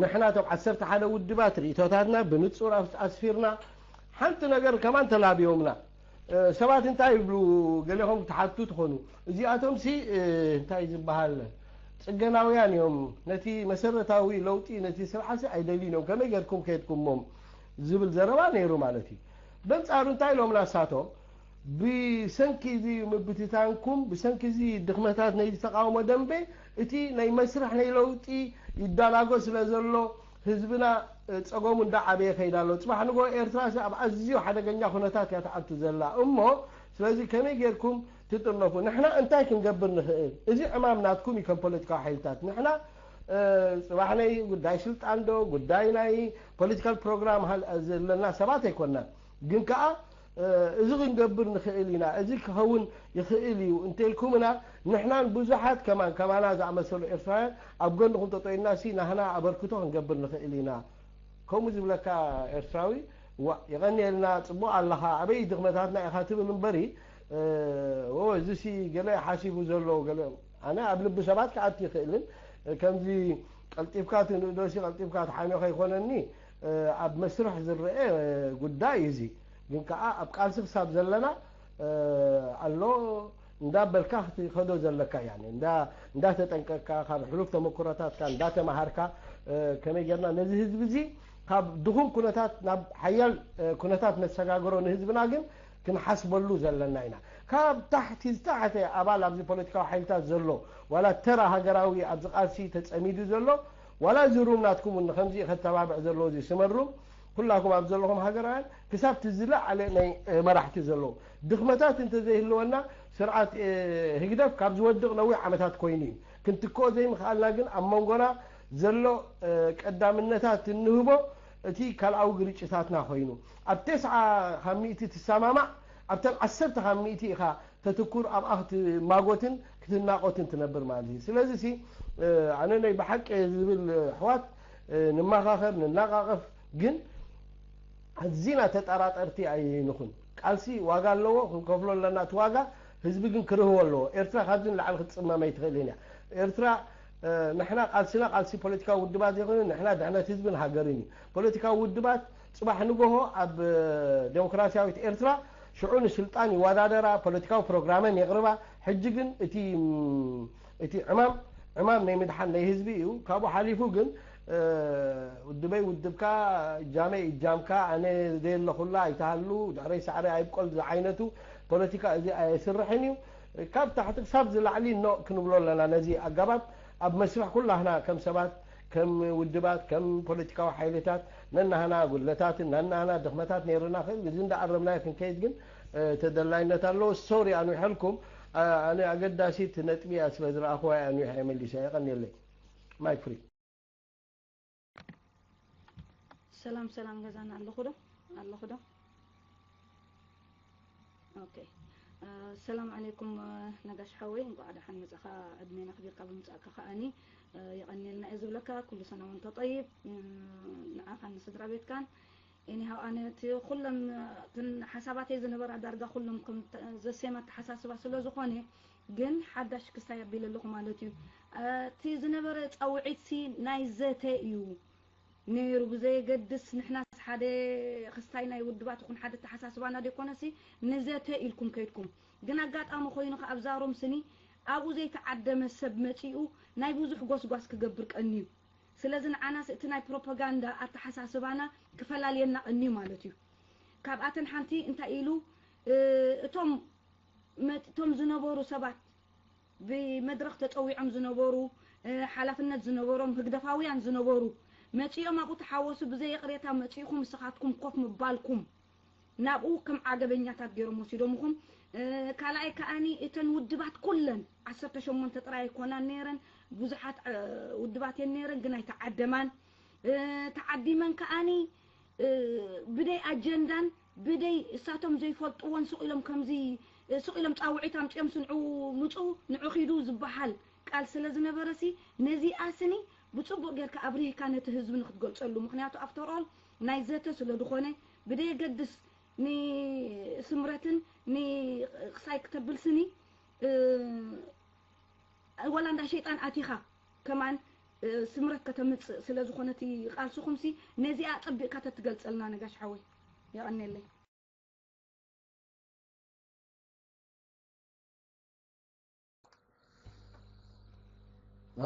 ንሕና እቶም ዓሰርተ ሓደ ውድባት ርእይቶታትና ብንጹር ኣስፊርና፣ ሓንቲ ነገር ከማን ተላብዮምና። ሰባት እንታይ ይብሉ? ገሌኹም ትሓቱ ትኾኑ። እዚኣቶም ሲ እንታይ ዝበሃል ጽገናውያን እዮም። ነቲ መሰረታዊ ለውጢ ነቲ ስርዓት ኣይደልዩን እዮም። ከመይ ጌርኩም ከድኩሞም ዝብል ዘረባ ነይሩ ማለት እዩ። በንጻሩ እንታይ ኢሎም ናሳቶም? ብሰንኪ እዚ ምብትታንኩም፣ ብሰንኪ እዚ ድኽመታት ናይ ተቃውሞ ደንበ፣ እቲ ናይ መስርሕ ናይ ለውጢ ይዳናጎ ስለ ዘሎ ህዝብና ጸገሙ እንዳዓበየ ከይዳ ኣሎ። ጽባሕ ንጎ ኤርትራ ኣብ ኣዝዩ ሓደገኛ ኩነታት እያ ትኣቱ ዘላ እሞ ስለዚ ከመይ ጌርኩም ትጥርነፉ? ንሕና እንታይ ክንገብር ንኽእል? እዚ ዕማም ናትኩም እዩ ከም ፖለቲካዊ ሓይልታት። ንሕና ጽባሕ ናይ ጉዳይ ስልጣን ዶ ጉዳይ ናይ ፖለቲካል ፕሮግራም ዘለና ሰባት ኣይኮናን። ግን ከኣ እዚ ክንገብር ንኽእል ኢና፣ እዚ ክኸውን ይኽእል እዩ እንተልኩምና ንሕናን ብዙሓት ከማን ከማና ዝኣመሰሉ ኤርትራውያን ኣብ ጎንኹም ተጠይና ሲ ናህና ኣበርክቶ ክንገብር ንኽእል ኢና። ከምኡ ዝብለካ ኤርትራዊ ዋ የቐንየልና ጽቡቕ ኣለኻ ኣበይ ድኽመታትና ኢኻ ትብል እምበሪ እዚ ሲ ገለ ሓሲቡ ዘሎ ገለ ኣነ ኣብ ልቢ ሰባት ክኣት ይኽእልን ከምዚ ቀልጢፍካ ትንእዶሲ ቀልጢፍካ ትሓምዮ ከይኮነኒ ኣብ መስርሕ ዝረአ ጉዳይ እዚ ግን ከዓ ኣብ ቃልሲ ክሳብ ዘለና ኣሎ እንዳበልካ ክትኸዶ ዘለካ እያ እንዳ እንዳተጠንቀቅካ ካብ ሕሉፍ ተመክሮታትካ እንዳተማሃርካ ከመይ ጌርና ነዚ ህዝቢ እዚ ካብ ድኹም ኩነታት ናብ ሓያል ኩነታት ነሰጋግሮ ንህዝብና ግን ክንሓስበሉ ዘለና ኢና። ካብ ታሕቲ ዝተሓተ ኣባል ኣብዚ ፖለቲካዊ ሓይልታት ዘሎ ዋላ ተራ ሃገራዊ ኣብዚ ቃልሲ ተጸሚዱ ዘሎ ዋላ እዚ ሩም ናትኩም እውን ከምዚ ከተባብዕ ዘለዎ እዚ ስመር ሩም ኩላኩም ኣብ ዘለኹም ሃገራውያን ክሳብ እቲ ዝለዓለ ናይ መራሕቲ ዘለዎ ድኽመታት እንተዘይህልወና ስርዓት ህግደፍ ካብ ዝወድቕ ነዊሕ ዓመታት ኮይኑ እዩ። ክንትክኦ ዘይምኽኣልና ግን ኣብ መንጎና ዘሎ ቀዳምነታት እንህቦ እቲ ካልኣዊ ግርጭታትና ኮይኑ ኣብ ተስዓ ካብ ሚእቲ ትሰማማዕ ኣብተን ዓሰርተ ካብ ሚእቲ ኢኻ ተትኩር ኣብኣ ክትማጎትን ክትናቆትን ትነብር ማለት እዩ። ስለዚ ሲ ኣነ ናይ ብሓቂ ዝብል ኣሕዋት ንማኻኸር ንናቃቀፍ ግን ኣዚና ተጠራጠርቲ ኣይንኹን። ቃልሲ ዋጋ ኣለዎ፣ ክንከፍሎ ኣለና እቲ ዋጋ። ህዝቢ ግን ክርህቦ ኣለዎ። ኤርትራ ካብዚ ንላዕሊ ክትጽመም ኣይትኽእልን እያ። ኤርትራ ንሕና ቃልስና ቃልሲ ፖለቲካዊ ውድባት ዘይኮነ ንሕና ድሕነት ህዝብን ሃገርን እዩ። ፖለቲካዊ ውድባት ጽባሕ ንጎሆ ኣብ ዴሞክራሲያዊት ኤርትራ ሽዑ ንስልጣን ይወዳደራ፣ ፖለቲካዊ ፕሮግራመን የቕርባ። ሕጂ ግን እቲ እቲ ዕማም ዕማም ናይ ምድሓን ናይ ህዝቢ እዩ። ካብኡ ሓሊፉ ግን ውድበይ ውድብካ፣ እጃመይ እጃምካ፣ ኣነ ዘየለኹላ ኣይትሃሉ፣ ድሕረይ ሳዕሪ ኣይብቆል ዝዓይነቱ ፖለቲካ እዚ ኣየስርሕን እዩ። ካብ ታሕቲ ክሳብ ዝላዕሊ ኖ ክንብሎ ኣለና። ነዚ ኣገባብ ኣብ መስርሕ ኩላህና ከም ሰባት ከም ውድባት ከም ፖለቲካዊ ሓይልታት ነናህና ጉድለታትን ነናህና ድኽመታት ነይርና ክእል እዚ እንዳኣረምናዮ ክንከይድ ግን ተደላይነት ኣለዎ። ሶሪ ኣንዊሐልኩም። ኣነ ኣገዳሲት ነጥቢ እያ ስለ ዝረኣኹዋ እያ ኣንዊሐ መሊሰ። የቐንየለይ። ማይክ ፍሪ። ሰላም ሰላም ገዛና ኣለኹ ዶ ኣለኹ ዶ ኦኬ ሰላም ዓለይኩም ነጋሽ ሓወይ እንቋዕ ደሓን መጻኻ ዕድሜ ነኽቢርካ ብምጻእካ ከኣኒ የቐንየልና እየ ዝብለካ ኩሉ ሰና ወንተ ጠይብ ንዓኻን ንስድራ ቤትካን anyhow ኣነ እቲ ኩሎም እተን ሓሳባተይ ዝነበራ ዳርጋ ኩሎም ከም ዘሴም ኣተሓሳስባ ስለ ዝኾነ ግን ሓዳሽ ክስታይ ኣቢለ ኣለኹ ማለት እዩ እቲ ዝነበረ ጻውዒትሲ ናይ ዘተ እዩ ነይሩ ብዘየገድስ ንሕናስ ሓደ ክስታይ ናይ ውድባት ይኹን ሓደ ተሓሳስባና ደይኮነሲ ንዘተ ኢልኩም ከይድኩም ግን ኣጋጣሚ ኮይኑ ከ ኣብዛ ሮም ስኒ ኣብኡ ዘይተዓደመ ሰብ መጺኡ ናይ ብዙሕ ጎስጓስ ክገብር ቀንዩ ስለዚ ንዓናስ እቲ ናይ ፕሮፓጋንዳ ኣተሓሳስባና ክፈላልየና ቀንዩ ማለት እዩ ካብኣተን ሓንቲ እንታይ ኢሉ እቶም መጥቶም ዝነበሩ ሰባት ብመድረኽ ተጸዊዖም ዝነበሩ ሓላፍነት ዝነበሮም ህግደፋውያን ዝነበሩ መጺኦም ኣብኡ ተሓወሱ። ብዘይ ይቕሬታ መጺእኹም ንስኻትኩም ኮፍ ምባልኩም ናብኡ ከም ዓገበኛታት ገይሮም ወሲዶምኹም። ካልኣይ ከኣኒ እተን ውድባት ኩለን ዓሰርተ ሸሞንተ ጥራይ ኣይኮናን ነይረን፣ ብዙሓት ውድባት እየን ነይረን፣ ግን ኣይተዓደማን። ተዓዲመን ከኣኒ ብደይ ኣጀንዳን ብደይ እሳቶም ዘይፈልጥዎን ስቕ ኢሎም ከምዚ ስቕ ኢሎም ጻውዒት ኣምጺኦም ስንዑ ምጹ ንዑ ኺዱ ዝበሃል ቃል ስለ ዝነበረ ሲ ነዚኣ ስኒ ብጽቡቕ ጌርካ ኣብሪህካ ነቲ ህዝቢ ንክትገልጸሉ። ምኽንያቱ ኣፍተር ኦል ናይ ዘተ ስለ ዝኾነ ብደየገድስ ንስምረትን ንክሳይ ክተብል ስኒ ወላ እንዳ ሸይጣን ኣቲኻ ከማን ስምረት ከተምጽእ ስለ ዝኾነ እቲ ቃልስኹምሲ ነዚኣ ኣጸቢቕካ ተትገልጸልና ነጋሽ ሓወይ የቐንየለይ።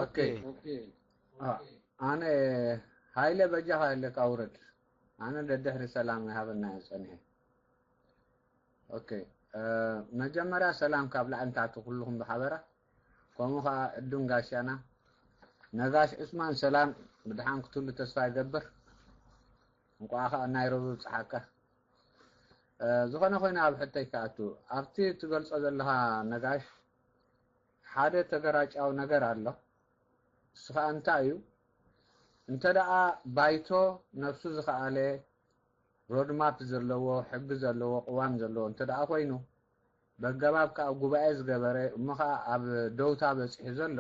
ኦኬ። ኣነ ሃይለ በጃኻ ኣለካ ውረድ። ኣነ ደድሕሪ ሰላም ይሃበና እዩ ጸኒሐ። ኦኬ። መጀመርያ ሰላም ካብ ላዕሊ ንታሕቲ ኩልኹም ብሓበራ፣ ከምኡ ኸዓ ዕዱም ጋሻና ነጋሽ ዑስማን ሰላም ብድሓን ክትህሉ ተስፋ ይገብር። እንቋዕ ኸዓ ናይሮቢ ብጽሓካ። ዝኾነ ኮይኑ ኣብ ሕቶይ ክኣቱ፣ ኣብቲ ትገልጾ ዘለኻ ነጋሽ ሓደ ተገራጫዊ ነገር ኣሎ። እሱ ኸዓ እንታይ እዩ? እንተ ደኣ ባይቶ ነብሱ ዝኸኣለ ሮድማፕ ዘለዎ፣ ሕጊ ዘለዎ፣ ቅዋም ዘለዎ እንተ ደኣ ኮይኑ፣ በገባብ ከኣ ጉባኤ ዝገበረ እሞ ኸኣ ኣብ ደውታ በጺሑ ዘሎ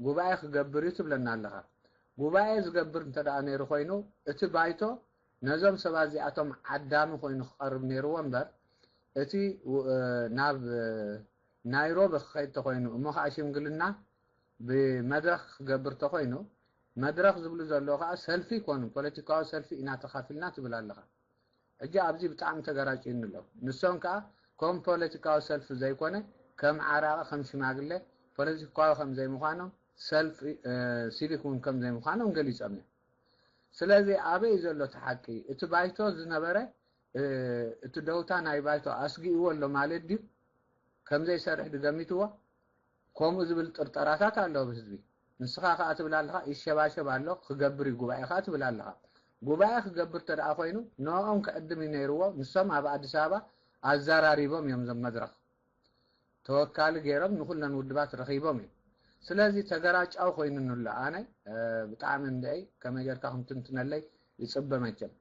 ጉባኤ ክገብር እዩ ትብለና ኣለኻ። ጉባኤ ዝገብር እንተ ደኣ ነይሩ ኮይኑ እቲ ባይቶ ነዞም ሰባት እዚኣቶም ዓዳሚ ኮይኑ ክቐርብ ነይርዎ እምበር እቲ ናብ ናይሮቢ ክኸይድ ተኮይኑ እሞ ኸዓ ሽምግልና ብመድረኽ ክገብር ተኮይኑ መድረኽ ዝብሉ ዘለዉ ኸዓ ሰልፊ ይኮኑ፣ ፖለቲካዊ ሰልፊ ኢና ተኻፊልና ትብል ኣለኻ። ሕጂ ኣብዚ ብጣዕሚ ተገራጭዩኒ ኣሎ። ንሶም ከኣ ከም ፖለቲካዊ ሰልፊ ዘይኮነ ከም ዓራቂ ከም ሽማግለ ፖለቲካዊ ከም ዘይምዃኖም ሰልፊ ሲቪክ እውን ከም ዘይምዃኖም ገሊጾም እዮም። ስለዚ ኣበይ ዘሎ እቲ ሓቂ? እቲ ባይቶ ዝነበረ እቲ ደውታ ናይ ባይቶ ኣስጊእዎ ኣሎ ማለት ድዩ? ከም ዘይሰርሕ ድገሚትዎ? ከምኡ ዝብል ጥርጠራታት ኣሎ ኣብ ህዝቢ። ንስኻ ከኣ ትብል ኣለኻ ይሸባሸብ ኣሎ ክገብር እዩ ጉባኤ ከኣ ትብል ኣለኻ። ጉባኤ ክገብር ተደኣ ኮይኑ ንኦም ክዕድም እዩ ነይርዎ። ንሶም ኣብ ኣዲስ ኣበባ ኣዘራሪቦም እዮም ዞም መድረኽ ተወካሊ ገይሮም ንኹለን ውድባት ረኺቦም እዮም። ስለዚ ተገራጫዊ ኮይኑ ንሎ ኣነ ብጣዕሚ እንድዒ ከመይ ጌርካ ክንትንትነለይ ይጽበ መቸም።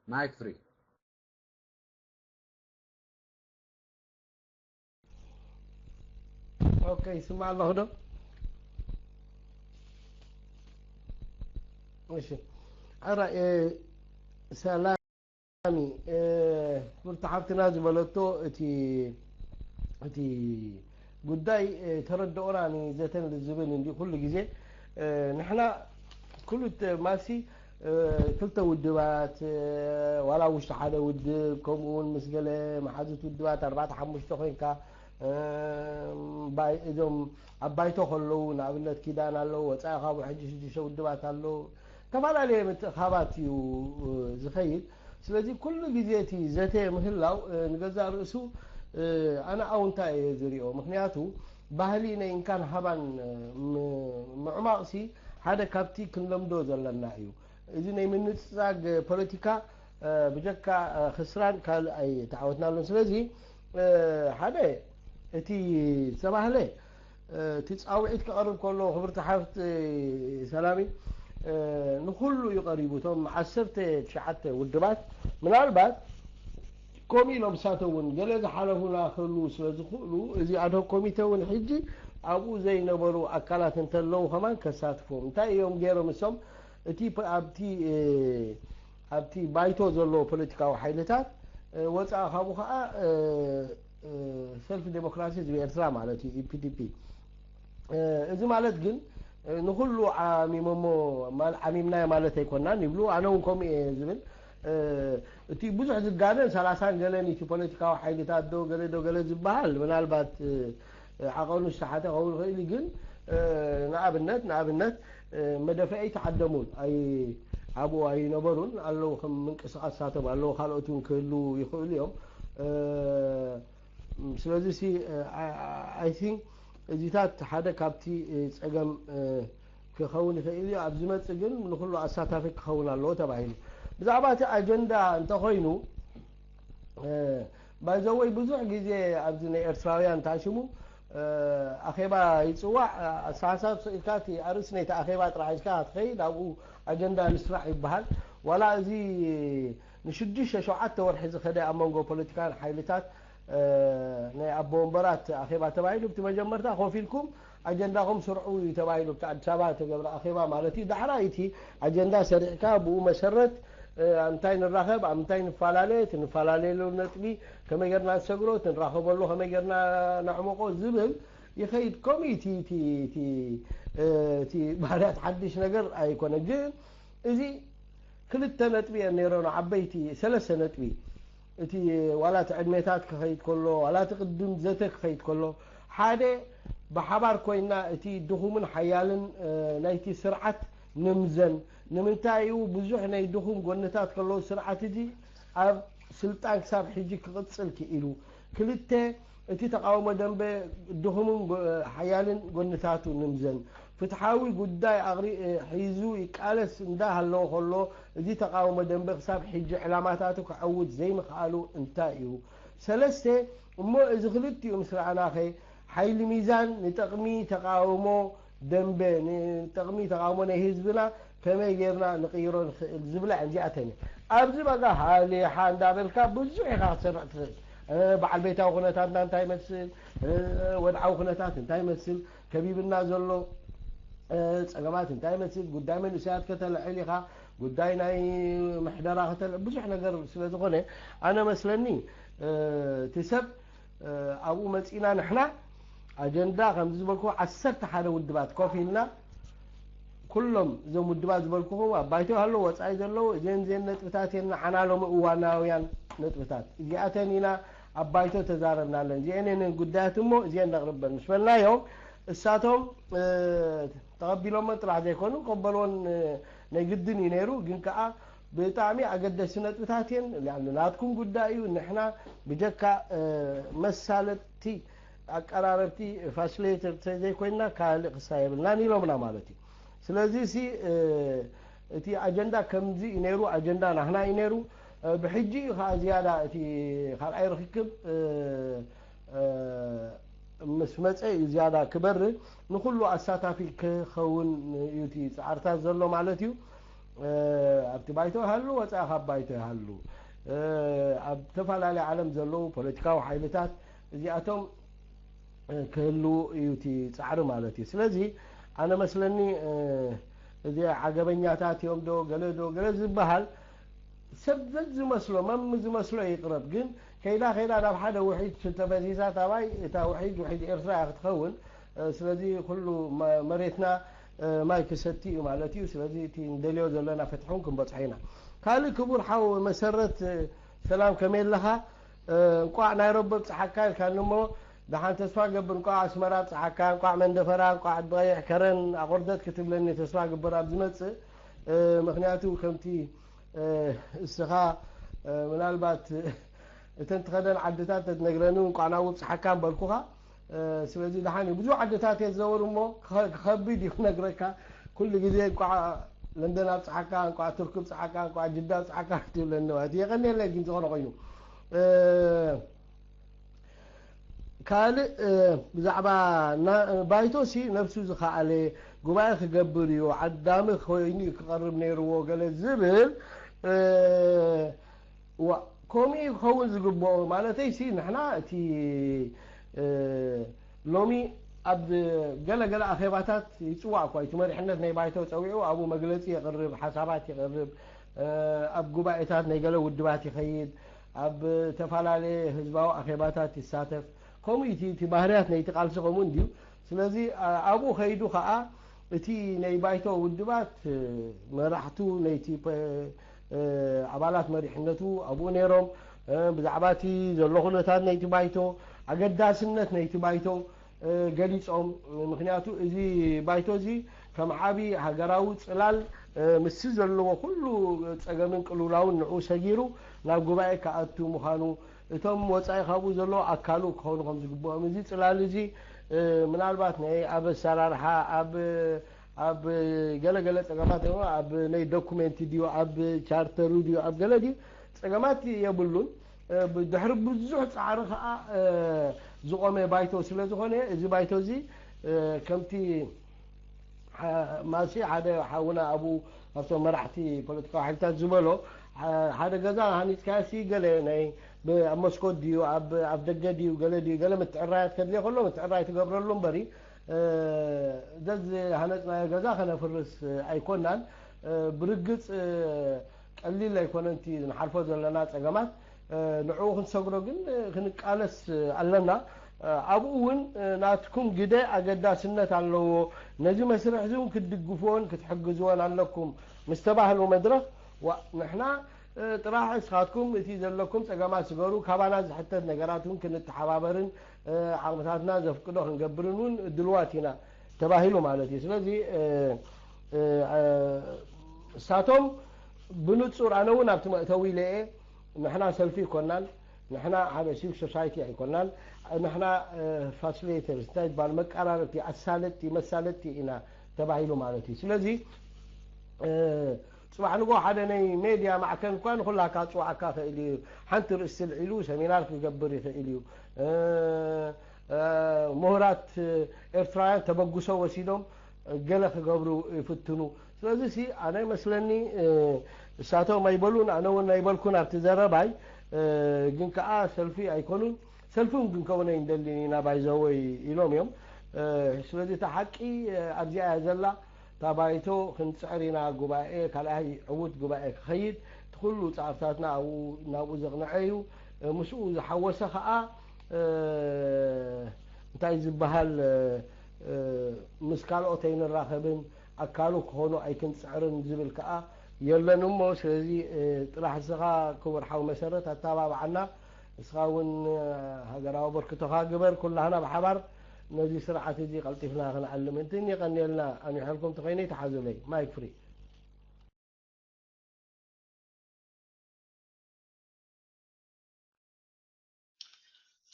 ማይክ ፍሪ። ኦኬ ይስማዕ ኣለኹ ዶ? እሺ ኣራ ሰላም ክብርቲ ሓፍትና ዝበለቶ እቲ እቲ ጉዳይ ተረድኦና ንዘተን ልዝብን እንዲ ኩሉ ግዜ ንሕና ኩሉ ማሲ ክልተ ውድባት ዋላ ውሽጢ ሓደ ውድብ ከምኡ እውን ምስ ገለ መሓዙት ውድባት ኣርባዕተ ሓሙሽተ ኮይንካ እዞም ኣብ ባይቶ ከለዉ ንኣብነት ኪዳን ኣለዉ ወፃኢ ካብኡ ሕጂ ሽዱሽተ ውድባት ኣለዉ ዝተፈላለየ ምትእኻባት እዩ ዝኸይድ ስለዚ ኩሉ ግዜ እቲ ዘተ ምህላው ንገዛእ ርእሱ ኣነ ኣውንታ እየ ዝሪኦ ምክንያቱ ባህሊ ናይ እንካን ሃባን ምዕማቕ ሲ ሓደ ካብቲ ክንለምዶ ዘለና እዩ። እዚ ናይ ምንጽጻግ ፖለቲካ ብጀካ ክስራን ካልእ ኣይተዓወትናሉን። ስለዚ ሓደ እቲ ዝተባህለ እቲ ጻውዒት ክቐርብ ከሎ ክብርቲ ሓፍት ሰላሚ ንኩሉ እዩ ቀሪቡ። እቶም ዓሰርተ ትሽዓተ ውድባት ምናልባት ከምኡ ኢሎም እሳተ እውን ገለ ዝሓለፉና ክህልዉ ስለ ዝኽእሉ እዚ ኣድሆክ ኮሚተ እውን ሕጂ ኣብኡ ዘይነበሩ ኣካላት እንተለዉ ከማን ከሳትፎም እንታይ እዮም ገይሮም እሶም እቲ ኣብቲ ኣብቲ ባይቶ ዘለዎ ፖለቲካዊ ሓይልታት ወፃኢ ካብኡ ከዓ ሰልፊ ዴሞክራሲ ህዝቢ ኤርትራ ማለት እዩ ኢፒዲፒ እዚ ማለት ግን ንኩሉ ዓሚሞሞ ዓሚምናዮ ማለት ኣይኮናን ይብሉ ኣነ እውን ከምኡ እየ ዝብል እቲ ብዙሕ ዝጋነን ሰላሳን ገለን እቲ ፖለቲካዊ ሓይልታት ዶ ገለ ዶ ገለ ዝበሃል ምናልባት ዓቐኑ ዝተሓተ ክኸውን ይኽእል ግን ንኣብነት ንኣብነት መደፈዒ ተዓደሙን ኣይ ኣብኡ ኣይነበሩን ኣለዉ ከም ምንቅስቃሳቶም ኣለዉ ካልኦት እውን ክህልዉ ይኽእሉ እዮም ስለዚ ሲ I think እዚታት ሓደ ካብቲ ጸገም ክኸውን ይኽእል እዩ። ኣብ ዝመጽእ ግን ንኹሉ ኣሳታፊ ክኸውን ኣለዎ ተባሂሉ። ብዛዕባ እቲ ኣጀንዳ እንተኾይኑ ባይዘወይ ብዙሕ ግዜ ኣብዚ ናይ ኤርትራውያን ታሽሙ ኣኼባ ይጽዋዕ፣ ኣሰሓሳብ ስኢልካ እቲ ኣርእስቲ ናይቲ ኣኼባ ጥራሕ ሒዝካ ክትኸይድ ኣብኡ ኣጀንዳ ንስራሕ ይበሃል። ዋላ እዚ ንሽዱሽተ ሸውዓተ ወርሒ ዝኸደ ኣብ መንጎ ፖለቲካን ሓይልታት ናይ ኣቦ ወንበራት ኣኼባ ተባሂሉ ብቲ መጀመርታ ኮፍ ኢልኩም ኣጀንዳኹም ስርዑ እዩ ተባሂሉ ብቲ ኣዲስ ኣበባ ተገብረ ኣኼባ ማለት እዩ። ዳሕራይ እቲ ኣጀንዳ ሰሪዕካ ብኡ መሰረት እንታይ ንራኸብ፣ ኣብ ምንታይ ንፈላለየ፣ እቲ ንፈላለየሉ ነጥቢ ከመይ ጌርና ንሰግሮ፣ እቲ ንራኸበሉ ከመይ ጌርና ነዕምቆ ዝብል ይኸይድ። ከምኡ እቲ ባህርያት ሓድሽ ነገር ኣይኮነ። ግን እዚ ክልተ ነጥቢ እየን ነይረን ዓበይቲ፣ ሰለስተ ነጥቢ። እቲ ዋላ እቲ ዕድሜታት ክኸይድ ከሎ፣ ዋላ እቲ ቅድም ዘተ ክኸይድ ከሎ፣ ሓደ ብሓባር ኮይና እቲ ድኹምን ሓያልን ናይቲ ስርዓት ንምዘን። ንምንታይ እዩ ብዙሕ ናይ ድኹም ጎንታት ከለዉ ስርዓት እዚ ኣብ ስልጣን ክሳብ ሕጂ ክቕጽል ክኢሉ? ክልተ እቲ ተቃውሞ ደንበ ድኹምን ሓያልን ጎንታቱ ንምዘን። ፍትሓዊ ጉዳይ ኣቕሪ ሒዙ ይቃለስ እንዳሃለወ ከሎ፣ እዚ ተቃውሞ ደንበ ክሳብ ሕጂ ዕላማታቱ ክዐውት ዘይምኽኣሉ እንታይ እዩ? ሰለስተ እሞ እዚ ክልቲኡ ምስ ረኣናኸ ሓይሊ ሚዛን ንጠቕሚ ተቃውሞ ደንበ ንጠቕሚ ተቃውሞ ናይ ህዝብና ከመይ ጌርና ንቕይሮ ንኽእል ዝብላ እየን እዚኣተን እየን። ኣብዚ በቃ ሃሊሓ እንዳበልካ ብዙሕ ኢኻ ክትሰርዕ ትኽእል። በዓል ቤታዊ ኩነታትና እንታይ ይመስል፣ ወድዓዊ ኩነታት እንታይ ይመስል፣ ከቢብና ዘሎ ፀገማት እንታይ ይመስል፣ ጉዳይ መንእሰያት ከተልዕል ኢኻ፣ ጉዳይ ናይ ምሕደራ ከተልዕል ብዙሕ ነገር ስለ ዝኾነ ኣነ መስለኒ እቲ ሰብ ኣብኡ መፂና ንሕና ኣጀንዳ ከምዚ ዝበልኩ ዓሰርተ ሓደ ውድባት ኮፍ ኢልና ኩሎም እዞም ውድባት ዝበልኩኹም ኣብ ባይቶ ሃለዉ ወፃኢ ዘለዉ እዜን እዜን ነጥብታት እየን ንዓና ሎሚ እዋናውያን ነጥብታት እዚኣተን ኢና ኣብ ባይቶ ተዛረብናለን እዚአን እየን ጉዳያት እሞ እዚአን ነቕርበን ምስ በልናዮም እሳቶም ተቐቢሎመን ጥራሕ ዘይኮኑ ክቕበልዎን ናይ ግድን እዩ ነይሩ ግን ከዓ ብጣዕሚ ኣገደስቲ ነጥብታት እየን። ናትኩም ጉዳይ እዩ። ንሕና ብጀካ መሳለጥቲ ኣቀራረብቲ ፋሲሊቴተር ዘይኮይንና ካልእ ክሳ የብልናን ኢሎምና ማለት እዩ። ስለዚ ሲ እቲ ኣጀንዳ ከምዚ እዩ ነይሩ፣ ኣጀንዳ ናህና እዩ ነይሩ። ብሕጂ እዩ ከዓ ዝያዳ እቲ ካልኣይ ርክክብ ምስ መፀ እዩ ዝያዳ ክበርህ ንኩሉ ኣሳታፊ ክኸውን እዩ እቲ ፃዕርታት ዘሎ ማለት እዩ። ኣብቲ ባይቶ ይሃሉ ወፃኢ ካብ ባይቶ ይሃሉ ኣብ ዝተፈላለየ ዓለም ዘለዉ ፖለቲካዊ ሓይልታት እዚኣቶም ክህልዉ እዩ እቲ ፃዕሪ ማለት እዩ። ስለዚ ኣነ መስለኒ እዚ ዓገበኛታት እዮም ዶ ገለ ዶ ገለ ዝበሃል ሰብ ዝመስሎ መም ዝመስሎ ይቅረብ ግን ከይዳ ከይዳ ናብ ሓደ ውሒድ ተፈሲሳ ታባይ እታ ውሒድ ውሒድ ኤርትራ እያ ክትኸውን። ስለዚ ኩሉ መሬትና ማይ ክሰቲ እዩ ማለት እዩ። ስለዚ እቲ ንደልዮ ዘለና ፍትሒ እውን ክንበፅሖ ኢና። ካልእ ክቡር ሓው መሰረት ሰላም ከመይ ኣለኻ? እንቋዕ ናይ ረቢ ኣብፅሓካ ኢልካኒ እሞ ደሓን ተስፋ ገብር እንቋዕ ኣስመራ ኣብፅሓካ እንቋዕ መንደፈራ እንቋዕ ዓዲ ቀይሕ ከረን ኣቆርደት ክትብለኒ ተስፋ ግበር ኣብ ዝመፅእ ምክንያቱ ከምቲ እስኻ ምናልባት እተን ትኸደን ዓድታት ተትነግረኒ እንቋዕ ናብ ኣብፅሓካ ምበልኩኻ ስለዚ ደሓን እዩ ብዙሕ ዓድታት እየ ዝዘወር እሞ ክኸብድ እዩ ክነግረካ ኩሉ ግዜ እንቋዕ ለንደን ኣብፅሓካ እንቋዕ ቱርክ ኣብፅሓካ እንቋዕ ጅዳ ኣብፅሓካ ትብለኒ ማለት እዩ የቀኒየለይ ግን ዝኾነ ኮይኑ ካልእ ብዛዕባ ባይቶሲ ነብሱ ዝኸኣለ ጉባኤ ክገብር እዩ ዓዳሚ ኮይኑ ክቐርብ ነይርዎ ገለ ዝብል ከምኡ ክኸውን ዝግብኦ ማለተይ ሲ ንሕና እቲ ሎሚ ኣብ ገለገለ ኣኼባታት ይፅዋዕ እኳ እቲ መሪሕነት ናይ ባይቶ ፀዊዑ ኣብኡ መግለፂ የቕርብ ሓሳባት የቕርብ ኣብ ጉባኤታት ናይ ገለ ውድባት ይኸይድ ኣብ ተፈላለየ ህዝባዊ ኣኼባታት ይሳተፍ። ከምኡ እቲ እቲ ባህርያት ናይቲ ቃልሲ ከምኡ እንድዩ። ስለዚ ኣብኡ ከይዱ ከዓ እቲ ናይ ባይቶ ውድባት መራሕቱ ናይቲ ኣባላት መሪሕነቱ ኣብኡ ነይሮም ብዛዕባ እቲ ዘሎ ኩነታት ናይቲ ባይቶ ኣገዳስነት ናይቲ ባይቶ ገሊፆም። ምክንያቱ እዚ ባይቶ እዚ ከም ዓቢ ሃገራዊ ፅላል ምስዚ ዘለዎ ኩሉ ፀገምን ቅልውላውን ንዑ ሰጊሩ ናብ ጉባኤ ክኣቱ ምዃኑ እቶም ወጻኢ ካብኡ ዘለዉ ኣካሉ ክኾኑ ከም ዝግብኦም፣ እዚ ጽላል እዚ ምናልባት ናይ ኣብ ኣሰራርሓ፣ ኣብ ኣብ ገለገለ ጸገማት፣ ኣብ ናይ ዶኩሜንት ድዩ፣ ኣብ ቻርተሩ ድዩ፣ ኣብ ገለ ድዩ፣ ጸገማት የብሉን። ድሕሪ ብዙሕ ጻዕሪ ከኣ ዝቖመ ባይቶ ስለ ዝኾነ፣ እዚ ባይቶ እዚ ከምቲ ማሲ ሓደ ሓውና ኣብኡ ኣብቶም መራሕቲ ፖለቲካዊ ሓይልታት ዝበሎ፣ ሓደ ገዛ ሃኒፅካሲ ገለ ናይ ኣብ መስኮት ድዩ፣ ኣብ ኣፍ ደገ ድዩ፣ ገለ ድዩ፣ ገለ ምትዕራያት ከድልየ ከሎ ምትዕራይ ትገብረሉ እምበሪ፣ ደዚ ሃነፅናዮ ገዛ ከነፍርስ ኣይኮናን። ብርግፅ ቀሊል ኣይኮነን እቲ ንሓልፎ ዘለና ፀገማት። ንዕኡ ክንሰግሮ ግን ክንቃለስ ኣለና። ኣብኡ እውን ናትኩም ግደ ኣገዳስነት ኣለዎ። ነዚ መስርሕ እዚ እውን ክትድግፍዎን ክትሕግዝዎን ኣለኩም ምስ ተባህሉ መድረኽ፣ ዋ፣ ንሕና ጥራሕ እስኻትኩም እቲ ዘለኩም ፀገማት ስገሩ፣ ካባና ዝሕተት ነገራት እውን ክንተሓባበርን ዓቕምታትና ዘፍቅዶ ክንገብርን እውን ድልዋት ኢና ተባሂሉ ማለት እዩ። ስለዚ እሳቶም ብንጹር፣ ኣነ እውን ኣብቲ መእተዊ ኢለ እየ፣ ንሕና ሰልፊ ኣይኮናን፣ ንሕና ሓደ ሲቪክ ሶሳይቲ ኣይኮናን፣ ንሕና ፋሲሊቴተርስ እንታይ ይባል፣ መቀራረብቲ፣ ኣሳለጥቲ፣ መሳለጥቲ ኢና ተባሂሉ ማለት እዩ። ስለዚ ጽባሕ ንጎ ሓደ ናይ ሜድያ ማዕከን እኳ ንኩላካ ጽዋዕካ ክእል እዩ። ሓንቲ ርእሲ ልዒሉ ሰሚናር ክገብር ይኽእል እዩ። ምሁራት ኤርትራውያን ተበግሶ ወሲዶም ገለ ክገብሩ ይፍትኑ። ስለዚ ሲ ኣነ መስለኒ እሳቶም ኣይበሉን፣ ኣነ እውን ኣይበልኩን ኣብቲ ዘረባይ። ግን ከኣ ሰልፊ ኣይኮኑን፣ ሰልፊ እውን ክንከውን ኣይንደልን ኢና ባይዘወይ ኢሎም እዮም። ስለዚ እታ ሓቂ ኣብዚኣ እያ ዘላ። እታ ባይቶ ክንጽዕር ኢና፣ ጉባኤ ካልኣይ ዕዉት ጉባኤ ክኸይድ፣ እቲ ኩሉ ጻዕርታትና ኣብኡ ናብኡ ዘቕንዐ እዩ። ምስኡ ዝሓወሰ ከኣ እንታይ ዝበሃል ምስ ካልኦት ኣይንራኸብን ኣካሉ ክኾኑ ኣይክንጽዕርን ዝብል ከኣ የለን እሞ፣ ስለዚ ጥራሕ እስኻ ክቡር ሓው መሰረት ኣተባብዓና። እስኻ እውን ሃገራዊ ኣበርክቶኻ ግበር። ኩላህና ብሓባር ነዚ ስርዓት እዚ ቀልጢፍና ክንዓልም እንትን። የቐንየልና። ኣሚሐልኩም ተኾይነ ይተሓዙለይ። ማይክ ፍሪ።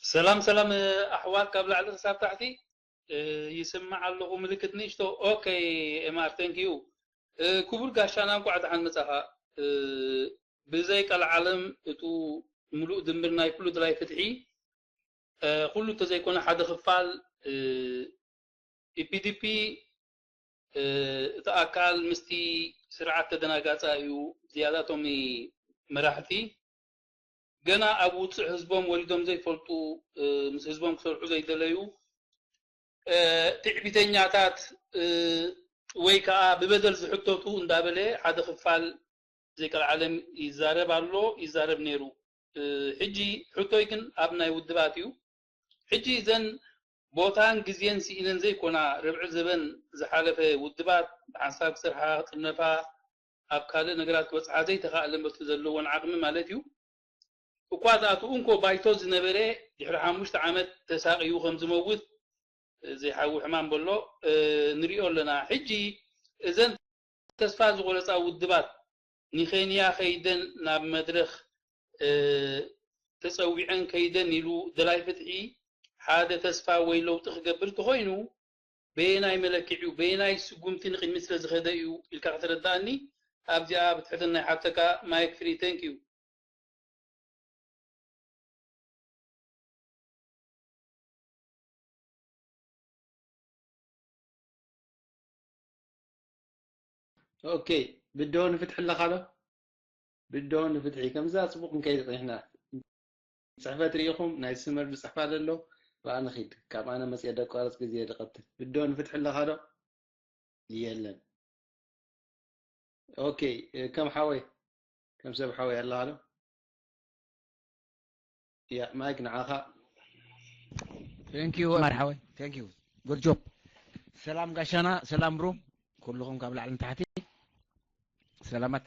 ሰላም ሰላም ኣሕዋት ካብ ላዕሊ ክሳብ ታሕቲ ይስማዕ ኣለኹ ምልክት ንእሽቶ። ኦኬ ኤማር፣ thank you። ክቡር ጋሻና እንኳዕ ደሓን መጻኻ። ብዘይ ቀልዓለም እቱ ምሉእ ድምር ናይ ኩሉ ድላይ ፍትሒ ኩሉ እንተዘይኮነ ሓደ ክፋል ኢፒዲፒ እቲ ኣካል ምስቲ ስርዓት ተደናጋጻ እዩ። ዝያዳቶም መራሕቲ ገና ኣብ ውፅዕ ህዝቦም ወሊዶም ዘይፈልጡ፣ ምስ ህዝቦም ክሰርሑ ዘይደለዩ፣ ትዕቢተኛታት ወይ ከዓ ብበደል ዝሕተቱ እንዳበለ ሓደ ክፋል ዘይቀልዓለም ይዛረብ ኣሎ፣ ይዛረብ ነይሩ። ሕጂ ሕቶይ ግን ኣብ ናይ ውድባት እዩ። ሕጂ እዘን ቦታን ግዜን ስኢነን ዘይኮና፣ ርብዒ ዘበን ዝሓለፈ ውድባት ብሓንሳብ ክሰርሓ፣ ክጥርነፋ፣ ኣብ ካልእ ነገራት ክበጽሓ ዘይተኻእለን በቲ ዘለወን ዓቕሚ ማለት እዩ። እኳ ዝኣትኡ እንኮ ባይቶ ዝነበረ ድሕሪ ሓሙሽተ ዓመት ተሳቕዩ ከም ዝመውት ዘይሓዊ ሕማም በሎ ንሪኦ ኣለና። ሕጂ እዘን ተስፋ ዝቆረፃ ውድባት ንኬንያ ከይደን ናብ መድረኽ ተፀዊዐን ከይደን ኢሉ ደላይ ፍትሒ ሓደ ተስፋ ወይ ለውጢ ክገብር እንተኾይኑ በየናይ መለክዒ እዩ? በየናይ ስጉምቲ ንቕድሚት ስለ ዝኸደ እዩ ኢልካ ከተረድኣኒ ኣብዚኣ ብትሕትና ይሓተካ። ማይክ ፍሪ። Thank you። ኦኬ፣ ብድሆ ንፍትሒ ኣለኻ ዶ? ብድሆ ንፍትሒ። ከምዛ ጽቡቕ ክንከይድ ጸኒሕና። ጽሕፈት ርኢኹም፣ ናይ ስመር ዝጽሕፋ ዘሎ፣ ብኣ ንኺድ። ካብ ኣነ መጽየ ደቋርጽ ግዜ ድቐትል። ብድሆ ንፍትሒ ኣለኻ ዶ? የለን። ኦኬ፣ ከም ሓወይ፣ ከም ሰብ ሓወይ ኣለኻ ዶ? ያ፣ ማይክ ንዓኻ። Thank you ማር ሓወይ። Thank you. Good job. ሰላም ጋሻና፣ ሰላም ሩም፣ ኩልኹም ካብ ላዕሊ ንታሕቲ ሰላማት።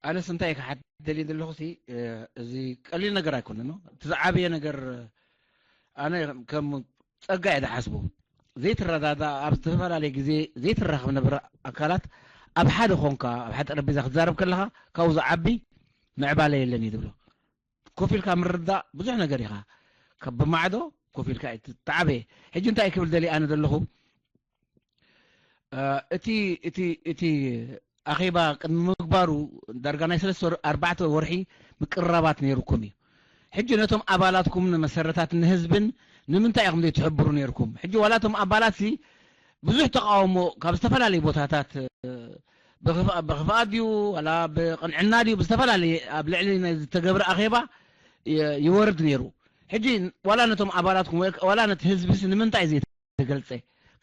ኣነስ እንታይ ክሓት ደልየ ዘለኹ ሲ፣ እዚ ቀሊል ነገር ኣይኮነን። እቲ ዝዓበየ ነገር ኣነ ከም ጸጋ እየ ዝሓስቦ። ዘይትረዳዳእ፣ ኣብ ዝተፈላለየ ግዜ ዘይትራኸብ ነበረ ኣካላት ኣብ ሓደ ኾንካ ኣብ ሓደ ጠረጴዛ ክትዛረብ ከለኻ ካብኡ ዝዓቢ ምዕባለ የለን እዩ ዝብሎ። ኮፍ ኢልካ ምርዳእ ብዙሕ ነገር ኢኻ። ካብ ብማዕዶ ኮፍ ኢልካ እዩ ትተዓበየ። ሕጂ እንታይ ክብል ደልየ ኣነ ዘለኹ፣ እ፣ እቲ፣ እቲ፣ እቲ ኣኼባ ቅድሚ ምግባሩ ዳርጋ ናይ ሰለስተ ወር-፣ ኣርባዕተ ወርሒ ምቅርራባት ነይሩኩም እዩ። ሕጂ ነቶም ኣባላትኩምን መሰረታትን ንህዝብን ንምንታይ ኢኹም ዘይትሕብሩ ነይርኩም? ሕጂ ዋላ እቶም ኣባላት ሲ ብዙሕ ተቃውሞ ካብ ዝተፈላለዩ ቦታታት፣ እ፣ ብኽፍ-፣ ብኽፍኣት ድዩ ዋላ ብቕንዕና ድዩ ብዝተፈላለየ ኣብ ልዕሊ ናይ ዝተገብረ ኣኼባ ይ-፣ ይወርድ ነይሩ። ሕጂ ዋላ ነቶም ኣባላትኩም ወይ ዋላ ነቲ ህዝቢ ሲ ንምንታይ ዘይተገልጸ?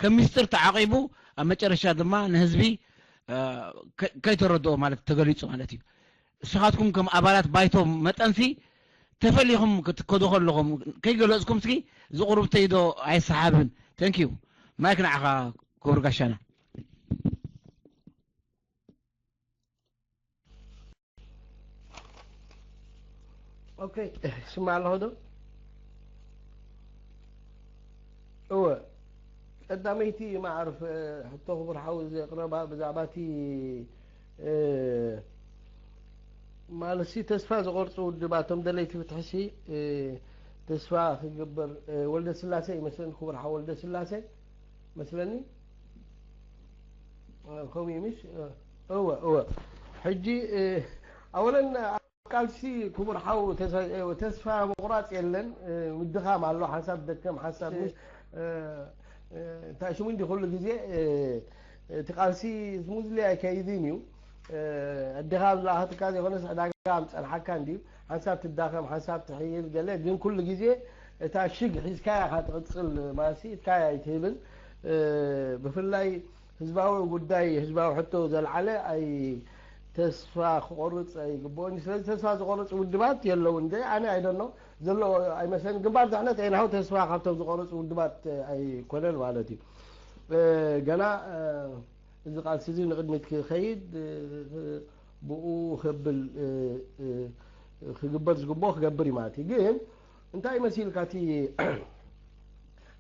ከም ሚስጥር ተዓቂቡ ኣብ መጨረሻ ድማ ንህዝቢ፣ እ፣ ከ-፣ ከይተረድኦ ማለት ተገሊጹ ማለት እዩ። ንስኻትኩም ከም ኣባላት ባይቶ መጠንሲ ተፈሊኹም ክትከዱ ከለኹም ከይገለጽኩም እስኪ እዚ ቁሩብተይ ዶ ኣይሰሓብን? Thank you። ማይክ ንዓኻ ክቡር ጋሻና። ኦኬ፣ ይስማዕ ኣለኹ ዶ? እወ፣ ቀዳመይቲ ማዕርፍ፣ እ፣ ሕቶ ክቡር ሓው ዘቕረባ ብዛዕባ እቲ፣ እ፣ ማለትሲ ተስፋ ዝቖርጹ ውድባት፣ እቶም ደለይቲ ፍትሒሲ፣ እ፣ ተስፋ ክግበር፣ እ፣ ወልደ ስላሴ ይመስለኒ፣ ክቡር ሓው ወልደ ስላሴ መስለኒ። እ፣ ከምኡ እዩ ምሽ? እ፣ እወ፣ እወ። ሕጂ፣ እ፣ ኣወለን ቃልሲ ክቡር ሓው ተስ-፣ ተስፋ ምቑራጽ የለን። እ፣ ምድኻም ኣሎ፣ ሓንሳብ ደከም፣ ሓንሳብ እ። ምሽ፣ እ፣ እ፣ እንታይ ሽሙ እንዲ ኩሉ ግዜ፣ እ፣ እቲ ቃልሲ ስሙዝሊ ኣይከይድን እዩ። እ፣ ኣዴኻ ኣብ ዝለኣኸትካ ዘይኮነስ ዕዳጋ ኣብ ጸንሓካ እንድዩ። ሓንሳብ ትዳኸም፣ ሓንሳብ ትሕይል ገለ፣ ግን ኩሉ ግዜ እታ ሽግ ሒዝካያ ኢኻ ትቕጽል፣ ማለትሲ ኢድካያ ኣይትህብን። እ፣ ብፍላይ ህዝባዊ ጉዳይ፣ ህዝባዊ ሕቶ ዘልዓለ ኣይ ተስፋ ክቆርጽ ኣይግብኦን እዩ። ስለዚ ተስፋ ዝቆርጽ ውድባት የለውን። እንደ ኣነ ኣይደኖ ዘሎ ኣይመስለኒ። ግንባር ድሕነት ኣይናሁ ተስፋ ካብቶም ዝቆርጽ ውድባት ኣይኮነን ማለት እዩ። እ፣ ገና፣ እ፣ እዚ ቃልሲ እዚ ንቕድሚት ክኸይድ፣ እ፣ ብኡ ከብል፣ እ፣ እ፣ ክግበር ዝግብኦ ክገብር እዩ ማለት እዩ። ግን እንታይ መሲልካ እቲ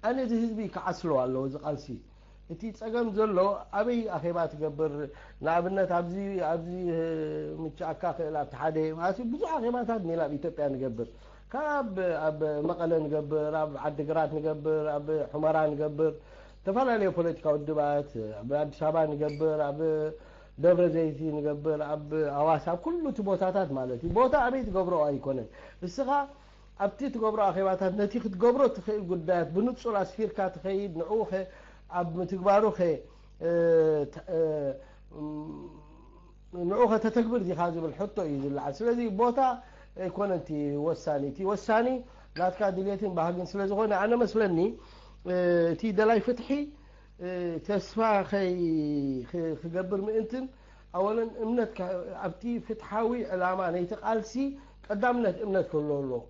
ኣነ እዚ ህዝቢ ክዓስሎ ኣለዎ እዚ ቃልሲ። እቲ ጸገም ዘሎ ኣበይ ኣኼባ ትገብር? ንኣብነት ኣብዚ፣ ኣብዚ፣ እ፣ ምችኣካ ክእል ኣብቲ ሓደ፣ ማለት ብዙሕ ኣኼባታት እኒኤና ኣብ ኢትዮጵያ ንገብር። ካብ ኣብ መቐለ ንገብር፣ ኣብ ዓዲግራት ንገብር፣ ኣብ ሑመራ ንገብር፣ ዝተፈላለዩ ፖለቲካዊ ውድባት ኣብ ኣዲስ ኣበባ ንገብር፣ ኣብ ደብረ ዘይቲ ንገብር፣ ኣብ ኣዋሳ፣ ኣብ ኩሉ እቲ ቦታታት ማለት እዩ። ቦታ ኣበይ ትገብሮ ኣይኮነን። እስኻ ኣብቲ ትገብሮ ኣኼባታት ነቲ ክትገብሮ ትኽእል ጉዳያት ብንጹር ኣስፊርካ ትኸይድ፣ ንዕኡ ኸ ኣብ ምትግባሩ ኸ፣ እ፣ ተ-፣ እ፣ ም-፣ ንዕኡ ኸ ተተግብር ዲኻ ዝብል ሕቶ እዩ ዝለዓል። ስለዚ ቦታ ኣይኮነን እቲ ወሳኒ። እቲ ወሳኒ ናትካ ድሌትን ባህግን ስለ ዝኾነ ኣነ መስለኒ፣ እ፣ እቲ ደላይ ፍትሒ፣ እ፣ ተስፋ ኸይ-፣ ኽ-፣ ክገብር ምእንትን ኣወለን እምነት ከ-፣ ኣብቲ ፍትሓዊ ዕላማ ናይቲ ቃልሲ ቀዳምነት እምነት ክህልዎ ኣለዎ።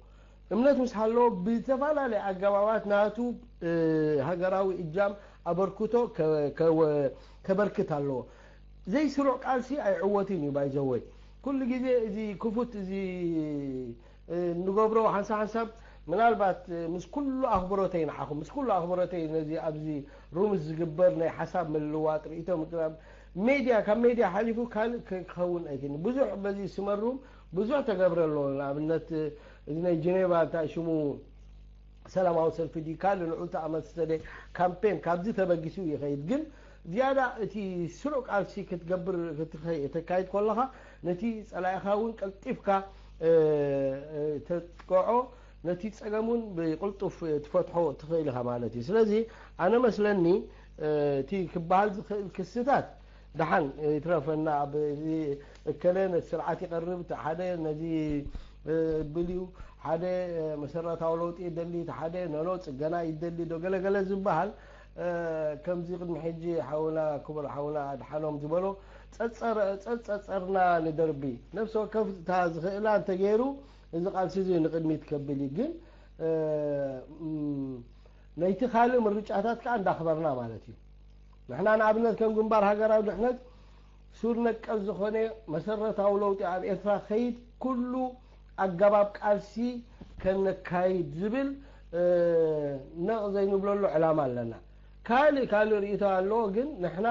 እምነት ምስ ሃለዎ ብዝተፈላለየ ኣገባባት ናቱ፣ እ፣ ሃገራዊ እጃም ኣበርክቶ ከ-፣ ከወ-፣ ከበርክት ኣለዎ። ዘይስሩዕ ቃልሲ ኣይዕወትን እዩ ባይዘወይ። ኩሉ ግዜ እዚ ክፉት እዚ፣ እ፣ ንገብሮ ሓንሳብ ሓንሳብ ምናልባት፣ እ፣ ምስ ኩሉ ኣኽብሮተይ ንዓኹም፣ ምስ ኩሉ ኣኽብሮተይ ነዚ ኣብዚ ሩምስ ዝግበር ናይ ሓሳብ ምልውዋጥ ርእይቶ ምቅራብ ሜድያ፣ ካብ ሜድያ ሓሊፉ ካልእ ክኸውን ኣይክእልን። ብዙሕ በዚ ስመሩም ብዙሕ ተገብረ ኣሎ። ንኣብነት እዚ ናይ ጀኔቫ እንታይ ሽሙ ሰላማዊ ሰልፊ ድዩ ካልእ ንዑ ተኣመሰለ ድዩ ካምፔን ካብዚ ተበጊሱ ይኸይድ። ግን ዝያዳ እቲ ስሩዕ ቃልሲ ክትገብር ክትኸ-፣ ተካይድ ከለኻ ነቲ ጸላኢኻ እውን ቀልጢፍካ፣ እ፣ እ፣ ተጥቅዖ፣ ነቲ ጸገም እውን ብቕልጡፍ ትፈትሖ ትኽእል ኢኻ ማለት እዩ። ስለዚ ኣነ መስለኒ፣ እ፣ እቲ ክበሃል ዝኽእል ክስታት ደሓን ይትረፈና። ኣብ እዚ እከለ ነቲ ስርዓት ይቐርብ፣ እቲ ሓደ ነዚ፣ እ፣ ብል እዩ፣ ሓደ፣ እ፣ መሰረታዊ ለውጢ ይደሊ፣ እቲ ሓደ ነኖ ጽገና ይደሊ ዶ ገለገለ ዝበሃል፣ እ፣ ከምዚ ቅድሚ ሕጂ ሓውና፣ ክቡር ሓውና ኣድሓኖም ዝበሎ፣ ጸጸር-፣ ጸጸርና ንደርቢ። ነፍሲ ወከፍ እታ ዝኽእላ እንተገይሩ፣ እዚ ቃልሲ እዚ ንቕድሚት ከብል እዩ። ግን፣ እ፣ ም፣ ነይቲ ካልእ ምርጫታት ከኣ እንዳኽበርና ማለት እዩ። ንሕና ንኣብነት ከም ግንባር ሃገራዊ ድሕነት ሱር ነቀል ዝኾነ መሰረታዊ ለውጢ ኣብ ኤርትራ ክኸይድ ኩሉ ኣገባብ ቃልሲ ከነካይድ ዝብል፣ እ፣ ነቕ ዘይንብለሉ ዕላማ ኣለና። ካልእ ካልእ ርእይቶ ኣለዎ፣ ግን ንሕና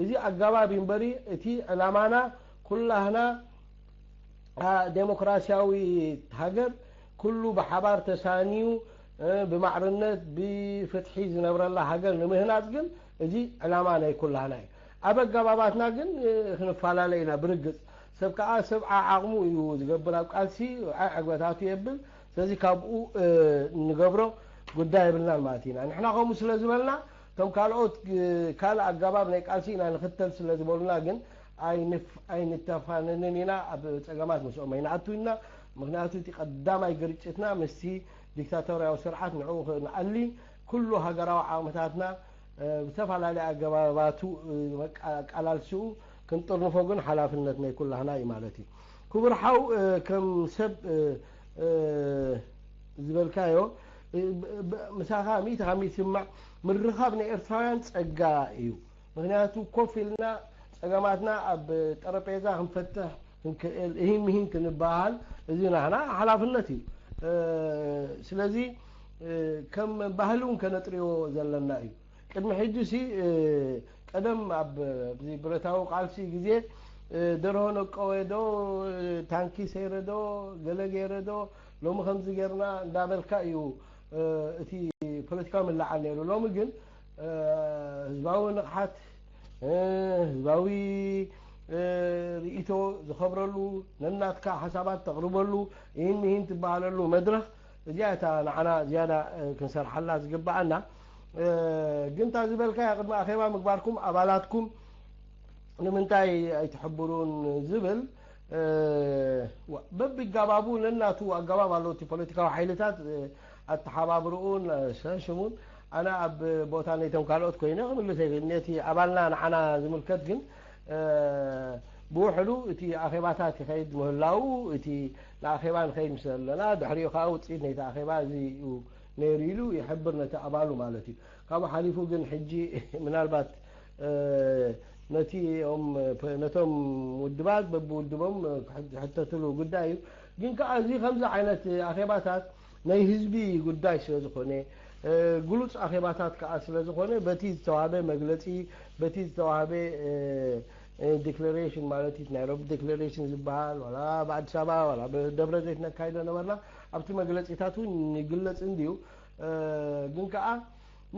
እዚ ኣገባብ እዩ እምበሪ እቲ ዕላማና ኩላህና፣ አ፣ ዴሞክራሲያዊት ሃገር ኩሉ ብሓባር ተሳንዩ ብማዕርነት ብፍትሒ ዝነብረላ ሃገር ንምህናፅ ግን እዚ ዕላማ ናይ ኩላህና እዩ። ኣብ ኣገባባትና ግን ክንፈላለ ኢና ብርግፅ። ሰብ ከዓ ሰብ ዓዓቕሙ እዩ ዝገብር ኣብ ቃልሲ፣ ዕግበታቱ የብል። ስለዚ ካብኡ ንገብሮ ጉዳይ የብልናን ማለት ኢና። ንሕና ከምኡ ስለ ዝበልና እቶም ካልኦት ካልእ ኣገባብ ናይ ቃልሲ ኢና ንኽተል ስለ ዝበሉና ግን ኣይንተፋነንን ኢና፣ ኣብ ፀገማት ምስኦም ኣይንኣቱ ኢና። ምክንያቱ እቲ ቀዳማይ ግርጭትና ምስቲ ዲክታቶርያዊ ስርዓት ንዕኡ ክንኣሊ ኩሉ ሃገራዊ ዓቕምታትና ብዝተፈላለየ ኣገባባቱ ኣቃላልስኡ ክንጥርንፎ ግን ሓላፍነት ናይ ኩላህና እዩ ማለት እዩ። ክቡር ሓው ከም ሰብ ዝበልካዮ ምሳኻ ሚእቲ ካብ ሚእቲ ይስማዕ። ምርኻብ ናይ ኤርትራውያን ጸጋ እዩ። ምክንያቱ ኮፍ ኢልና ጸገማትና ኣብ ጠረጴዛ ክንፈትሕ ክንክእል እሂን ምሂን ክንበሃል እዚ ናህና ሓላፍነት እዩ። ስለዚ ከም ባህሊ እውን ከነጥርዮ ዘለና እዩ። ቅድሚ ሕጂ ሲ ቀደም ኣብ ብረታዊ ቃልሲ ግዜ ደርሆ ነቀወ ዶ፣ ታንኪ ሰይረ ዶ፣ ገለ ገይረ ዶ፣ ሎሚ ከምዚ ገይርና እንዳበልካ እዩ እቲ ፖለቲካዊ ምልዓል ነይሩ። ሎሚ ግን ህዝባዊ ንቕሓት፣ ህዝባዊ ርእይቶ ዝኸብረሉ፣ ነናትካ ሓሳባት ተቕርበሉ፣ ይህን ምሂን ትበሃለሉ መድረኽ እዚኣ እታ ንዓና ዝያዳ ክንሰርሓላ ዝግብኣና። ግን እታ ዝበልካያ ቅድሚ ኣኼባ ምግባርኩም ኣባላትኩም ንምንታይ ኣይትሕብሩን ዝብል በብጋባቡ ነናቱ ኣገባብ ኣሎ። እቲ ፖለቲካዊ ሓይልታት ኣተሓባብርኡን ሸሽሙን ኣነ ኣብ ቦታ ነይቶም ካልኦት ኮይነ ክምልሰ ነቲ ኣባልና ንዓና ዝምልከት ግን ብውሕዱ እቲ ኣኼባታት ይኸይድ ምህላው እቲ ንኣኼባ ንኸይድ ምስ ዘለና ድሕሪኡ ከዓ ውፅኢት ነይቲ ኣኼባ እዚ እዩ ነይሩ ኢሉ ይሕብር ነቲ ኣባሉ ማለት እዩ። ካብኡ ሓሊፉ ግን ሕጂ ምናልባት ነቲ ነቶም ውድባት በብውድቦም ዝሕተትሉ ጉዳይ እዩ። ግን ከዓ እዚ ከምዚ ዓይነት ኣኼባታት ናይ ህዝቢ ጉዳይ ስለ ዝኾነ ግሉፅ ኣኼባታት ከዓ ስለ ዝኾነ በቲ ዝተዋህበ መግለፂ በቲ ዝተዋህበ ዲክለሬሽን ማለት እዩ ናይሮቢ ዲክለሬሽን ዝበሃል ዋላ ብኣዲስ ኣበባ ዋላ ብደብረ ዘይት ነካይዶ ነበርና ኣብቲ መግለፂታት እውን ይግለፅ እንድዩ። ግን ከዓ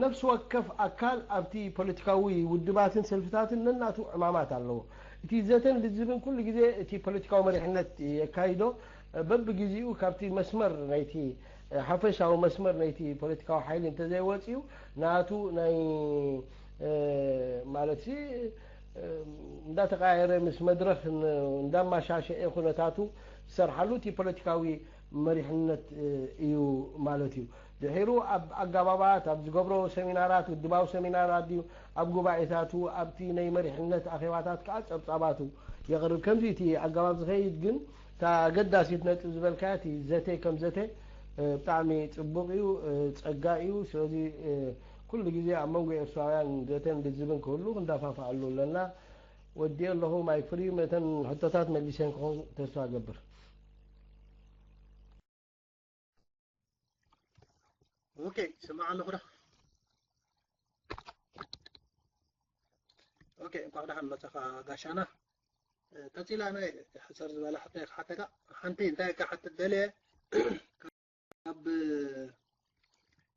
ነፍሲ ወከፍ ኣካል ኣብቲ ፖለቲካዊ ውድባትን ሰልፍታትን ነናቱ ዕማማት ኣለዎ። እቲ ዘተን ልዝብን ኩሉ ግዜ እቲ ፖለቲካዊ መሪሕነት የካይዶ። በብግዜኡ ካብቲ መስመር ናይቲ ሓፈሻዊ መስመር ናይቲ ፖለቲካዊ ሓይሊ እንተዘይወፅኡ ናቱ ናይ ማለት እንዳተቃየረ ምስ መድረኽ እንዳማሻሸኤ ኩነታቱ ዝሰርሓሉ እቲ ፖለቲካዊ መሪሕነት እዩ ማለት እዩ። ድሒሩ ኣብ ኣጋባባት ኣብ ዝገብሮ ሰሚናራት ውድባዊ ሰሚናራት ድዩ ኣብ ጉባኤታቱ ኣብቲ ናይ መሪሕነት ኣኼባታት ከዓ ፀብፃባቱ የቕርብ። ከምዚ እቲ ኣጋባብ ዝኸይድ ግን እታ ኣገዳሲት ነጥብ ዝበልካያ እቲ ዘተ ከም ዘተ ብጣዕሚ ፅቡቕ እዩ፣ ፀጋ እዩ። ስለዚ ኩሉ ግዜ ኣብ መንጎ ኤርትራውያን ዘተን ልዝብን ክህሉ ክንደፋፍኣሉ ኣለና። ወዲኤ ኣለኹ። ማይክ ፍሪ። መተን ሕቶታት መሊሰን ክኾን ተስፋ እገብር። ኦኬ፣ ስማዕ ኣለኹ ዶ? ኦኬ፣ እንኳዕ ደሓን መጻኻ ጋሻና። ቀጺላ ናይ ሕሰር ዝበላ ሕቶ ክሓተካ። ሓንቲ እንታይ ክሓትት ደልየ፣ ካብ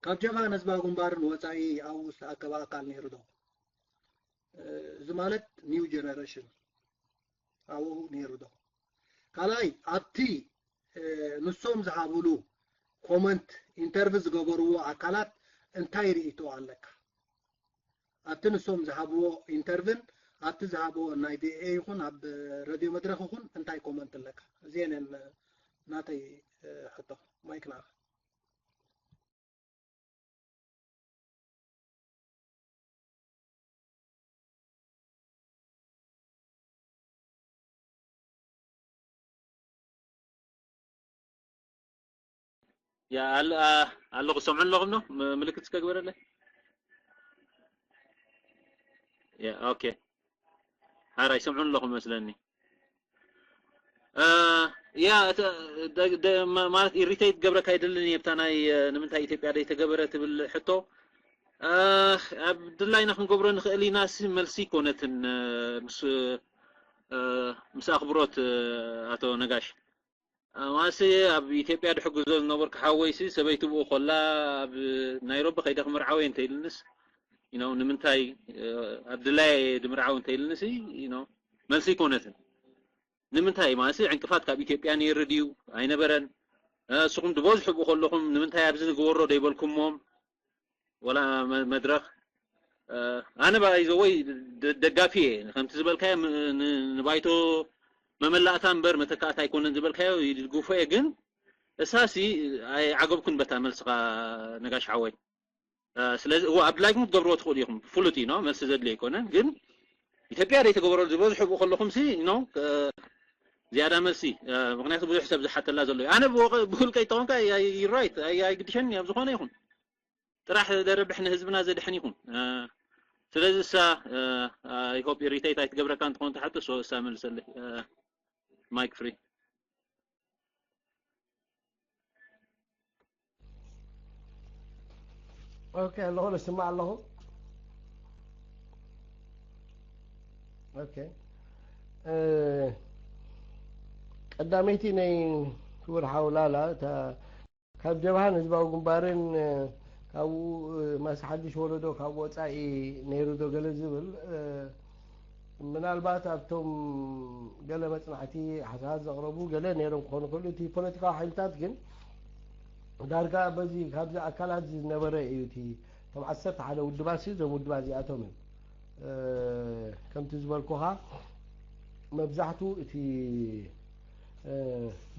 ካብ ጀብሃን ህዝባዊ ግንባርን ወጻኢ ኣብኡ ዝተኣከበ ኣካል ነይሩ ዶ? እዚ ማለት ኒው ጀነሬሽን ኣብኡ ነይሩ ዶ? ካልኣይ ኣብቲ ንሶም ዝሃብሉ ኮመንት ኢንተርቪ ዝገበርዎ ኣካላት እንታይ ርእይቶ ኣለካ? ኣብቲ ንሶም ዝሃብዎ ኢንተርቪን ኣብቲ ዝሃብዎ ናይ ቪኦኤ ይኹን ኣብ ረድዮ መድረኽ ይኹን እንታይ ኮመንት ኣለካ? እዚአን እየን ናተይ ሕቶ። ማይክ ንዓኻ። ያ ኣል- ኣ- ኣለኹ ሰምዑ ኣለኹም ነው ም- ምልክት እስከ ግበረለይ። ያ ኦኬ። ሓራይ ሰምዑ ኣለኹም መስለኒ። እ፣ ያ እተ- ደ- ደ- ማ- ማለት ኢሪቴት ገብረካ ኣይደልን እየ ብታ ናይ እ፣ ንምንታይ ኢትዮጵያ ደይ ተገበረ ትብል ሕቶ። እ፣ ኣብ ድላይና ክንገብሮ ንኽእል ኢና ሲ መልሲ ይኮነትን እ፣ ምስ እ፣ ምስ ኣኽብሮት እ፣ ኣቶ ነጋሽ ማሲ ኣብ ኢትዮጵያ ድሕግዞ ዝነበርኩ ሓወይሲ ሰበይቱ ብኡ ኮላ ኣብ ናይሮቢ ከይደ ክምርዓወ እንተ ኢልንስ you know ንምንታይ ኣብ ድላይ ድምርዓው እንተ ኢልንሲ you know መልሲ ይኮነትን። ንምንታይ ማሲ ዕንቅፋት ካብ ኢትዮጵያ ነይሩ ድዩ ኣይነበረን? እስኹም ዝበዝሑ ብኡ ከለኹም ንምንታይ ኣብዚ ንግበሮ ደይበልኩሞም? ወላ መድረኽ ኣነ ባይዘወይ ደጋፊ እየ። ከምቲ ዝበልካዮ ንባይቶ መመላእታ እምበር መተካእታ ኣይኮነን ዝበልካዮ ይድግፎ እየ። ግን እሳሲ ኣይዓገብኩን በታ መልስኻ ነጋሽ ሓወይ። ስለዚ እዎ ኣብ ድላይኩም ክትገብርዎ ትኽእሉ ኢኹም። ፍሉጥ እዩ ነው መልሲ ዘድልዮ ኣይኮነን። ግን ኢትዮጵያ ደይተገበረሉ ዝበዝሑ ብኡ ከለኹም ሲ ነው ዝያዳ መልሲ። ምክንያቱ ብዙሕ ሰብ ዝሓተላ ዘሎ እዩ። ኣነ ብውልቀይ ተኾንካ right ኣይግድሸኒ ኣብ ዝኾነ ይኹን ጥራሕ ዘርብሕ ንህዝብና ዘድሕን ይኹን። ስለዚ እሳ I hope irritate ኣይትገብረካ እንትኾን ትሓቶ so እሳ መልሰለይ። Mic free። ኦኬ ኣለኹ፣ እስማዕ ኣለኹ። ኦኬ ቀዳመይቲ ናይ ክቡር ሓውላላ እታ ካብ ጀብሃን ህዝባዊ ግንባርን ካብኡ ማስ ሓድሽ ወለዶ ካብ ወፃኢ ነይሩ ዶ ገለ ዝብል ምናልባት ኣብቶም ገለ መፅናዕቲ ሓሳባት ዘቕረቡ ገለ ነይሮም ክኾኑ ክእሉ። እቲ ፖለቲካዊ ሓይልታት ግን ዳርጋ በዚ ካብዚ ኣካላት ዝነበረ እዩ። እቲ እቶም ዓሰርተ ሓደ ውድባት ሲ እዞም ውድባት እዚኣቶም እዮም። ከምቲ ዝበልኩኻ መብዛሕቱ እቲ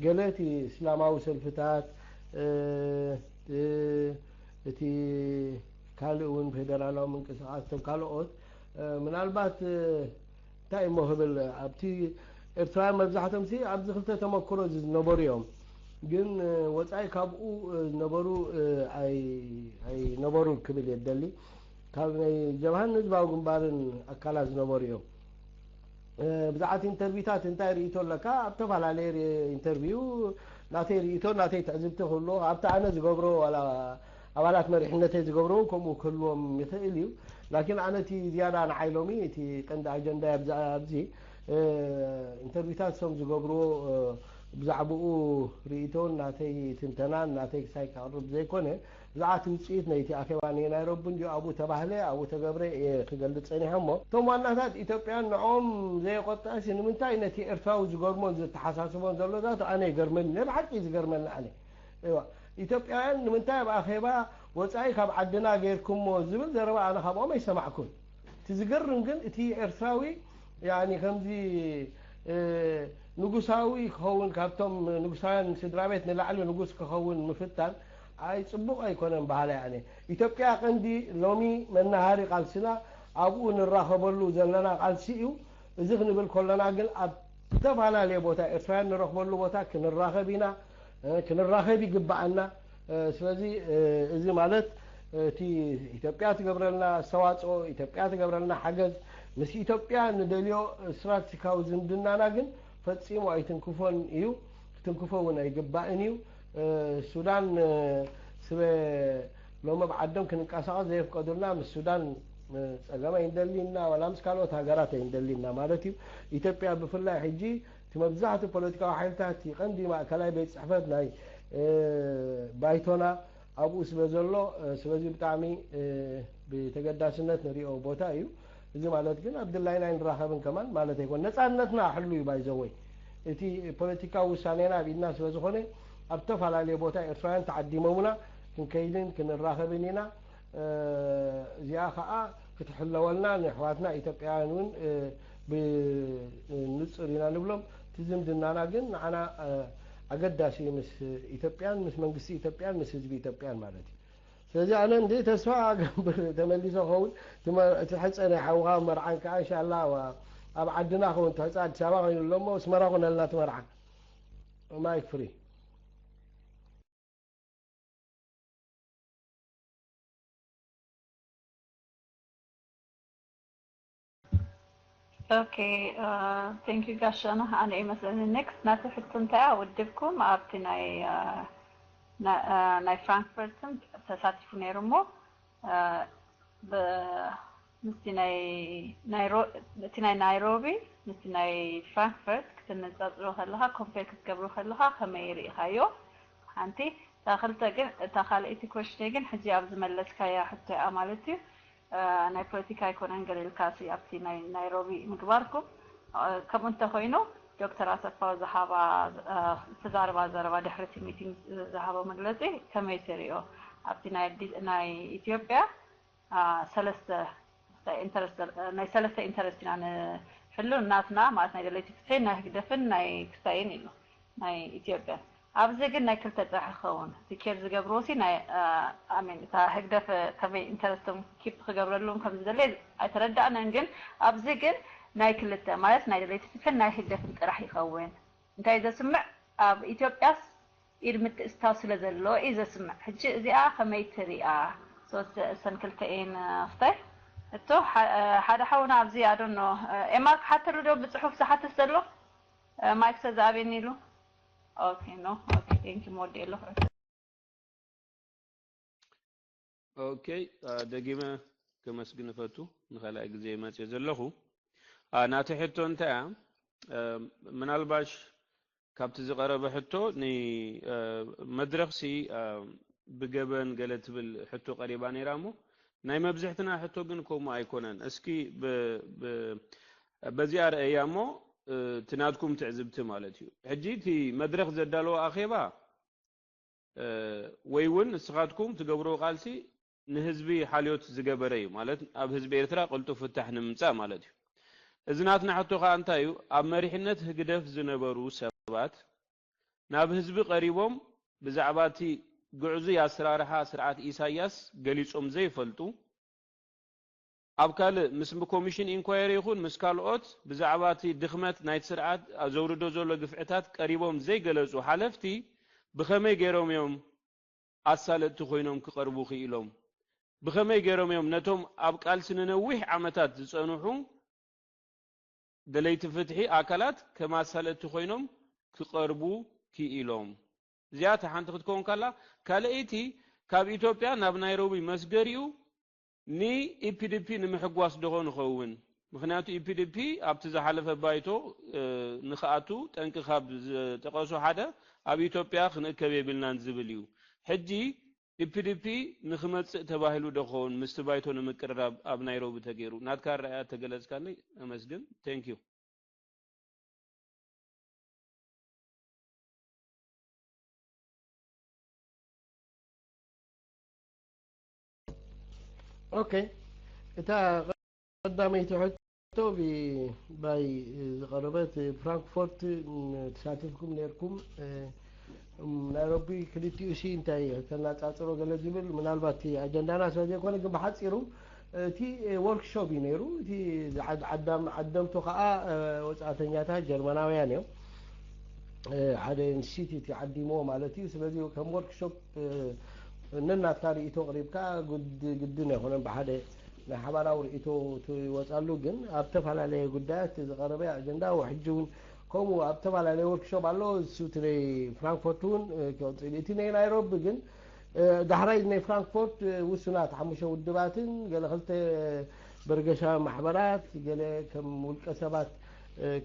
ገለ እቲ እስላማዊ ሰልፍታት እቲ ካልእ እውን ፌደራላዊ ምንቅስቃስ እቶም ካልኦት ምናልባት እንታይ እሞ ክብል ኣብቲ ኤርትራውያን መብዛሕቶም ሲ ኣብዚ ክልተ ተመክሮ ዝነበሩ እዮም። ግን ወፃኢ ካብኡ ዝነበሩ ኣይነበሩን ክብል እየ ደሊ ካብ ናይ ጀብሃን ህዝባዊ ግንባርን ኣካላት ዝነበሩ እዮም። ብዛዕት ኢንተርቪታት እንታይ ርእቶ ኣለካ? ኣብ ተፈላለየ ኢንተርቪው ናተይ ርእቶ ናተይ ትዕዝብቲ ክህልዎ ኣብቲ ኣነ ዝገብሮ ዋላ ኣባላት መሪሕነተይ ዝገብርዎ ከምኡ ክህልዎም ይኽእል እዩ። ላኪን ኣነ እቲ ዝያዳ ንዓይ ሎሚ እቲ ቀንዲ ኣጀንዳ ኣብዚ ኢንተርቪታት ሶም ዝገብርዎ ብዛዕባኡ ርእቶን ናተይ ትንተናን ናተይ ክሳይ ከቕርብ ዘይኮነ ብዛዕት ውፅኢት ናይቲ ኣኼባ ናይ ናይሮቢ እንዲዩ ኣብኡ ተባህለ ኣብኡ ተገብረ እየ ክገልፅ ፀኒሐ እሞ እቶም ዋናታት ኢትዮጵያን ንዕኦም ዘየቆጠዐሲ ንምንታይ ነቲ ኤርትራዊ ዝገርሞን ዘተሓሳስቦን ዘሎ ዛት ኣነ ይገርመኒ ናይ ብሓቂ ዝገርመኒ ኣነ ኢትዮጵያውያን ንምንታይ ኣብ ኣኼባ ወፃኢ ካብ ዓድና ገይርኩሞ ዝብል ዘረባ ኣነ ካብኦም ኣይሰማዕኩን። እቲ ዝገርም ግን እቲ ኤርትራዊ ከምዚ ንጉሳዊ ክኸውን ካብቶም ንጉሳውያን ስድራ ቤት ንላዕሊ ንጉስ ክኸውን ምፍታን ኣይ ፅቡቕ ኣይኮነን በሃላይ ኣነ። ኢትዮጵያ ቀንዲ ሎሚ መናሃሪ ቃልስና ኣብኡ ንራኸበሉ ዘለና ቃልሲ እዩ። እዚ ክንብል ከለና ግን ኣብ ዝተፈላለየ ቦታ ኤርትራውያን ንረኽበሉ ቦታ ክንራኸብ ኢና፣ ክንራኸብ ይግባኣና። ስለዚ እዚ ማለት እቲ ኢትዮጵያ ትገብረልና ኣስተዋፅኦ፣ ኢትዮጵያ ትገብረልና ሓገዝ ምስ ኢትዮጵያ ንደልዮ ስትራቴጂካዊ ዝምድናና ግን ፈፂሙ ኣይትንክፎን እዩ፣ ክትንክፎ እውን ኣይግባእን እዩ። ሱዳን ስበ ሎሚ ኣብ ዓዶም ክንንቀሳቐስ ዘየፍቀዱልና ምስ ሱዳን ፀገም ኣይንደሊና ዋላ ምስ ካልኦት ሃገራት ኣይንደሊና ማለት እዩ። ኢትዮጵያ ብፍላይ ሕጂ እቲ መብዛሕትኡ ፖለቲካዊ ሓይልታት እቲ ቀንዲ ማእከላይ ቤት ፅሕፈት ናይ ባይቶና ኣብኡ ስለ ዘሎ ስለዚ ብጣዕሚ ብተገዳስነት ንሪኦ ቦታ እዩ። እዚ ማለት ግን ኣብ ድላይና ኣይንራኸብን ከማን ማለት ኣይኮን። ነፃነትና ሕሉ እዩ ባይዘወይ እቲ ፖለቲካዊ ውሳኔና ኣብ ኢድና ስለ ዝኾነ ኣብ ዝተፈላለየ ቦታ ኤርትራውያን ተዓዲሞምና ክንከይድን ክንራኸብን ኢና። እዚኣ ከዓ ክትሕለወልና ንኣሕዋትና ኢትዮጵያውያን እውን ብንፁር ኢና ንብሎም። እቲ ዝምድናና ግን ንዓና ኣገዳሲ ምስ ኢትዮጵያን ምስ መንግስቲ ኢትዮጵያን ምስ ህዝቢ ኢትዮጵያን ማለት እዩ። ስለዚ ኣነ እንደ ተስፋ ገብር ተመሊሶ ኸውን እቲ ሕፀ ናይ ሓውኻ መርዓን ከዓ እንሻላ ኣብ ዓድና ኸውን ትሕፀ ኣዲስ ኣበባ ኮይኑ ኣሎ እሞ ኣስመራ ኮነልና እቲ መርዓ። ማይክ ፍሪ። Okay, thank you ጋሻና። ኣነ ይመስለኒ next ናቲ ሕቶ እንታይ ውድብኩም ኣብቲ ናይ ናይ ፍራንክፈርትን ተሳቲፉ ነይሩ እሞ ምስቲ ናይ ናይሮ እቲ ናይ ናይሮቢ ምስቲ ናይ ፍራንክፈርት ክትነጻጽሮ ከለኻ ኮምፔር ክትገብሮ ከለኻ ከመይ ርኢኻዮ? ሓንቲ እታ ክልተ ግን እታ ካልኣይቲ ኮሽነይ ግን ሕጂ ኣብ ዝመለስካያ ሕቶ እያ ማለት እዩ። ናይ ፖለቲካ ኣይኮነን ገለ ኢልካ ሲ ኣብቲ ናይ ናይሮቢ ምግባርኩም ከምኡ እንተኮይኑ ዶክተር ኣሰፋው ዝሃባ ዝተዛረባ ዘረባ ድሕሪ እቲ ሚቲንግ ዝሃቦ መግለፂ ከመይ ትሪኦ? ኣብቲ ናይ ኣዲ- ናይ ኢትዮጵያ ሰለስተ ኢንተረስት ናይ ሰለስተ ኢንተረስት ኢና ንሕሉ ናትና ማለት ናይ ደለይቲ ፍትሒ ናይ ህግደፍን ናይ ክስታይን ኢሉ ናይ ኢትዮጵያ ኣብዚ ግን ናይ ክልተ ጥራሕ ይኸውን እቲ ኬር ዝገብርዎ ሲ ናይ ኣሜን እታ ህግደፍ ከመይ ኢንተረስቶም ኪፕ ክገብረሉን ከም ዝደለ ኣይተረዳእነን ግን ኣብዚ ግን ናይ ክልተ ማለት ናይ ደለይቲ ፍትሕን ናይ ህግደፍን ጥራሕ ይኸውን እንታይ ዘስምዕ ኣብ ኢትዮጵያስ ኢድ ምትእስታው ስለ ዘሎ እዩ ዘስምዕ። ሕጂ እዚኣ ከመይ ትሪኣ? ሶስተ እሰን ክልተ እየን ክስታይ እቶ ሓደ ሓውና ኣብዚ ኣዶኖ ኤማ ክሓተሉ ዶ ብፅሑፍ ዝሓትት ዘሎ ማይክ ተዛኣበኒ ኢሉ ኦኬ ኖ ኦኬ ቴንክ ዩ ሞዴ ኣለኹ ኦኬ ደጊመ ከመስግን እፈቱ ንካልኣይ ግዜ መፅእ ዘለኹ ናቲ ሕቶ እንታይ እያ ምናልባሽ ካብቲ ዝቐረበ ሕቶ ንመድረኽሲ ብገበን ገለ ትብል ሕቶ ቀሪባ ነይራ እሞ ናይ መብዝሕትና ሕቶ ግን ከምኡ ኣይኮነን እስኪ በዚኣ ረአያ እሞ እቲ ናትኩም ትዕዝብቲ ማለት እዩ ሕጂ እቲ መድረኽ ዘዳለዎ ኣኼባ ወይ እውን ንስኻትኩም ትገብርዎ ቃልሲ ንህዝቢ ሓልዮት ዝገበረ እዩ ማለት ኣብ ህዝቢ ኤርትራ ቅልጡፍ ፍታሕ ንምምፃእ ማለት እዩ እዚ ናትና ሕቶ ከዓ እንታይ እዩ ኣብ መሪሕነት ህግደፍ ዝነበሩ ሰባት ናብ ህዝቢ ቀሪቦም ብዛዕባ እቲ ግዕዙይ ኣሰራርሓ ስርዓት ኢሳያስ ገሊፆም ዘይፈልጡ ኣብ ካልእ ምስ ኮሚሽን ኢንኳየሪ ይኹን ምስ ካልኦት ብዛዕባ እቲ ድኽመት ናይቲ ስርዓት ዘውርዶ ዘሎ ግፍዕታት ቀሪቦም ዘይገለፁ ሓለፍቲ ብኸመይ ገይሮም እዮም ኣሳለጥቲ ኮይኖም ክቐርቡ ክኢሎም? ብኸመይ ገይሮም እዮም ነቶም ኣብ ቃልሲ ንነዊሕ ዓመታት ዝፀንሑ ደለይቲ ፍትሒ ኣካላት ከም ኣሳለጥቲ ኮይኖም ክቐርቡ ክኢሎም? እዚኣ እታ ሓንቲ ክትከውን ከላ ካልኣይቲ ካብ ኢትዮጵያ ናብ ናይሮቢ መስገሪኡ ንኢፒዲፒ ንምሕጓስ ዶ ኾን ይኸውን? ምኽንያቱ ኢፒዲፒ ኣብቲ ዝሓለፈ ባይቶ ንኽኣቱ ጠንቂ ካብ ዝጠቐሱ ሓደ ኣብ ኢትዮጵያ ክንእከብ የብልናን ዝብል እዩ። ሕጂ ኢፒዲፒ ንኽመፅእ ተባሂሉ ዶ ኸውን ምስቲ ባይቶ ንምቅርራብ ኣብ ናይሮቢ ተገይሩ? ናትካ ኣረኣእያ ተገለፅካለይ ኣመስግን። Thank you። ኦኬ እታ ቀዳመይቲ ሕቶ ባይ ዝቐረበት ፍራንክፎርት ተሳቲፍኩም ነርኩም ናይሮቢ ክልቲኡ ሲ እንታይ ተናፃፅሮ ገለ ዝብል ምናልባት ኣጀንዳና ስለ ዘይኮነ ግን ብሓፂሩ እቲ ወርክሾፕ እዩ ነይሩ እቲ ዓዳም ዓደምቱ ከዓ ወፃእተኛታት ጀርመናውያን እዮም ሓደ ኢንስቲትዩት ይዓዲምዎ ማለት እዩ ስለዚ ከም ወርክሾፕ ነናትካ ርእቶ ቅሪብካ ግድን ኣይኮነን ብሓደ ናይ ሓባራዊ ርእቶ ትወፃሉ ግን ኣብ ተፈላለየ ጉዳያት ዝቀረበ ኣጀንዳ ሕጂ እውን ከምኡ ኣብ ተፈላለየ ወርክሾፕ ኣሎ እሱ እቲ ናይ ፍራንክፎርት እውን ክቅፅል እቲ ናይ ናይሮቢ ግን ዳሕራይ ናይ ፍራንክፎርት ውሱናት ሓሙሽተ ውድባትን ገለ ክልተ በርገሻ ማሕበራት ገለ ከም ውልቀ ሰባት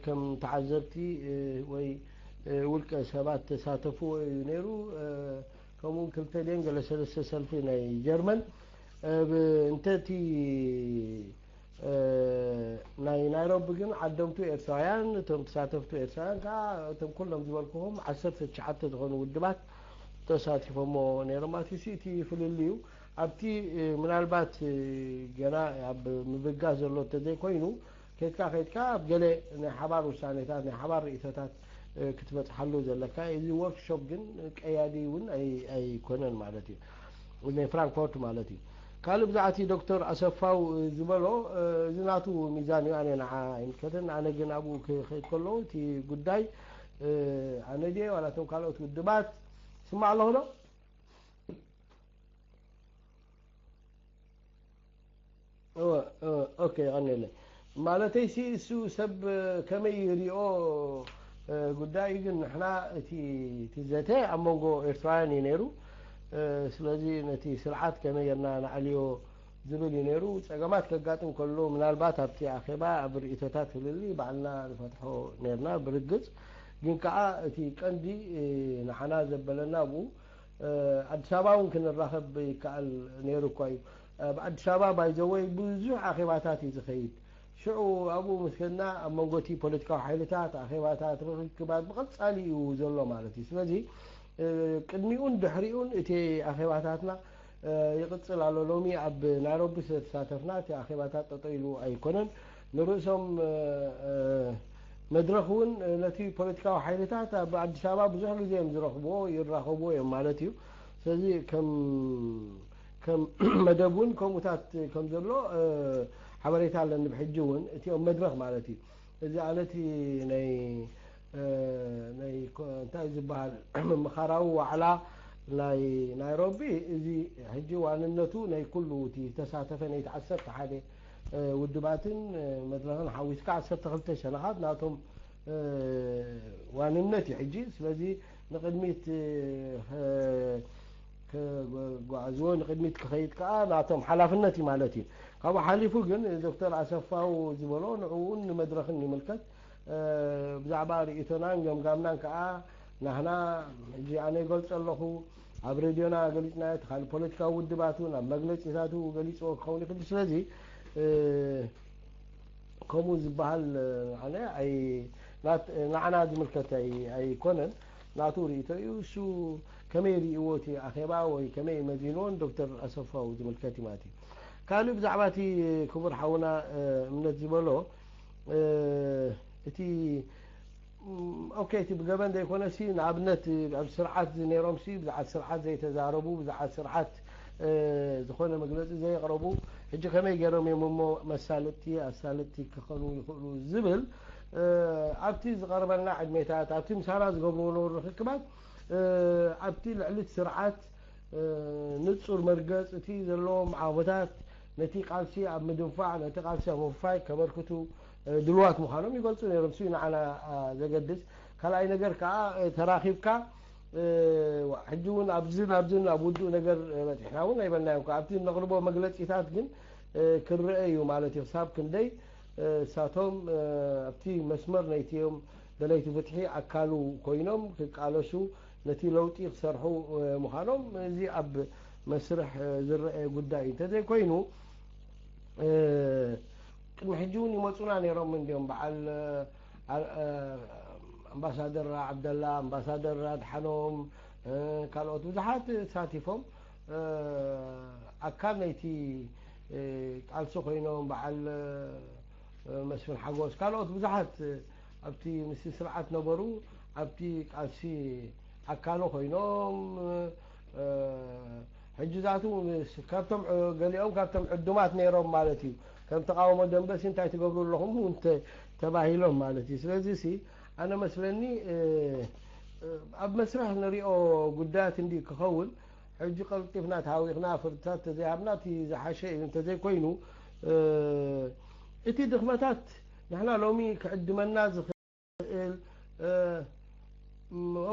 ከም ተዓዘብቲ ወይ ውልቀ ሰባት ተሳተፍዎ እዩ ነይሩ ከምኡ ክልተ ድን ገለ ሰለስተ ሰልፊ ናይ ጀርመን እንተ እቲ ናይ ናይሮቢ ግን ዓደምቱ ኤርትራውያን እቶም ተሳተፍቱ ኤርትራውያን ከዓ እቶም ኩሎም ዝበልኩኹም ዓሰርተ ትሽዓተ ዝኾኑ ውድባት ተሳቲፎሞ ነይሮም ማለት እዩ እቲ ፍልልዩ ኣብቲ ምናልባት ገና ኣብ ምብጋስ ዘሎ እንተዘይኮይኑ ከድካ ከድካ ኣብ ገለ ናይ ሓባር ውሳኔታት ናይ ሓባር ርእቶታት ክትበፅሓሉ ዘለካ እዚ ወርክሾፕ ግን ቀያዲ እውን ኣይኮነን ማለት እዩ ናይ ፍራንክፎርት ማለት እዩ ካልእ ብዛዕቲ ዶክተር ኣሰፋው ዝበሎ እዚ ናቱ ሚዛን እዩ ኣነ ንዓ ኣይምልከተን ኣነ ግን ኣብኡ ክኸይድ ከለዉ እቲ ጉዳይ ኣነ ድየ ዋላ እቶም ካልኦት ውድባት ስማዕ ኣለኹ ዶ ኦኬ ቀኒለ ማለተይ ሲ እሱ ሰብ ከመይ ይሪኦ ጉዳይ ግን ንሕና እቲ እቲ ዘተ ኣብ መንጎ ኤርትራውያን እዩ ነይሩ ስለዚ ነቲ ስርዓት ከመይ ጌርና ንዓልዮ ዝብል እዩ ነይሩ። ጸገማት ከጋጥም ከሎ ምናልባት ኣብቲ ኣኼባ ኣብ ርእይቶታት ፍልልይ ባዕልና ንፈትሖ ነርና። ብርግጽ ግን ከኣ እቲ ቀንዲ ንዓና ዘበለና ኣብኡ ኣዲስ ኣበባ እውን ክንራኸብ ይከኣል ነይሩ እኳ እዩ። ኣብ ኣዲስ ኣበባ ባይዘወይ ብዙሕ ኣኼባታት እዩ ዝኸይድ። ሽዑ ኣብኡ ምስ ከድና ኣብ መንጎ እቲ ፖለቲካዊ ሓይልታት ኣኼባታት ርክባት ብቐጻሊ እዩ ዘሎ ማለት እዩ። ስለዚ ቅድሚኡን ድሕሪኡን እቲ ኣኼባታትና ይቕጽል ኣሎ። ሎሚ ኣብ ናይሮቢ ስለ ተሳተፍና እቲ ኣኼባታት ጠጠው ኢሉ ኣይኮነን። ንርእሶም መድረኽ እውን ነቲ ፖለቲካዊ ሓይልታት ኣብ ኣዲስ ኣበባ ብዙሕ ግዜ እዮም ዝረኽብዎ፣ ይራኸብዎ እዮም ማለት እዩ። ስለዚ ከም ከም መደብ እውን ከምኡታት ከም ዘሎ ሓበሬታ ኣለኒ። ብሕጂ እውን እቲኦም መድረኽ ማለት እዩ። እዚ ኣነቲ ናይ ናይ እንታይ ዝበሃል ምምኻራዊ ዋዕላ ናይ ናይሮቢ፣ እዚ ሕጂ ዋንነቱ ናይ ኩሉ እቲ ዝተሳተፈ ናይቲ ዓሰርተ ሓደ ውድባትን መድረኽን ሓዊስካ ዓሰርተ ክልተ ሸነኻት ናቶም ዋንነት እዩ። ሕጂ ስለዚ ንቕድሚት ክጓዓዝዎ፣ ንቕድሚት ክኸይድ ከዓ ናቶም ሓላፍነት እዩ ማለት እዩ። ካብኡ ሓሊፉ ግን ዶክተር ኣሰፋው ዝበሎ ንዕኡን ንመድረኽን ይምልከት። ብዛዕባ ርእይቶናን ገምጋምናን ከዓ ናህና ሕጂ ኣነ ይገልጾ ኣለኹ፣ ኣብ ሬድዮና ገሊጽናዮ፣ እቲ ካልእ ፖለቲካዊ ውድባት እውን ኣብ መግለጺታቱ ገሊጽዎ ክኸውን ይኽእል። ስለዚ ከምኡ ዝበሃል ኣነ ኣይ ናት- ንዓና ዝምልከት ኣይ- ኣይኮነን። ናቱ ርእይቶ እዩ። እሱ ከመይ ርእይዎ እቲ ኣኼባ ወይ ከመይ መዚንዎን ዶክተር ኣሰፋው ዝምልከት እዩ ማለት እዩ። ካልእ ብዛዕባ እቲ ክቡር ሓውና እምነት ዝበሎ እቲ ኦኬ፣ እቲ ብገበን ዘይኮነሲ ንኣብነት ኣብ ስርዓት ዝነይሮምሲ ብዛዕት ስርዓት ዘይተዛረቡ፣ ብዛዕት ስርዓት ዝኾነ መግለፂ ዘየቕረቡ ሕጂ ከመይ ገይሮም እዮም እሞ መሳለጥቲ ኣሳለጥቲ ክኾኑ ይኽእሉ ዝብል ኣብቲ ዝቐርበልና ዕድሜታት ኣብቲ ምሳና ዝገብርዎ ነበሩ ርክክባት ኣብቲ ልዕሊ እቲ ስርዓት ንፁር መርገፂ እቲ ዘለዎም ዓወታት ነቲ ቃልሲ ኣብ ምድንፋዕ ነቲ ቃልሲ ኣብ ምውፋይ ከበርክቱ ድልዋት ምዃኖም ይገልፁ ነይሮም። እሱ ንዓና ዘገድስ። ካልኣይ ነገር ከዓ ተራኺብካ ሕጂ እውን ኣብዝን ኣብዝን ኣብ ውዱእ ነገር በፂሕና እውን ኣይበልናዮም። ኣብቲ ነቕርቦ መግለፂታት ግን ክረአ እዩ ማለት እዩ። ክሳብ ክንደይ እሳቶም ኣብቲ መስመር ናይቲዮም ደለይቲ ፍትሒ ኣካሉ ኮይኖም ክቃለሱ ነቲ ለውጢ ክሰርሑ ምዃኖም እዚ ኣብ መስርሕ ዝረአ ጉዳይ እዩ። እንተዘይኮይኑ ቅድሚ ሕጂ እውን ይመፁና ነይሮም እንዲዮም። በዓል ኣምባሳደር ዓብደላ፣ ኣምባሳደር ኣድሓኖም፣ ካልኦት ብዙሓት ተሳቲፎም ኣካል ናይቲ ቃልሲ ኮይኖም በዓል መስፍን ሓጎስ ካልኦት ብዙሓት ኣብቲ ምስቲ ስርዓት ነበሩ ኣብቲ ቃልሲ ኣካሉ ኮይኖም ሕጂ ዛቱ ካብቶም ገሊኦም ካብቶም ዕዱማት ነይሮም ማለት እዩ። ከም ተቃውሞ ደንበሲ እንታይ ትገብሩ ኣለኹም እውን ተባሂሎም ማለት እዩ። ስለዚ ሲ ኣነ መስለኒ ኣብ መስርሕ ንሪኦ ጉዳያት እንዲ ክኸውን ሕጂ ቀልጢፍና ተሃዊኽና ፍርድታት ተዘይሃብና እቲ ዝሓሸ እዩ። እንተዘይኮይኑ እቲ ድኽመታት ንሕና ሎሚ ክዕድመና ዝኽእል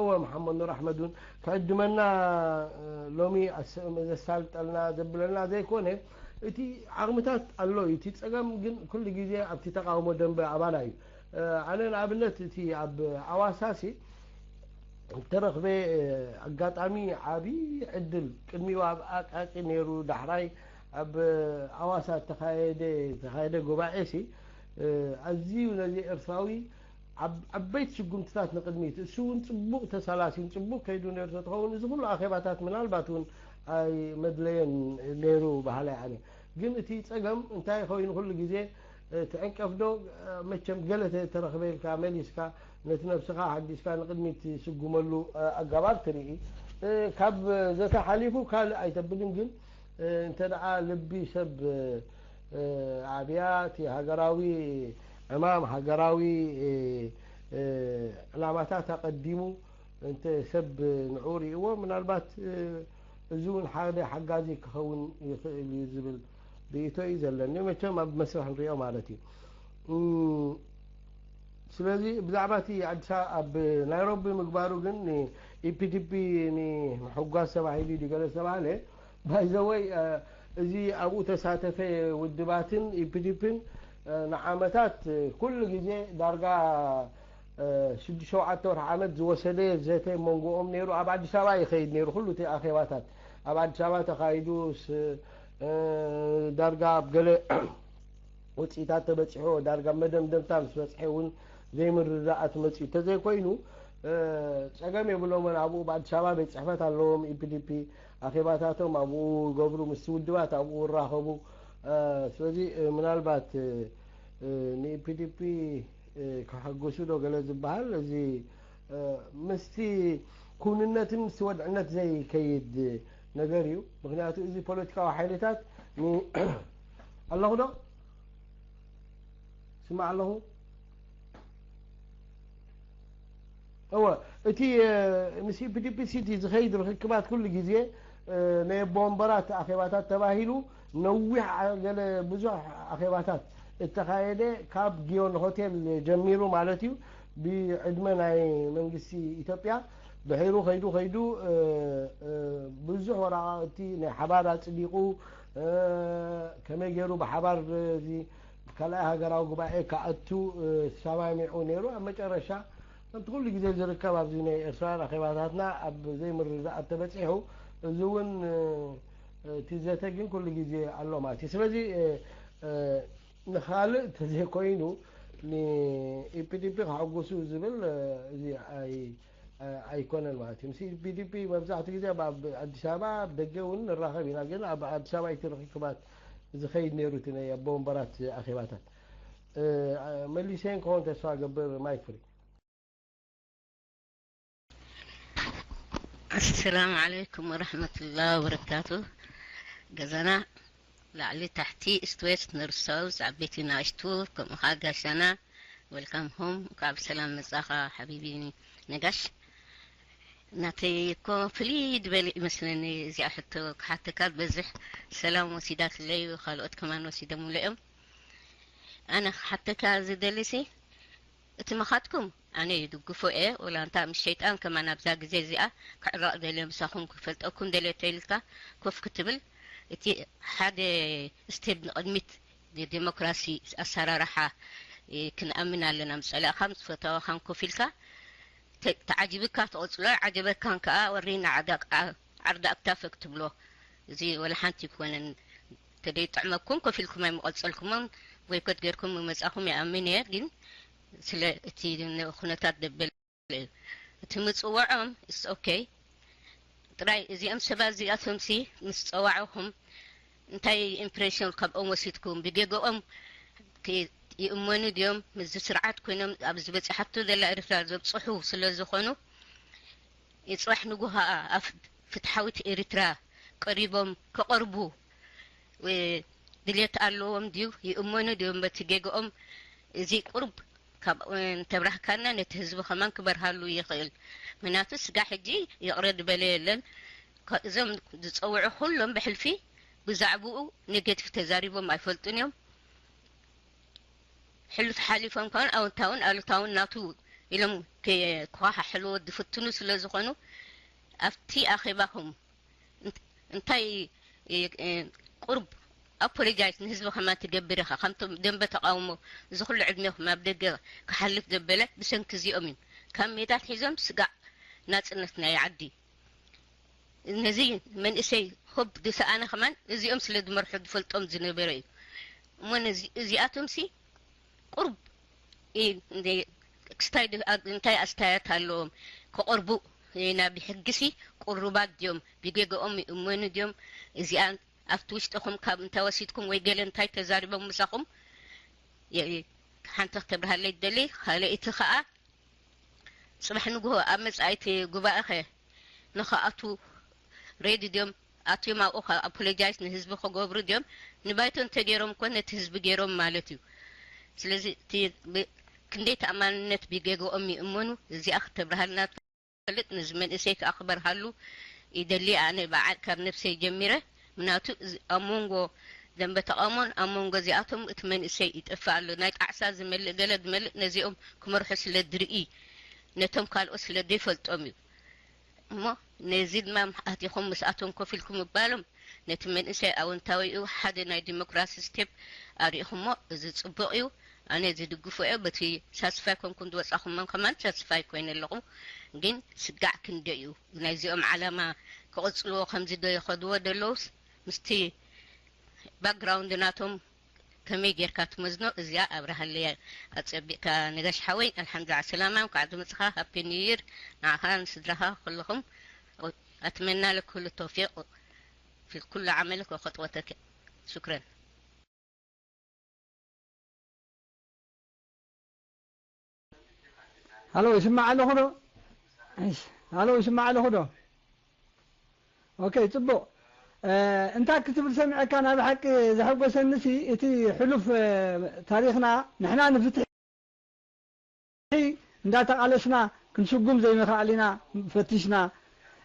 እወ መሓመድ ኑር ኣሕመድ እውን ክዕድመና ሎሚ ዘሳልጠልና ዘብለና ዘይኮነ እቲ ዓቕምታት ኣሎ እዩ። እቲ ፀገም ግን ኩሉ ግዜ ኣብቲ ተቃውሞ ደንበ ኣባና እዩ። ኣነ ንኣብነት እቲ ኣብ ኣዋሳሲ ተረኽበ ኣጋጣሚ ዓብዪ ዕድል ቅድሚኡ ኣብ ኣቃቂ ነይሩ ዳሕራይ ኣብ ኣዋሳ ተኻየደ ተኻየደ ጉባኤ ሲ ኣዝዩ ነዚ ኤርትራዊ ዓበይቲ ስጉምትታት ንቅድሚት እሱ እውን ፅቡቅ ተሳላሲን ፅቡቅ ከይዱ ነይሩ ተትኸውን እዚ ኩሉ ኣኼባታት ምናልባት እውን ኣይመድለየን ነይሩ በሃላይ ኣነ። ግን እቲ ፀገም እንታይ ኮይኑ ኩሉ ግዜ ትዕንቀፍ ዶ መቸም ገለ ተረኽበልካ መሊስካ ነቲ ነብስኻ ሓዲስካ ንቅድሚት ትስጉመሉ ኣገባብ ትርኢ። ካብ ዘተ ሓሊፉ ካልእ ኣይተብልን ግን እንተ ደኣ ልቢ ሰብ ኣብያ እቲ ሃገራዊ ዕማም ሃገራዊ ዕላማታት ኣቐዲሙ እንተ ሰብ ንዑ ርእይዎ ምናልባት እዚ እውን ሓደ ሓጋዚ ክኸውን ይኽእል እዩ ዝብል ርእይቶ እዩ ዘለኒ። መቸም ኣብ መስርሕ ንሪኦ ማለት እዩ። ስለዚ ብዛዕባ እቲ ኣዲስ ኣብ ናይሮቢ ምግባሩ ግን ንኢፒዲፒ ንምሕጓስ ተባሂሉ ድዩ ገለ ዝተባህለ ባይዘወይ እዚ ኣብኡ ተሳተፈ ውድባትን ኢፒዲፒን ንዓመታት ኩሉ ግዜ ዳርጋ ሽዱሽተ ሸውዓተ ወርሒ ዓመት ዝወሰደ ዘተ መንጎኦም ነይሩ። ኣብ ኣዲስ ኣበባ ይኸይድ ነይሩ። ኩሉ እቲ ኣኼባታት ኣብ ኣዲስ ኣበባ ተኻይዱ ዳርጋ ኣብ ገለ ውፅኢታት ተበፂሑ ዳርጋ መደምደምታ ምስ በፅሐ እውን ዘይምርዳኣት መፅኡ እንተዘይኮይኑ ጸገም የብሎምን። ኣብኡ ብኣዲስ ኣበባ ቤት ፅሕፈት ኣለዎም። ኢፒዲፒ ኣኼባታቶም ኣብኡ ይገብሩ፣ ምስ ውድባት ኣብኡ ይራኸቡ። ስለዚ ምናልባት ንኢፒዲፒ ከሐግሱ ዶ ገለ ዝበሃል እዚ ምስቲ ኩንነትን ምስቲ ወድዕነት ዘይከይድ ነገር እዩ። ምክንያቱ እዚ ፖለቲካዊ ሓይልታት ኣለኹ ዶ ስማዕ ኣለኹ እወ እቲ ምስ ኢፒዲፒ ሲቲ ዝኸይድ ርክክባት ኩሉ ግዜ ናይ ኣቦ ወንበራት ኣኼባታት ተባሂሉ ነዊሕ ገለ ብዙሕ ኣኼባታት እተኻየደ ካብ ጊዮን ሆቴል ጀሚሩ ማለት እዩ። ብዕድመ ናይ መንግስቲ ኢትዮጵያ ድሒሩ ከይዱ ከይዱ ብዙሕ ወረቃቅቲ ናይ ሓባር ኣፅዲቁ ከመይ ገይሩ ብሓባር እዚ ካልኣይ ሃገራዊ ጉባኤ ክኣቱ ተሰማሚዑ ነይሩ። ኣብ መጨረሻ ከምቲ ኩሉ ግዜ ዝርከብ ኣብዚ ናይ ኤርትራውያን ኣኼባታትና ኣብ ዘይምርድዳእ ተበፂሑ፣ እዚ እውን እቲ ዘተ ግን ኩሉ ግዜ ኣሎ ማለት እዩ። ስለዚ ንኻልእ እንተዘይኮይኑ ንኢፒዲፒ ከሐጉሱ ዝብል እዚ ኣይኮነን ማለት እዩ። ምስ ኢፒዲፒ መብዛሕትኡ ግዜ ኣብ ኣዲስ ኣበባ ኣብ ደገ እውን ንራኸብ ኢና፣ ግን ኣብ ኣዲስ ኣበባ እቲ ርክክባት ዝኸይድ ነይሩ እቲ ናይ ኣቦ ወንበራት ኣኼባታት መሊሰ ክኸውን ተስፋ ገብር። ማይክ ፍሪ። ኣሰላሙ ዓለይኩም ወረሕመቱላህ ወበረካቱ። ገዛና ላዕሊ ታሕቲ፣ ኢስት ዌስት፣ ኖርዝ ሳውዝ፣ ዓበይቲ ናእሽቱ፣ ከምኡ ከዓ ጋሻና፣ ወልካም ሆም። እንኳዕ ብሰላም መጻኻ ሓቢቢ ነጋሽ። ናተይ እኮ ፍልይ ዝበለ ይመስለኒ እዚኣ ሕቶ ክሓተካ ዝበዝሕ ሰላም ወሲዳትለይ ካልኦት ከማን ወሲዶምለ እዮም። ኣነ ክሓተካ ዝደልሲ እቲ ምኻድኩም ኣነ ይድግፎ እየ። ወላ እንታ ምስ ሸይጣን ከማን ኣብዛ ግዜ እዚኣ ክዕረቕ ደልየ ምሳኹም ክፈልጠኩም ደልየ ተይልካ ኮፍ ክትብል እቲ ሓደ ስቴፕ ንቕድሚት ንዲሞክራሲ ኣሰራርሓ ክንኣምን ኣለና። ምስ ጸላእኻን ምስ ፈተወኻን ኮፍ ኢልካ ተዓጂብካ ትቐጽሎ፣ ዓጀበካን ከኣ ወሪና ዓርዳ ኣክታፈ ክትብሎ። እዚ ወላ ሓንቲ ይኮነን። ተደይጥዕመኩም ኮፍ ኢልኩም ኣይምቐጸልኩሞን፣ ቦይኮት ጌርኩም ምመጻኹም ይኣምን እየ። ግን ስለ እቲ ኩነታት ደበለ እዩ እቲ ምጽውዖም። It's okay። ጥራይ እዚኦም ሰባት እዚኣቶምሲ ምስ ጸዋዕኹም እንታይ ኢምፕሬሽን ካብኦም ወሲድኩም? ብጌገኦም ይእመኑ ድዮም? ምስዚ ስርዓት ኮይኖም ኣብ ዝበፅሓቶ ዘላ ኤርትራ ዘብፅሑ ስለ ዝኾኑ የፅባሕ ንጉሃኣ ኣብ ፍትሓዊት ኤርትራ ቀሪቦም ከቐርቡ ድልየት ኣለዎም ድዩ? ይእመኑ ድዮም በቲ ጌገኦም? እዚ ቁሩብ ካብ እንተብራህካና ነቲ ህዝቢ ከማን ክበርሃሉ ይኽእል። ምክንያቱ ስጋ ሕጂ ይቕረ ዝበለ የለን። እዞም ዝፀውዑ ኩሎም ብሕልፊ ብዛዕባኡ ኔጌቲቭ ተዛሪቦም ኣይፈልጡን እዮም። ሕሉፍ ሓሊፎም ከውን ኣውንታውን ኣሉታውን ናቱ ኢሎም ክኸሓሕልዎ ዝፍትኑ ስለ ዝኾኑ ኣብቲ ኣኼባኹም እንታይ ቁርብ ኣፖሎጃይዝ ንህዝቢ ከማን ትገብር ኢኻ። ከምቶም ደንበ ተቃውሞ እዚ ኩሉ ዕድሜኹም ኣብ ደገ ክሓልፍ ዘበለ ብሰንኪ እዚኦም እዩ። ካብ ሜዳ ኣትሒዞም ስጋዕ ናጽነት ናይ ዓዲ ነዚ መንእሰይ ሆብ ዝሰኣነ ከማን እዚኦም ስለ ዝመርሑ ዝፈልጦም ዝነበረ እዩ። እሞ ነዚ እዚኣቶምሲ ቁርብ እንታይ ኣስታያት ኣለዎም ክቐርቡ ናብ ሕጊሲ ቅሩባት ድዮም? ብጌገኦም ይእመኑ ድዮም? እዚኣ ኣብቲ ውሽጥኹም ካብ እንታይ ወሲድኩም ወይ ገለ እንታይ ተዛሪቦም ምሳኹም ሓንቲ ክተብርሃለይ ትደሊ። ካልኣይቲ ከዓ ጽባሕ ንግሆ ኣብ መጻኢቲ ጉባኤኸ ንኸኣቱ ሬዲ ድዮም? ኣትዮም ኣብኡ ኣፖሎጃይዝ ንህዝቢ ክገብሩ ድዮም? ንባይቶ እንተገይሮም እኮ ነቲ ህዝቢ ገይሮም ማለት እዩ። ስለዚ ክንደይ ተኣማንነት ብጌገኦም ይእመኑ? እዚኣ ክተብርሃልና ትፈልጥ ነዚ መንእሰይ ከዓ ክበርሃሉ ይደሊ። ኣነ በዓል ካብ ነብሰይ ጀሚረ ምናቱ ኣብ መንጎ ደንበ ተቃውሞን ኣብ መንጎ እዚኣቶም እቲ መንእሰይ ይጠፍእ ኣሎ። ናይ ጣዕሳ ዝመልእ ገለ ዝመልእ ነዚኦም ክመርሑ ስለ ዝርኢ ነቶም ካልኦት ስለ ዘይፈልጦም እዩ። እሞ ነዚ ድማ ኣቲኹም ምስኣቶም ኮፍ ኢልኩም ምባሎም ነቲ መንእሰይ ኣወንታዊኡ ሓደ ናይ ዲሞክራሲ ስቴፕ ኣሪእኹሞ፣ እዚ ጽቡቕ እዩ። ኣነ ዝድግፎ እየ። በቲ ሳስፋይ ኮንኩም ዝወጻኹሞም ከማን ሳስፋይ ኮይነ ኣለኹ። ግን ስጋዕ ክንደይ እዩ ናይዚኦም ዓላማ ክቕጽልዎ ከምዚ ዶ ይኸድዎ ዘለውስ ምስቲ ባክግራውንድ ናቶም ከመይ ጌርካ ትመዝኖ? እዚኣ ኣብርሃለይ ኣጸቢቕካ። ነጋሽ ሓወይ ኣልሓምዱሊላህ ሰላማ እንኳዕ ዝመጽኻ። ሃፒ ኒው ይር ንዓኻ ንስድራኻ ኩልኹም። ኣትመና ለኩሉ ተውፊቅ ፊ ኩሉ ዓመልክ ወኸጥወተክ። ሹክረን። ሃሎ፣ ይስማዕ ኣለኹ ዶ? እሺ፣ ሃሎ፣ ይስማዕ ኣለኹ ዶ? ኦኬ፣ ጽቡቕ። እ፣ እንታይ ክትብል ሰሚዐካ፣ ናይ ብሓቂ ዘሐጎሰኒሲ እቲ ሕሉፍ፣ እ፣ ታሪኽና፣ ንሕና ንፍትሒ እንዳተቓለስና ክንስጉም ዘይምኽኣል ኢና ፈቲሽና።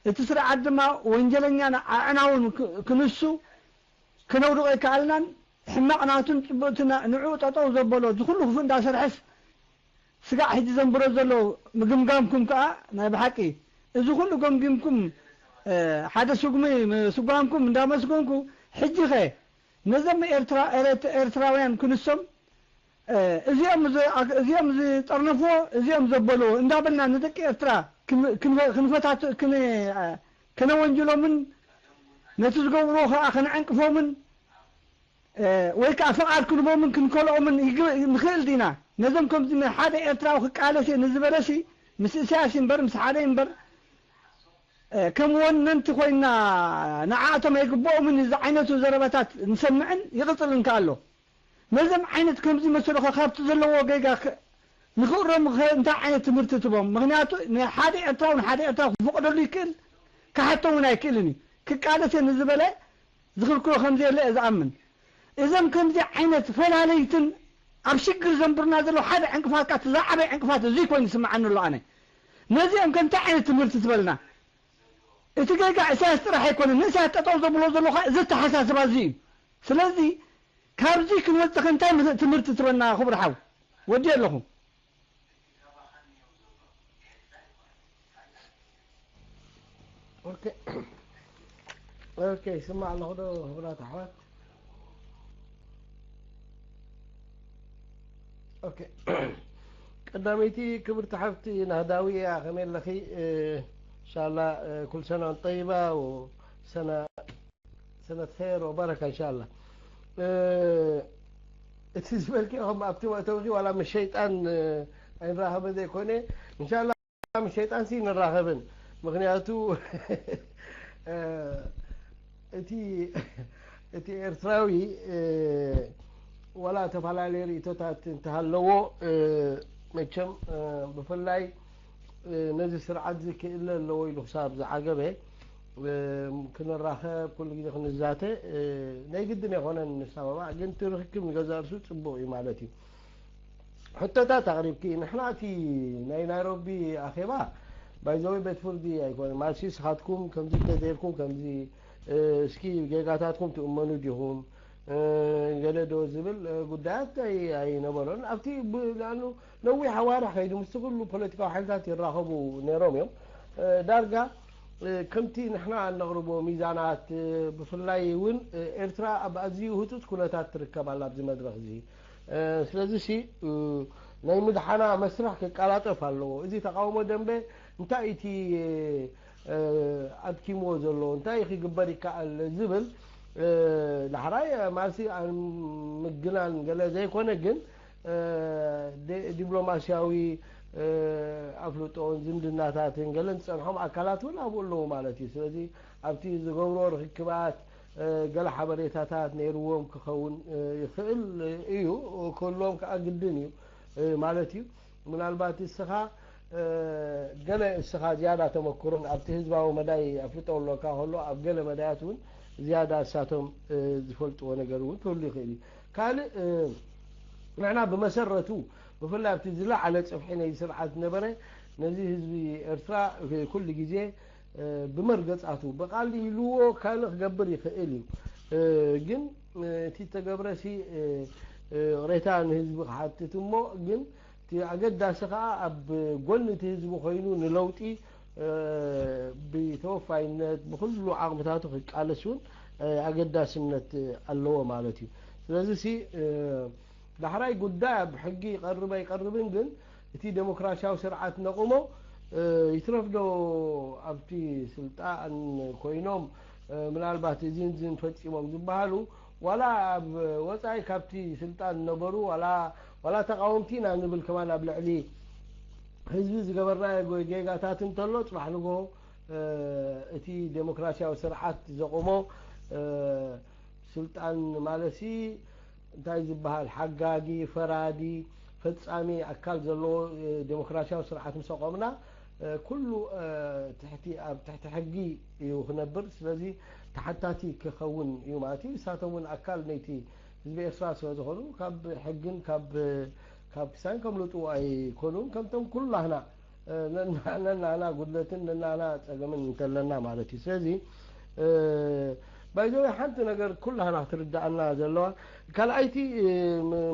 እቲ ስርዓት ድማ ወንጀለኛና ኣዕናውን ክ-፣ ክንሱ ክነውድቖ ኣይከኣልናን። ሕማቕ ናቱን ጽቡቕቲ ና-፣ ንዕኡ ጠጠው ዘበሎ፣ እዚ ኩሉ ክፉእ እንዳሰርሐስ ስጋዕ ሕጂ ዘንብሮ ዘሎ ምግምጋምኩም ከኣ ናይ ብሓቂ፣ እዚ ኩሉ ገምጊምኩም፣ እ፣ ሓደ ስጉሚ ምስጓምኩም እንዳመስገንኩ፣ ሕጂኸ ነዞም ኤርትራ-፣ ኤርት-፣ ኤርትራውያን ክንሶም፣ እ፣ እዚኦም ዝ-፣ እዚኦም ዝጠርነፍዎ፣ እዚኦም ዘበልዎ እንዳበልና ንደቂ ኤርትራ ክን-፣ ክንፈ-፣ ክንፈታቱ-፣ ክን-፣ እ፣ ከነወንጅሎምን ነቲ ዝገብርዎ ከኣ ከነዕንቅፎምን፣ እ፣ ወይ ከኣ ፍቓድ ክንቦምን ክንከልኦምን ይግ-፣ ንኽእል ዲና? ነዞም ከምዚ ን-፣ ሓደ ኤርትራዊ ክቃለስ እየ ንዝበለሲ፣ ምስ ኢሳያስ እምበር፣ ምስ ሓደ እምበር፣ እ፣ ከም ወነንቲ ኮይንና ንዓኣቶም ኣይግብኦምን እዩ ዝዓይነቱ ዘረባታት ንሰምዕን ይቕጽልን ከኣ ኣሎ። ነዞም ዓይነት ከምዚ መሰሉ ኸ ካብቲ ዘለዎ ጌጋ ኸ-፣ ንኽእረሙ ኸ እንታይ ዓይነት ትምህርቲ ትቦም? ምኽንያቱ ንሓደ ኤርትራዊ ንሓደ ኤርትራዊ ክፈቕደሉ ይክእል፣ ክሓቶ እውን ኣይክእልን እዩ። ክቃለስ እየ ንዝበለ ዝኽልክሎ ከም ዘየለ እየ ዝኣምን። እዞም ከምዚ ዓይነት ፈላለይትን ኣብ ሽግር ዘንብሩና ዘለዉ ሓደ ዕንቅፋት፣ ካብ እቲ ዝዓበየ ዕንቅፋት እዙይ ኮይኑ ይስምዓኒ ኣሎ ኣነ። ነዚኦም ከ እንታይ ዓይነት ትምህርቲ ትበልና? እቲ ጌጋ ኢሳያስ ጥራሕ ኣይኮነን፣ ንኢሳያስ ጠጠው ዘብሎ ዘሎ ኸዓ እዚ ኣተሓሳስባ እዚ እዩ። ስለዚ ካብዚ ክንወፅእ ከ እንታይ ትምህርቲ ትበልና ክቡር ሓው? ወዲ ኣለኹ። ኦኬ ኦኬ፣ ይስማዕ ኣለኹ ዶ ክቡራት ኣሕዋት? ኦኬ፣ ቀዳመይቲ ክብርቲ ሓፍቲ ናህዳዊ እያ። ከመይ ኣለኺ? እ፣ እንሻላ፣ እ፣ ኩል ሰና ጠይባ ወሰና ሰነት ኸይር ወበረካ እንሻላ። እ፣ እቲ ዝበልክዮ ከም ኣብቲ መእተውኺ ዋላ ምስ ሸይጣን፣ እ፣ ኣይንራኸበ ዘይኮነ፣ እንሻላ ምስ ሸይጣንሲ ንራኸብን። ምኽንያቱ፣ እ፣ እቲ፣ እቲ ኤርትራዊ፣ እ፣ ዋላ ተፈላለየ ርእይቶታት እንተሃለዎ፣ እ፣ መቸም፣ እ፣ ብፍላይ፣ እ፣ ነዚ ስርዓት እዚ ክእለ ኣለዎ ኢሉ ክሳብ ዝዓገበ፣ እ፣ ክንራኸብ፣ ኩሉ ግዜ ክንዛተ፣ እ፣ ናይ ግድን ኣይኮነን ንሰማማዕ፣ ግን እቲ ርኽክብ ንገዛእ ርእሱ ጽቡቕ እዩ ማለት እዩ። ሕቶታት ኣቕሪብኪ፣ ንሕና እቲ ናይ ናይሮቢ ኣኼባ ባይዘወይ ቤት ፍርዲ ኣይኮነን፣ ማለትሲ ንስኻትኩም ከምዚ እንተዘይልኩም ከምዚ፣ እ፣ እስኪ ጌጋታትኩም ትእመኑ ዲኹም፣ እ፣ ገለ ዶ ዝብል፣ እ፣ ጉዳያት ኣይ-፣ ኣይነበሮን። ኣብቲ ብ-፣ ንኣኑ ነዊሕ ኣዋርሕ ከይዱ ምስቲ ኩሉ ፖለቲካዊ ሓይልታት ይራኸቡ ነይሮም እዮም። እ፣ ዳርጋ፣ እ፣ ከምቲ ንሕና እነቕርቦ ሚዛናት፣ እ፣ ብፍላይ እውን፣ እ፣ ኤርትራ ኣብ ኣዝዩ ህጹጽ ኩነታት ትርከብ ኣላ ኣብዚ መድረኽ እዚ። እ፣ ስለዚሲ፣ እ፣ ናይ ምድሓና መስርሕ ክቀላጠፍ ኣለዎ። እዚ ተቓውሞ ደንበ እንታይ እቲ፣ እ፣ ኣድኪምዎ ዘሎ፣ እንታይ ክግበር ይከኣል ዝብል፣ እ፣ ዳሕራይ፣ እ፣ ማለትሲ፣ እ፣ ምግናን ገለ ዘይኮነ ግን፣ እ፣ ዲ-፣ ዲፕሎማስያዊ፣ እ፣ ኣፍልጦን ዝምድናታትን ገለን ዝጸንሖም ኣካላት እውን ኣብኡ ኣለዉ ማለት እዩ። ስለዚ ኣብቲ ዝገብሮ ርኽክባት፣ እ፣ ገለ ሓበሬታታት ነይርዎም ክኸውን፣ እ፣ ይኽእል እዩ፣ ክህልዎም ከኣ ግድን እዩ፣ እ፣ ማለት እዩ። ምናልባት እስኻ፣ እ፣ ገለ እስኻ ዝያዳ ተመክሮን ኣብቲ ህዝባዊ መዳይ ኣፍልጦ ኣለካ ከሎ ኣብ ገለ መዳያት እውን ዝያዳ እሳቶም፣ እ፣ ዝፈልጥዎ ነገር እውን ክህሉ ይኽእል እዩ። ካልእ፣ እ፣ ንሕና ብመሰረቱ ብፍላይ ኣብቲ ዝለዓለ ጽፍሒ ናይ ስርዓት ነበረ ነዚ ህዝቢ ኤርትራ ኩሉ ግዜ፣ እ፣ ብመርገጻቱ ብቓል ኢልዎ ካልእ ክገብር ይኽእል እዩ። እ፣ ግን፣ እ፣ እቲ ተገብረሲ፣ እ፣ እ፣ ቅሬታ ንህዝቢ ክሓትት እሞ ግን እቲ ኣገዳሲ ከኣ ኣብ ጎኒ እቲ ህዝቢ ኮይኑ ንለውጢ፣ እ፣ ብተወፋይነት ብኹሉ ዓቕምታቱ ክቃለስ እውን፣ ኣገዳስነት ኣለዎ ማለት እዩ። ስለዚ ሲ ዳሕራይ ጉዳይ ኣብ ሕጊ ይቐርብ ኣይቀርብን፣ ግን እቲ ዴሞክራሲያዊ ስርዓት ነቑሞ ይትረፍዶ ኣብቲ ስልጣን ኮይኖም ምናልባት እዚን ዝን ፈፂሞም ዝበሃሉ ዋላ ኣብ ወፃኢ ካብቲ ስልጣን ነበሩ ዋላ ዋላ ተቃወምቲ ኢና ንብል ከማን ኣብ ልዕሊ ህዝቢ ዝገበርናዮ ጎ- ጌጋታት እንተሎ ፅባሕ ንግሆ እቲ ዴሞክራሲያዊ ስርዓት ዘቑሞ ስልጣን ማለሲ እንታይ ዝበሃል ሓጋጊ ፈራዲ ፈጻሚ ኣካል ዘለዎ ዴሞክራሲያዊ ስርዓት ምስ ኣቆምና ኩሉ ትሕቲ ኣብ ትሕቲ ሕጊ እዩ ክነብር። ስለዚ ተሓታቲ ክኸውን እዩ ማለት እዩ። ንሳቶም እውን ኣካል ነይቲ ህዝቢ ኤርትራ ስለ ዝኾኑ ካብ ሕግን ካብ ካብ ክሳን ከምልጡ ኣይኮኑን። ከምቶም ኩላህና ነናና ጉድለትን ነናና ጸገምን እንተለና ማለት እዩ። ስለዚ ባይዘወይ ሓንቲ ነገር ኩላህና ክትርዳኣና ዘለዋ ካልኣይቲ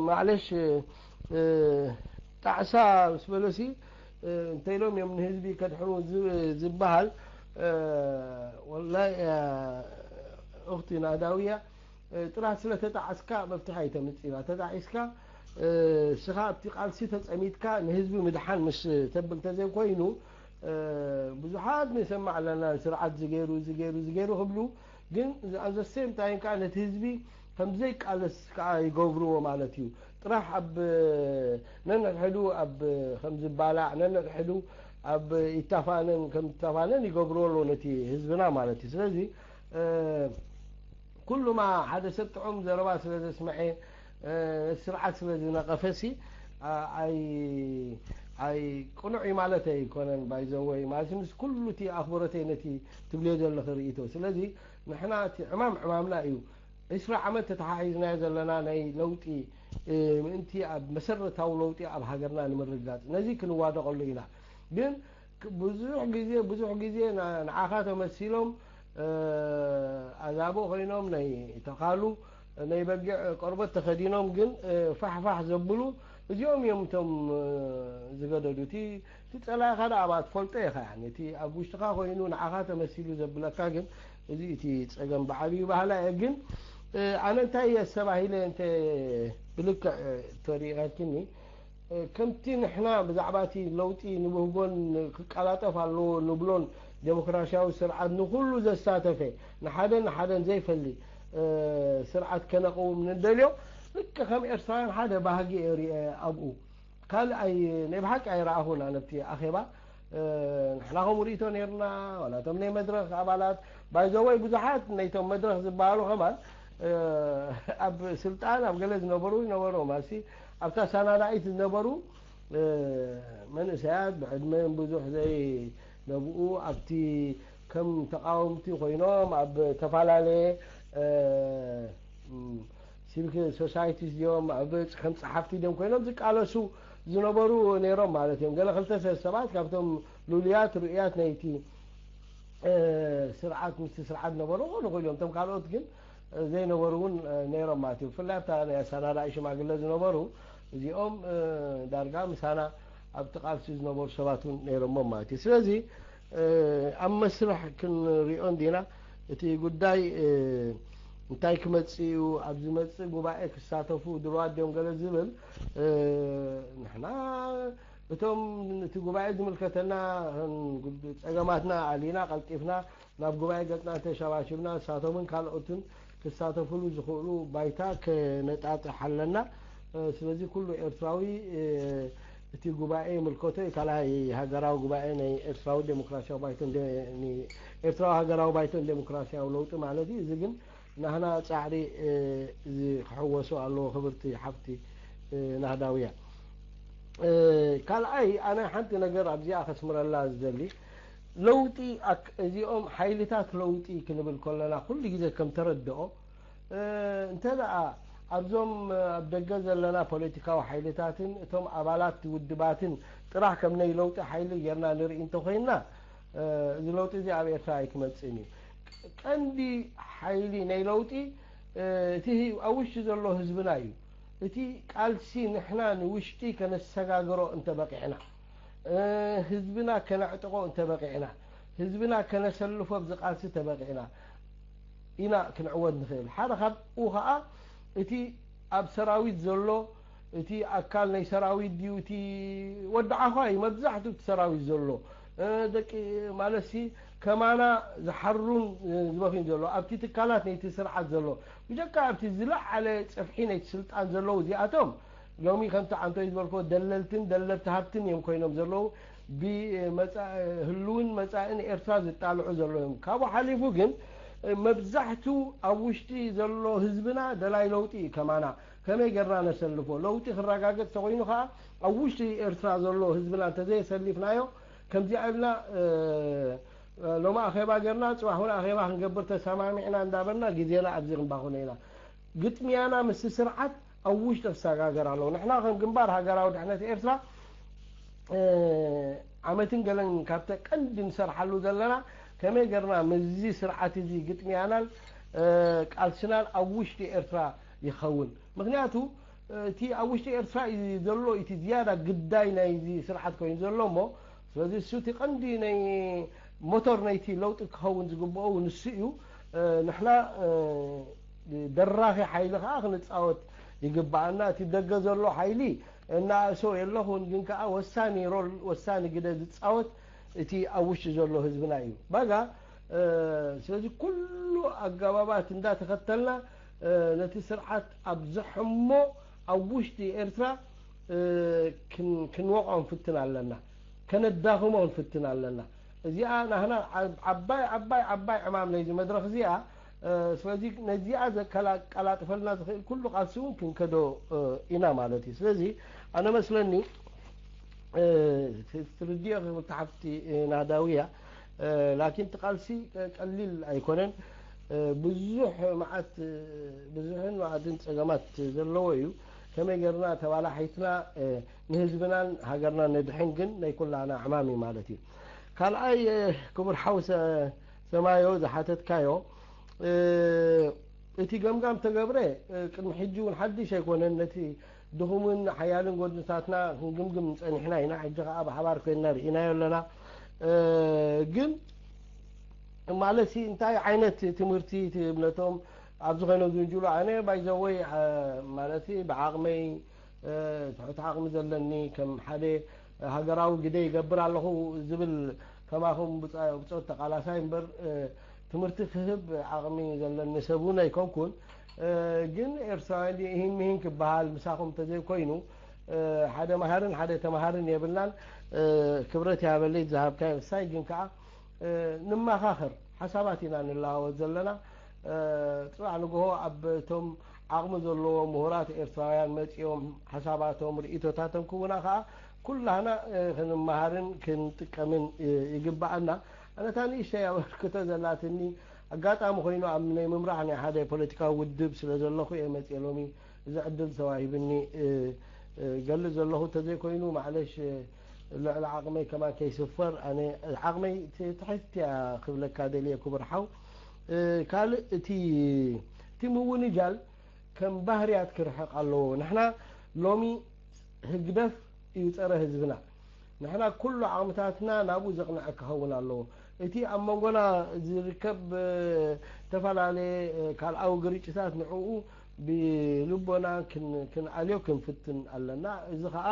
ማዕለሽ ጣዕሳ ምስ በለሲ እንተኢሎም እዮም ንህዝቢ ከድሕኑ ዝበሃል ወላሂ እኽቲ ናዳውያ ጥራት ስለ ተጣዕስካ መፍትሒ ኣይተምፅእና። ተጣዒስካ ስኻ ኣብቲ ቃልሲ ተፀሚድካ ንህዝቢ ምድሓን ምስ ተብል ተዘይኮይኑ ብዙሓት ንሰማዕ ኣለና። ስርዓት ዝገይሩ ዝገይሩ ዝገይሩ ክብሉ ግን ኣብ ዘሴም ታይም ከዓ ነቲ ህዝቢ ከም ዘይቃለስ ከዓ ይገብርዎ ማለት እዩ። ጥራሕ ኣብ ነንሕድሕዱ ኣብ ከም ዝባላዕ ነንሕድሕዱ ኣብ ይታፋነን ከም ዝታፋነን ይገብርዎ ኣለዎ ነቲ ህዝብና ማለት እዩ። ስለዚ ኩሉማ ሓደ ሰብ ጥዑም ዘረባ ስለ ዘስምዐ ስርዓት ስለ ዝነቐፈሲ ኣይ ኣይ ቅኑዕ እዩ ማለት ኣይኮነን። ባይዘወይ ማለት ምስ ኩሉ እቲ ኣኽብሮተይ ነቲ ትብልዮ ዘለኺ ርእይቶ። ስለዚ ንሕና እቲ ዕማም ዕማምና እዩ። ዕስራ ዓመት ተተሓሒዝናዮ ዘለና ናይ ለውጢ ምእንቲ ኣብ መሰረታዊ ለውጢ ኣብ ሃገርና ንምርግጋፅ ነዚ ክንዋደቐሉ ኢና። ግን ብዙሕ ግዜ ብዙሕ ግዜ ንዓኻ ተመሲሎም ኣዛቦ ኮይኖም ናይ ተኻሉ ናይ በጊዕ ቆርበት ተኸዲኖም ግን ፋሕፋሕ ዘብሉ እዚኦም እዮም እቶም ዝገደዱ። እቲ እቲ ጸላኢኻ ደኣ ኣብ ትፈልጦ ኢኻ። እቲ ኣብ ውሽጥኻ ኮይኑ ንዓኻ ተመሲሉ ዘብለካ ግን እዚ እቲ ጸገም ብዓብዩ ባህላ እየ። ግን ኣነ እንታይ እየ ኣስተባሂለ እንተ ብልክዕ ተሪኢኻትኒ ከምቲ ንሕና ብዛዕባ እቲ ለውጢ ንብህጎን ክቀላጠፍ ኣለዎ ንብሎን ዴሞክራሲያዊ ስርዓት ንኩሉ ዘሳተፈ ንሓደን ንሓደን ዘይፈሊ ስርዓት ከነቕውም ንደልዮ ልክ ከም ኤርትራውያን ሓደ ባህጊ እየ ሪኤ ኣብኡ ካልኣይ ናይ ብሓቂ ኣይረኣኹን ኣነ ኣብቲ ኣኼባ ንሕና ከምኡ ርእቶ ነርና ዋላ እቶም ናይ መድረኽ ኣባላት ባይዘወይ ብዙሓት ናይቶም መድረኽ ዝበሃሉ ከማን ኣብ ስልጣን ኣብ ገለ ዝነበሩ ይነበሩ ማሲ ኣብታ ሳናዳኢት ዝነበሩ መንእሰያት ብዕድመን ብዙሕ ዘይነብኡ ኣብቲ ከም ተቃወምቲ ኮይኖም ኣብ ተፈላለየ ሲቪክ ሶሳይቲ እዮም ኣብ ከም ፀሓፍቲ እዮም ኮይኖም ዝቃለሱ ዝነበሩ ነይሮም ማለት እዮም። ገለ ክልተ ሰባት ካብቶም ሉልያት ርኡያት ናይቲ ስርዓት ምስቲ ስርዓት ነበሩ ክኾኑ ክእሉ እዮም። እቶም ካልኦት ግን ዘይነበሩ እውን ነይሮም ማለት እዩ። ብፍላይ ኣብታ ናይ ኣሰናዳኢ ሽማግለ ዝነበሩ እዚኦም ዳርጋ ምሳና ኣብቲ ቃልሲ ዝነበሩ ሰባት እውን ነይሮሞም ማለት እዩ። ስለዚ ኣብ መስርሕ ክንሪኦ እንዲና እቲ ጉዳይ እንታይ ክመፅእ እዩ ኣብ ዝመፅእ ጉባኤ ክሳተፉ ድልዋት ድዮም ገለ ዝብል ንሕና እቶም እቲ ጉባኤ ዝምልከተና ፀገማትና ኣሊና ቀልጢፍና ናብ ጉባኤ ገፅና እንተሸባሽብና ንሳቶምን ካልኦትን ክሳተፍሉ ዝኽእሉ ባይታ ከነጣጥሕ ኣለና። ስለዚ ኩሉ ኤርትራዊ እቲ ጉባኤ ይምልከቶ እዩ። ካልኣይ ሃገራዊ ጉባኤ ናይ ኤርትራዊ ዴሞክራሲያዊ ባይቶን ኤርትራዊ ሃገራዊ ባይቶን ዴሞክራሲያዊ ለውጢ ማለት እዩ። እዚ ግን ናህና ጻዕሪ ክሕወሶ ኣለዎ። ክብርቲ ሓፍቲ ናህዳውያ ካልኣይ ኣነ ሓንቲ ነገር ኣብዚኣ ከስምረላ ዝደሊ ለውጢ እዚኦም ሓይልታት ለውጢ ክንብል ከለና ኩሉ ግዜ ከም ተረድኦ እንተ ደኣ ኣብዞም ኣብ ደገ ዘለና ፖለቲካዊ ሓይልታትን እቶም ኣባላት ውድባትን ጥራሕ ከም ናይ ለውጢ ሓይሊ ጌርና ንርኢ እንተኮይንና እዚ ለውጢ እዚ ኣብ ኤርትራ ኣይክመፅእን እዩ። ቀንዲ ሓይሊ ናይ ለውጢ እቲ ኣብ ውሽጢ ዘሎ ህዝብና እዩ። እቲ ቃልሲ ንሕና ንውሽጢ ከነሰጋግሮ እንተበቂዕና ህዝብና ከነዕጥቆ እንተበቂዕና ህዝብና ከነሰልፎ ኣብዚ ቃልሲ ተበቂዕና ኢና ክንዕወት ንኽእል። ሓደ ካብኡ ኸዓ እቲ ኣብ ሰራዊት ዘሎ፣ እቲ ኣካል ናይ ሰራዊት ድዩ፣ እቲ ወዲ ዓዃ እዩ መብዛሕትኡ እቲ ሰራዊት ዘሎ። ደቂ ማለትሲ ከማና ዝሓሩን ዝበኽዩን ዘሎ ኣብቲ ትካላት ናይቲ ስርዓት ዘሎ፣ ብጀካ ኣብቲ ዝለዓለ ጽፍሒ ናይቲ ስልጣን ዘለዉ እዚኣቶም ሎሚ ከምቲ ዓንቶይ ዝበልኮ ደለልትን ደለብቲ ሃብትን እዮም ኮይኖም ዘለዉ። ብመጻ ህልውን መጻእን ኤርትራ ዝጣልዑ ዘለዉ እዮም። ካብኡ ሓሊፉ ግን መብዛሕቱ ኣብ ውሽጢ ዘሎ ህዝብና ደላይ ለውጢ እዩ። ከማና ከመይ ገርና ነሰልፎ? ለውጢ ክረጋገጽ ተኮይኑ ከኣ ኣብ ውሽጢ ኤርትራ ዘሎ ህዝብና እንተዘየሰሊፍናዮ፣ ከምዚኣ ኢልና ሎሚ ኣኼባ ገርና ጽባሕ እውን ኣኼባ ክንገብር ተሰማሚዕና እንዳበልና ግዜና ኣብዚ ክንባኽኖ ኢና። ግጥምያና ምስ ስርዓት ኣብ ውሽጢ ክሰጋገር ኣለዎ። ንሕና ከም ግንባር ሃገራዊ ድሕነት ኤርትራ ዓመትን ገለን ካብተ ቀንዲ ንሰርሓሉ ዘለና ከመይ ገርና ምስዚ ስርዓት እዚ ግጥምያናን ቃልስናን ኣብ ውሽጢ ኤርትራ ይኸውን። ምክንያቱ እቲ ኣብ ውሽጢ ኤርትራ እዩ ዘሎ እቲ ዝያዳ ግዳይ ናይዚ ስርዓት ኮይኑ ዘሎ እሞ፣ ስለዚ እሱ እቲ ቀንዲ ናይ ሞተር ናይቲ ለውጢ ክኸውን ዝግብኦ ንሱ እዩ። ንሕና ደራኺ ሓይሊ ከዓ ክንፃወት ይግብኣና። እቲ ደገ ዘሎ ሓይሊ እናእሶ የለኹን፣ ግን ከዓ ወሳኒ ሮል፣ ወሳኒ ግደ ዝፃወት እቲ ኣብ ውሽጢ ዘሎ ህዝብና እዩ። ባጋ ስለዚ ኩሉ ኣገባባት እንዳተኸተልና ነቲ ስርዓት ኣብ ዘሕሞ ኣብ ውሽጢ ኤርትራ ክንወቕዖ ንፍትን ኣለና፣ ከነዳኽሞ ንፍትን ኣለና። እዚኣ ናህና ዓባይ ዓባይ ዓባይ ዕማም ናይዚ መድረኽ እዚኣ። ስለዚ ነዚኣ ዘቀላጥፈልና ዝኽእል ኩሉ ቃልሲ እውን ክንከዶ ኢና ማለት እዩ። ስለዚ ኣነ መስለኒ ትርድዮ ክብል ሓፍቲ ናህዳውያ፣ ላኪን እቲ ቃልሲ ቀሊል ኣይኮነን። ብዙሕ መዓት ብዙሕን መዓትን ጸገማት ዘለዎ እዩ። ከመይ ገርና ተባላሓይትና ንህዝብናን ሃገርናን ነድሕን ግን ናይ ኩላና ዕማም እዩ ማለት እዩ። ካልኣይ ክቡር ሓው ሰማዮ ዝሓተትካዮ እቲ ገምጋም ተገብረ ቅድሚ ሕጂ እውን ሓድሽ ኣይኮነን። ነቲ ድኹምን ሓያልን ጎድንታትና ክንግምግም ጸኒሕና ኢና። ሕጂ ከኣ ብሓባር ኮይንና ርኢናዮ ኣለና። ግን ማለት እንታይ ዓይነት ትምህርቲ እቲ እምነቶም ኣብዚ ኮይኖም ዝውንጅሉ? ኣነ ባይዘወይ ማለት ብዓቕመይ ትሑት ዓቕሚ ዘለኒ ከም ሓደ ሃገራዊ ግደ ይገብር ኣለኹ ዝብል ከማኹም ብጾት ተቃላሳይ እምበር ትምህርቲ ክህብ ዓቕሚ ዘለኒ ሰብ እውን ኣይኮንኩን። ግን ኤርትራውያን ኢሂን ምሂን ክበሃል ምሳኹም እንተዘይኮይኑ ሓደ መሃርን ሓደ ተመሃርን የብልናን። ክብረት ይሃበለይ ዝሃብካዮ ንሳይ ግን ከዓ ንመኻኸር ሓሳባት ኢና ንለዋወጥ ዘለና። ጽባሕ ንግሆ ኣብ እቶም ዓቕሚ ዘለዎ ምሁራት ኤርትራውያን መጺኦም ሓሳባቶም ርእይቶታቶም ክውና ከዓ ኩላህና ክንመሃርን ክንጥቀምን ይግብኣና። ኣነታ ንእሽተይ ኣበርክቶ ዘላትኒ ኣጋጣሚ ኮይኑ ኣብ ናይ ምምራሕ ናይ ሓደ ፖለቲካዊ ውድብ ስለ ዘለኹ እየ መጽየ ሎሚ እዚ ዕድል ተዋሂብኒ ገልጽ ዘለኹ እንተዘይኮይኑ ማዕለሽ ልዕሊ ዓቕመይ ከማን ከይስፈር ኣነ ዓቕመይ ትሕትቲ እያ ክብለካ ደልየ ክቡር ሓው። ካልእ እቲ እቲ ምውንጃል ከም ባህርያት ክርሕቕ ኣለዎ። ንሕና ሎሚ ህግደፍ እዩ ጸረ ህዝብና። ንሕና ኩሉ ዓቕምታትና ናብኡ ዘቕንዐ ክኸውን ኣለዎ። እቲ ኣብ መንጎና ዝርከብ ዝተፈላለየ ካልኣዊ ግርጭታት ንዕኡ ብልቦና ክንኣልዮ ክንፍትን ኣለና። እዚ ከዓ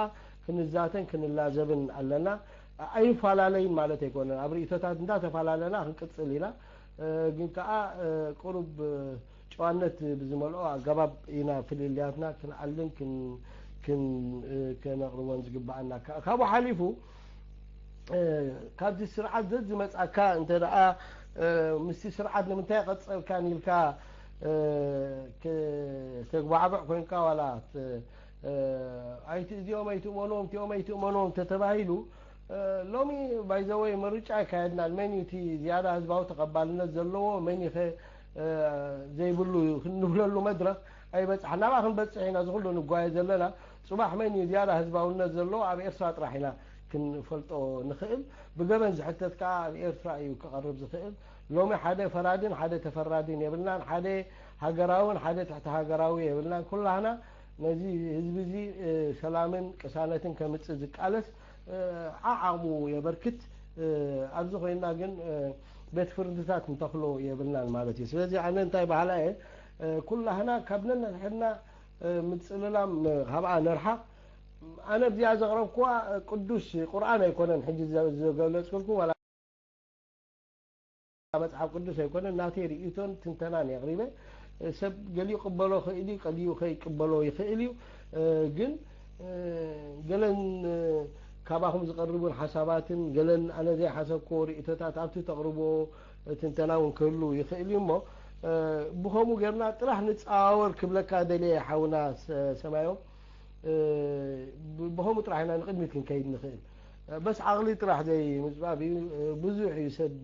ክንዛተን ክንላዘብን ኣለና። ኣይንፈላለይን ማለት ኣይኮነን። ኣብ ርእቶታት እንዳተፈላለና ክንቅፅል ኢና። ግን ከዓ ቁሩብ ጨዋነት ብዝመልኦ ኣገባብ ኢና ፍልልያትና ክንኣልን ከነቕርቦን ዝግብኣና። ካብኡ ሓሊፉ ካብዚ ስርዓት ዘዝመፃካ እንተ ደኣ ምስቲ ስርዓት ንምንታይ ቀፀልካን ኢልካ ከተግባዕብዕ ኮይንካ ዋላ ኣይቲ እዚኦም ኣይትእመኖም እቲኦም ኣይትእመኖም ተተባሂሉ ሎሚ ባይዘወይ ምርጫ ይካየድናል። መን እዩ እቲ ዝያዳ ህዝባዊ ተቐባልነት ዘለዎ መን ይኸ ዘይብሉ ክንብለሉ መድረኽ ኣይበፅሓ ናብኣ ክንበፅሕ ኢና ዝኩሉ ንጓየ ዘለና። ፅባሕ መን እዩ ዝያዳ ህዝባውነት ዘለዎ ኣብ ኤርትራ ጥራሕ ኢና ክንፈልጦ ንኽእል። ብገበን ዝሕተት ከዓ ኣብ ኤርትራ እዩ ክቐርብ ዝኽእል። ሎሚ ሓደ ፈራድን ሓደ ተፈራድን የብልናን። ሓደ ሃገራውን ሓደ ትሕቲ ሃገራዊ የብልናን። ኩላህና ነዚ ህዝቢ እዚ ሰላምን ቅሳነትን ከምፅእ ዝቃለስ ዓዓቕሙ የበርክት። ኣብዚ ኮይንና ግን ቤት ፍርድታት ንተኽሎ የብልናን ማለት እዩ። ስለዚ ኣነ እንታይ በሃላ እየ፣ ኩላህና ካብ ነንሕድሕድና ምጽልላም ካብኣ ንርሓቕ። ኣነ እዚኣ ዘቕረብኩዋ ቅዱስ ቁርኣን ኣይኮነን፣ ሕጂ ዘገለጽኩልኩም ዋላ መጽሓፍ ቅዱስ ኣይኮነን፣ ናተይ ርእይቶን ትንተናን የቕሪበ። ሰብ ገሊኡ ቅበሎ ክእል እዩ፣ ቀሊኡ ከይቅበሎ ይኽእል እዩ። ግን ገለን ካባኹም ዝቐርቡን ሓሳባትን ገለን ኣነ ዘይሓሰብክዎ ርእይቶታት ኣብቲ ተቕርቦ ትንተና እውን ክህሉ ይኽእል እዩ። እሞ ብኸምኡ ጌርና ጥራሕ ንፀዋወር ክብለካ ደልየ ሓውና ሰማዮም። ብኸምኡ ጥራሕ ኢና ንቕድሚት ክንከይድ ንኽእል። በስ ዓቕሊ ጥራሕ ዘይምፅባብ እዩ። ብዙሕ እዩ ሰብ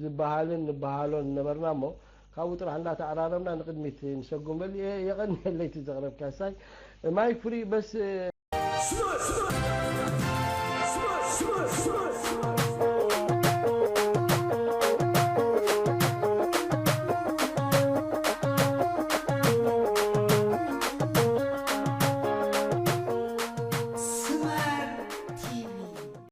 ዝበሃልን ንበሃሎን ነበርና እሞ ካብኡ ጥራሕ እንዳተኣራረምና ንቕድሚት ንሰጉም በል። የቐንየለይቲ ዘቕረብካ ሳይ ማይክ ፍሪ በስ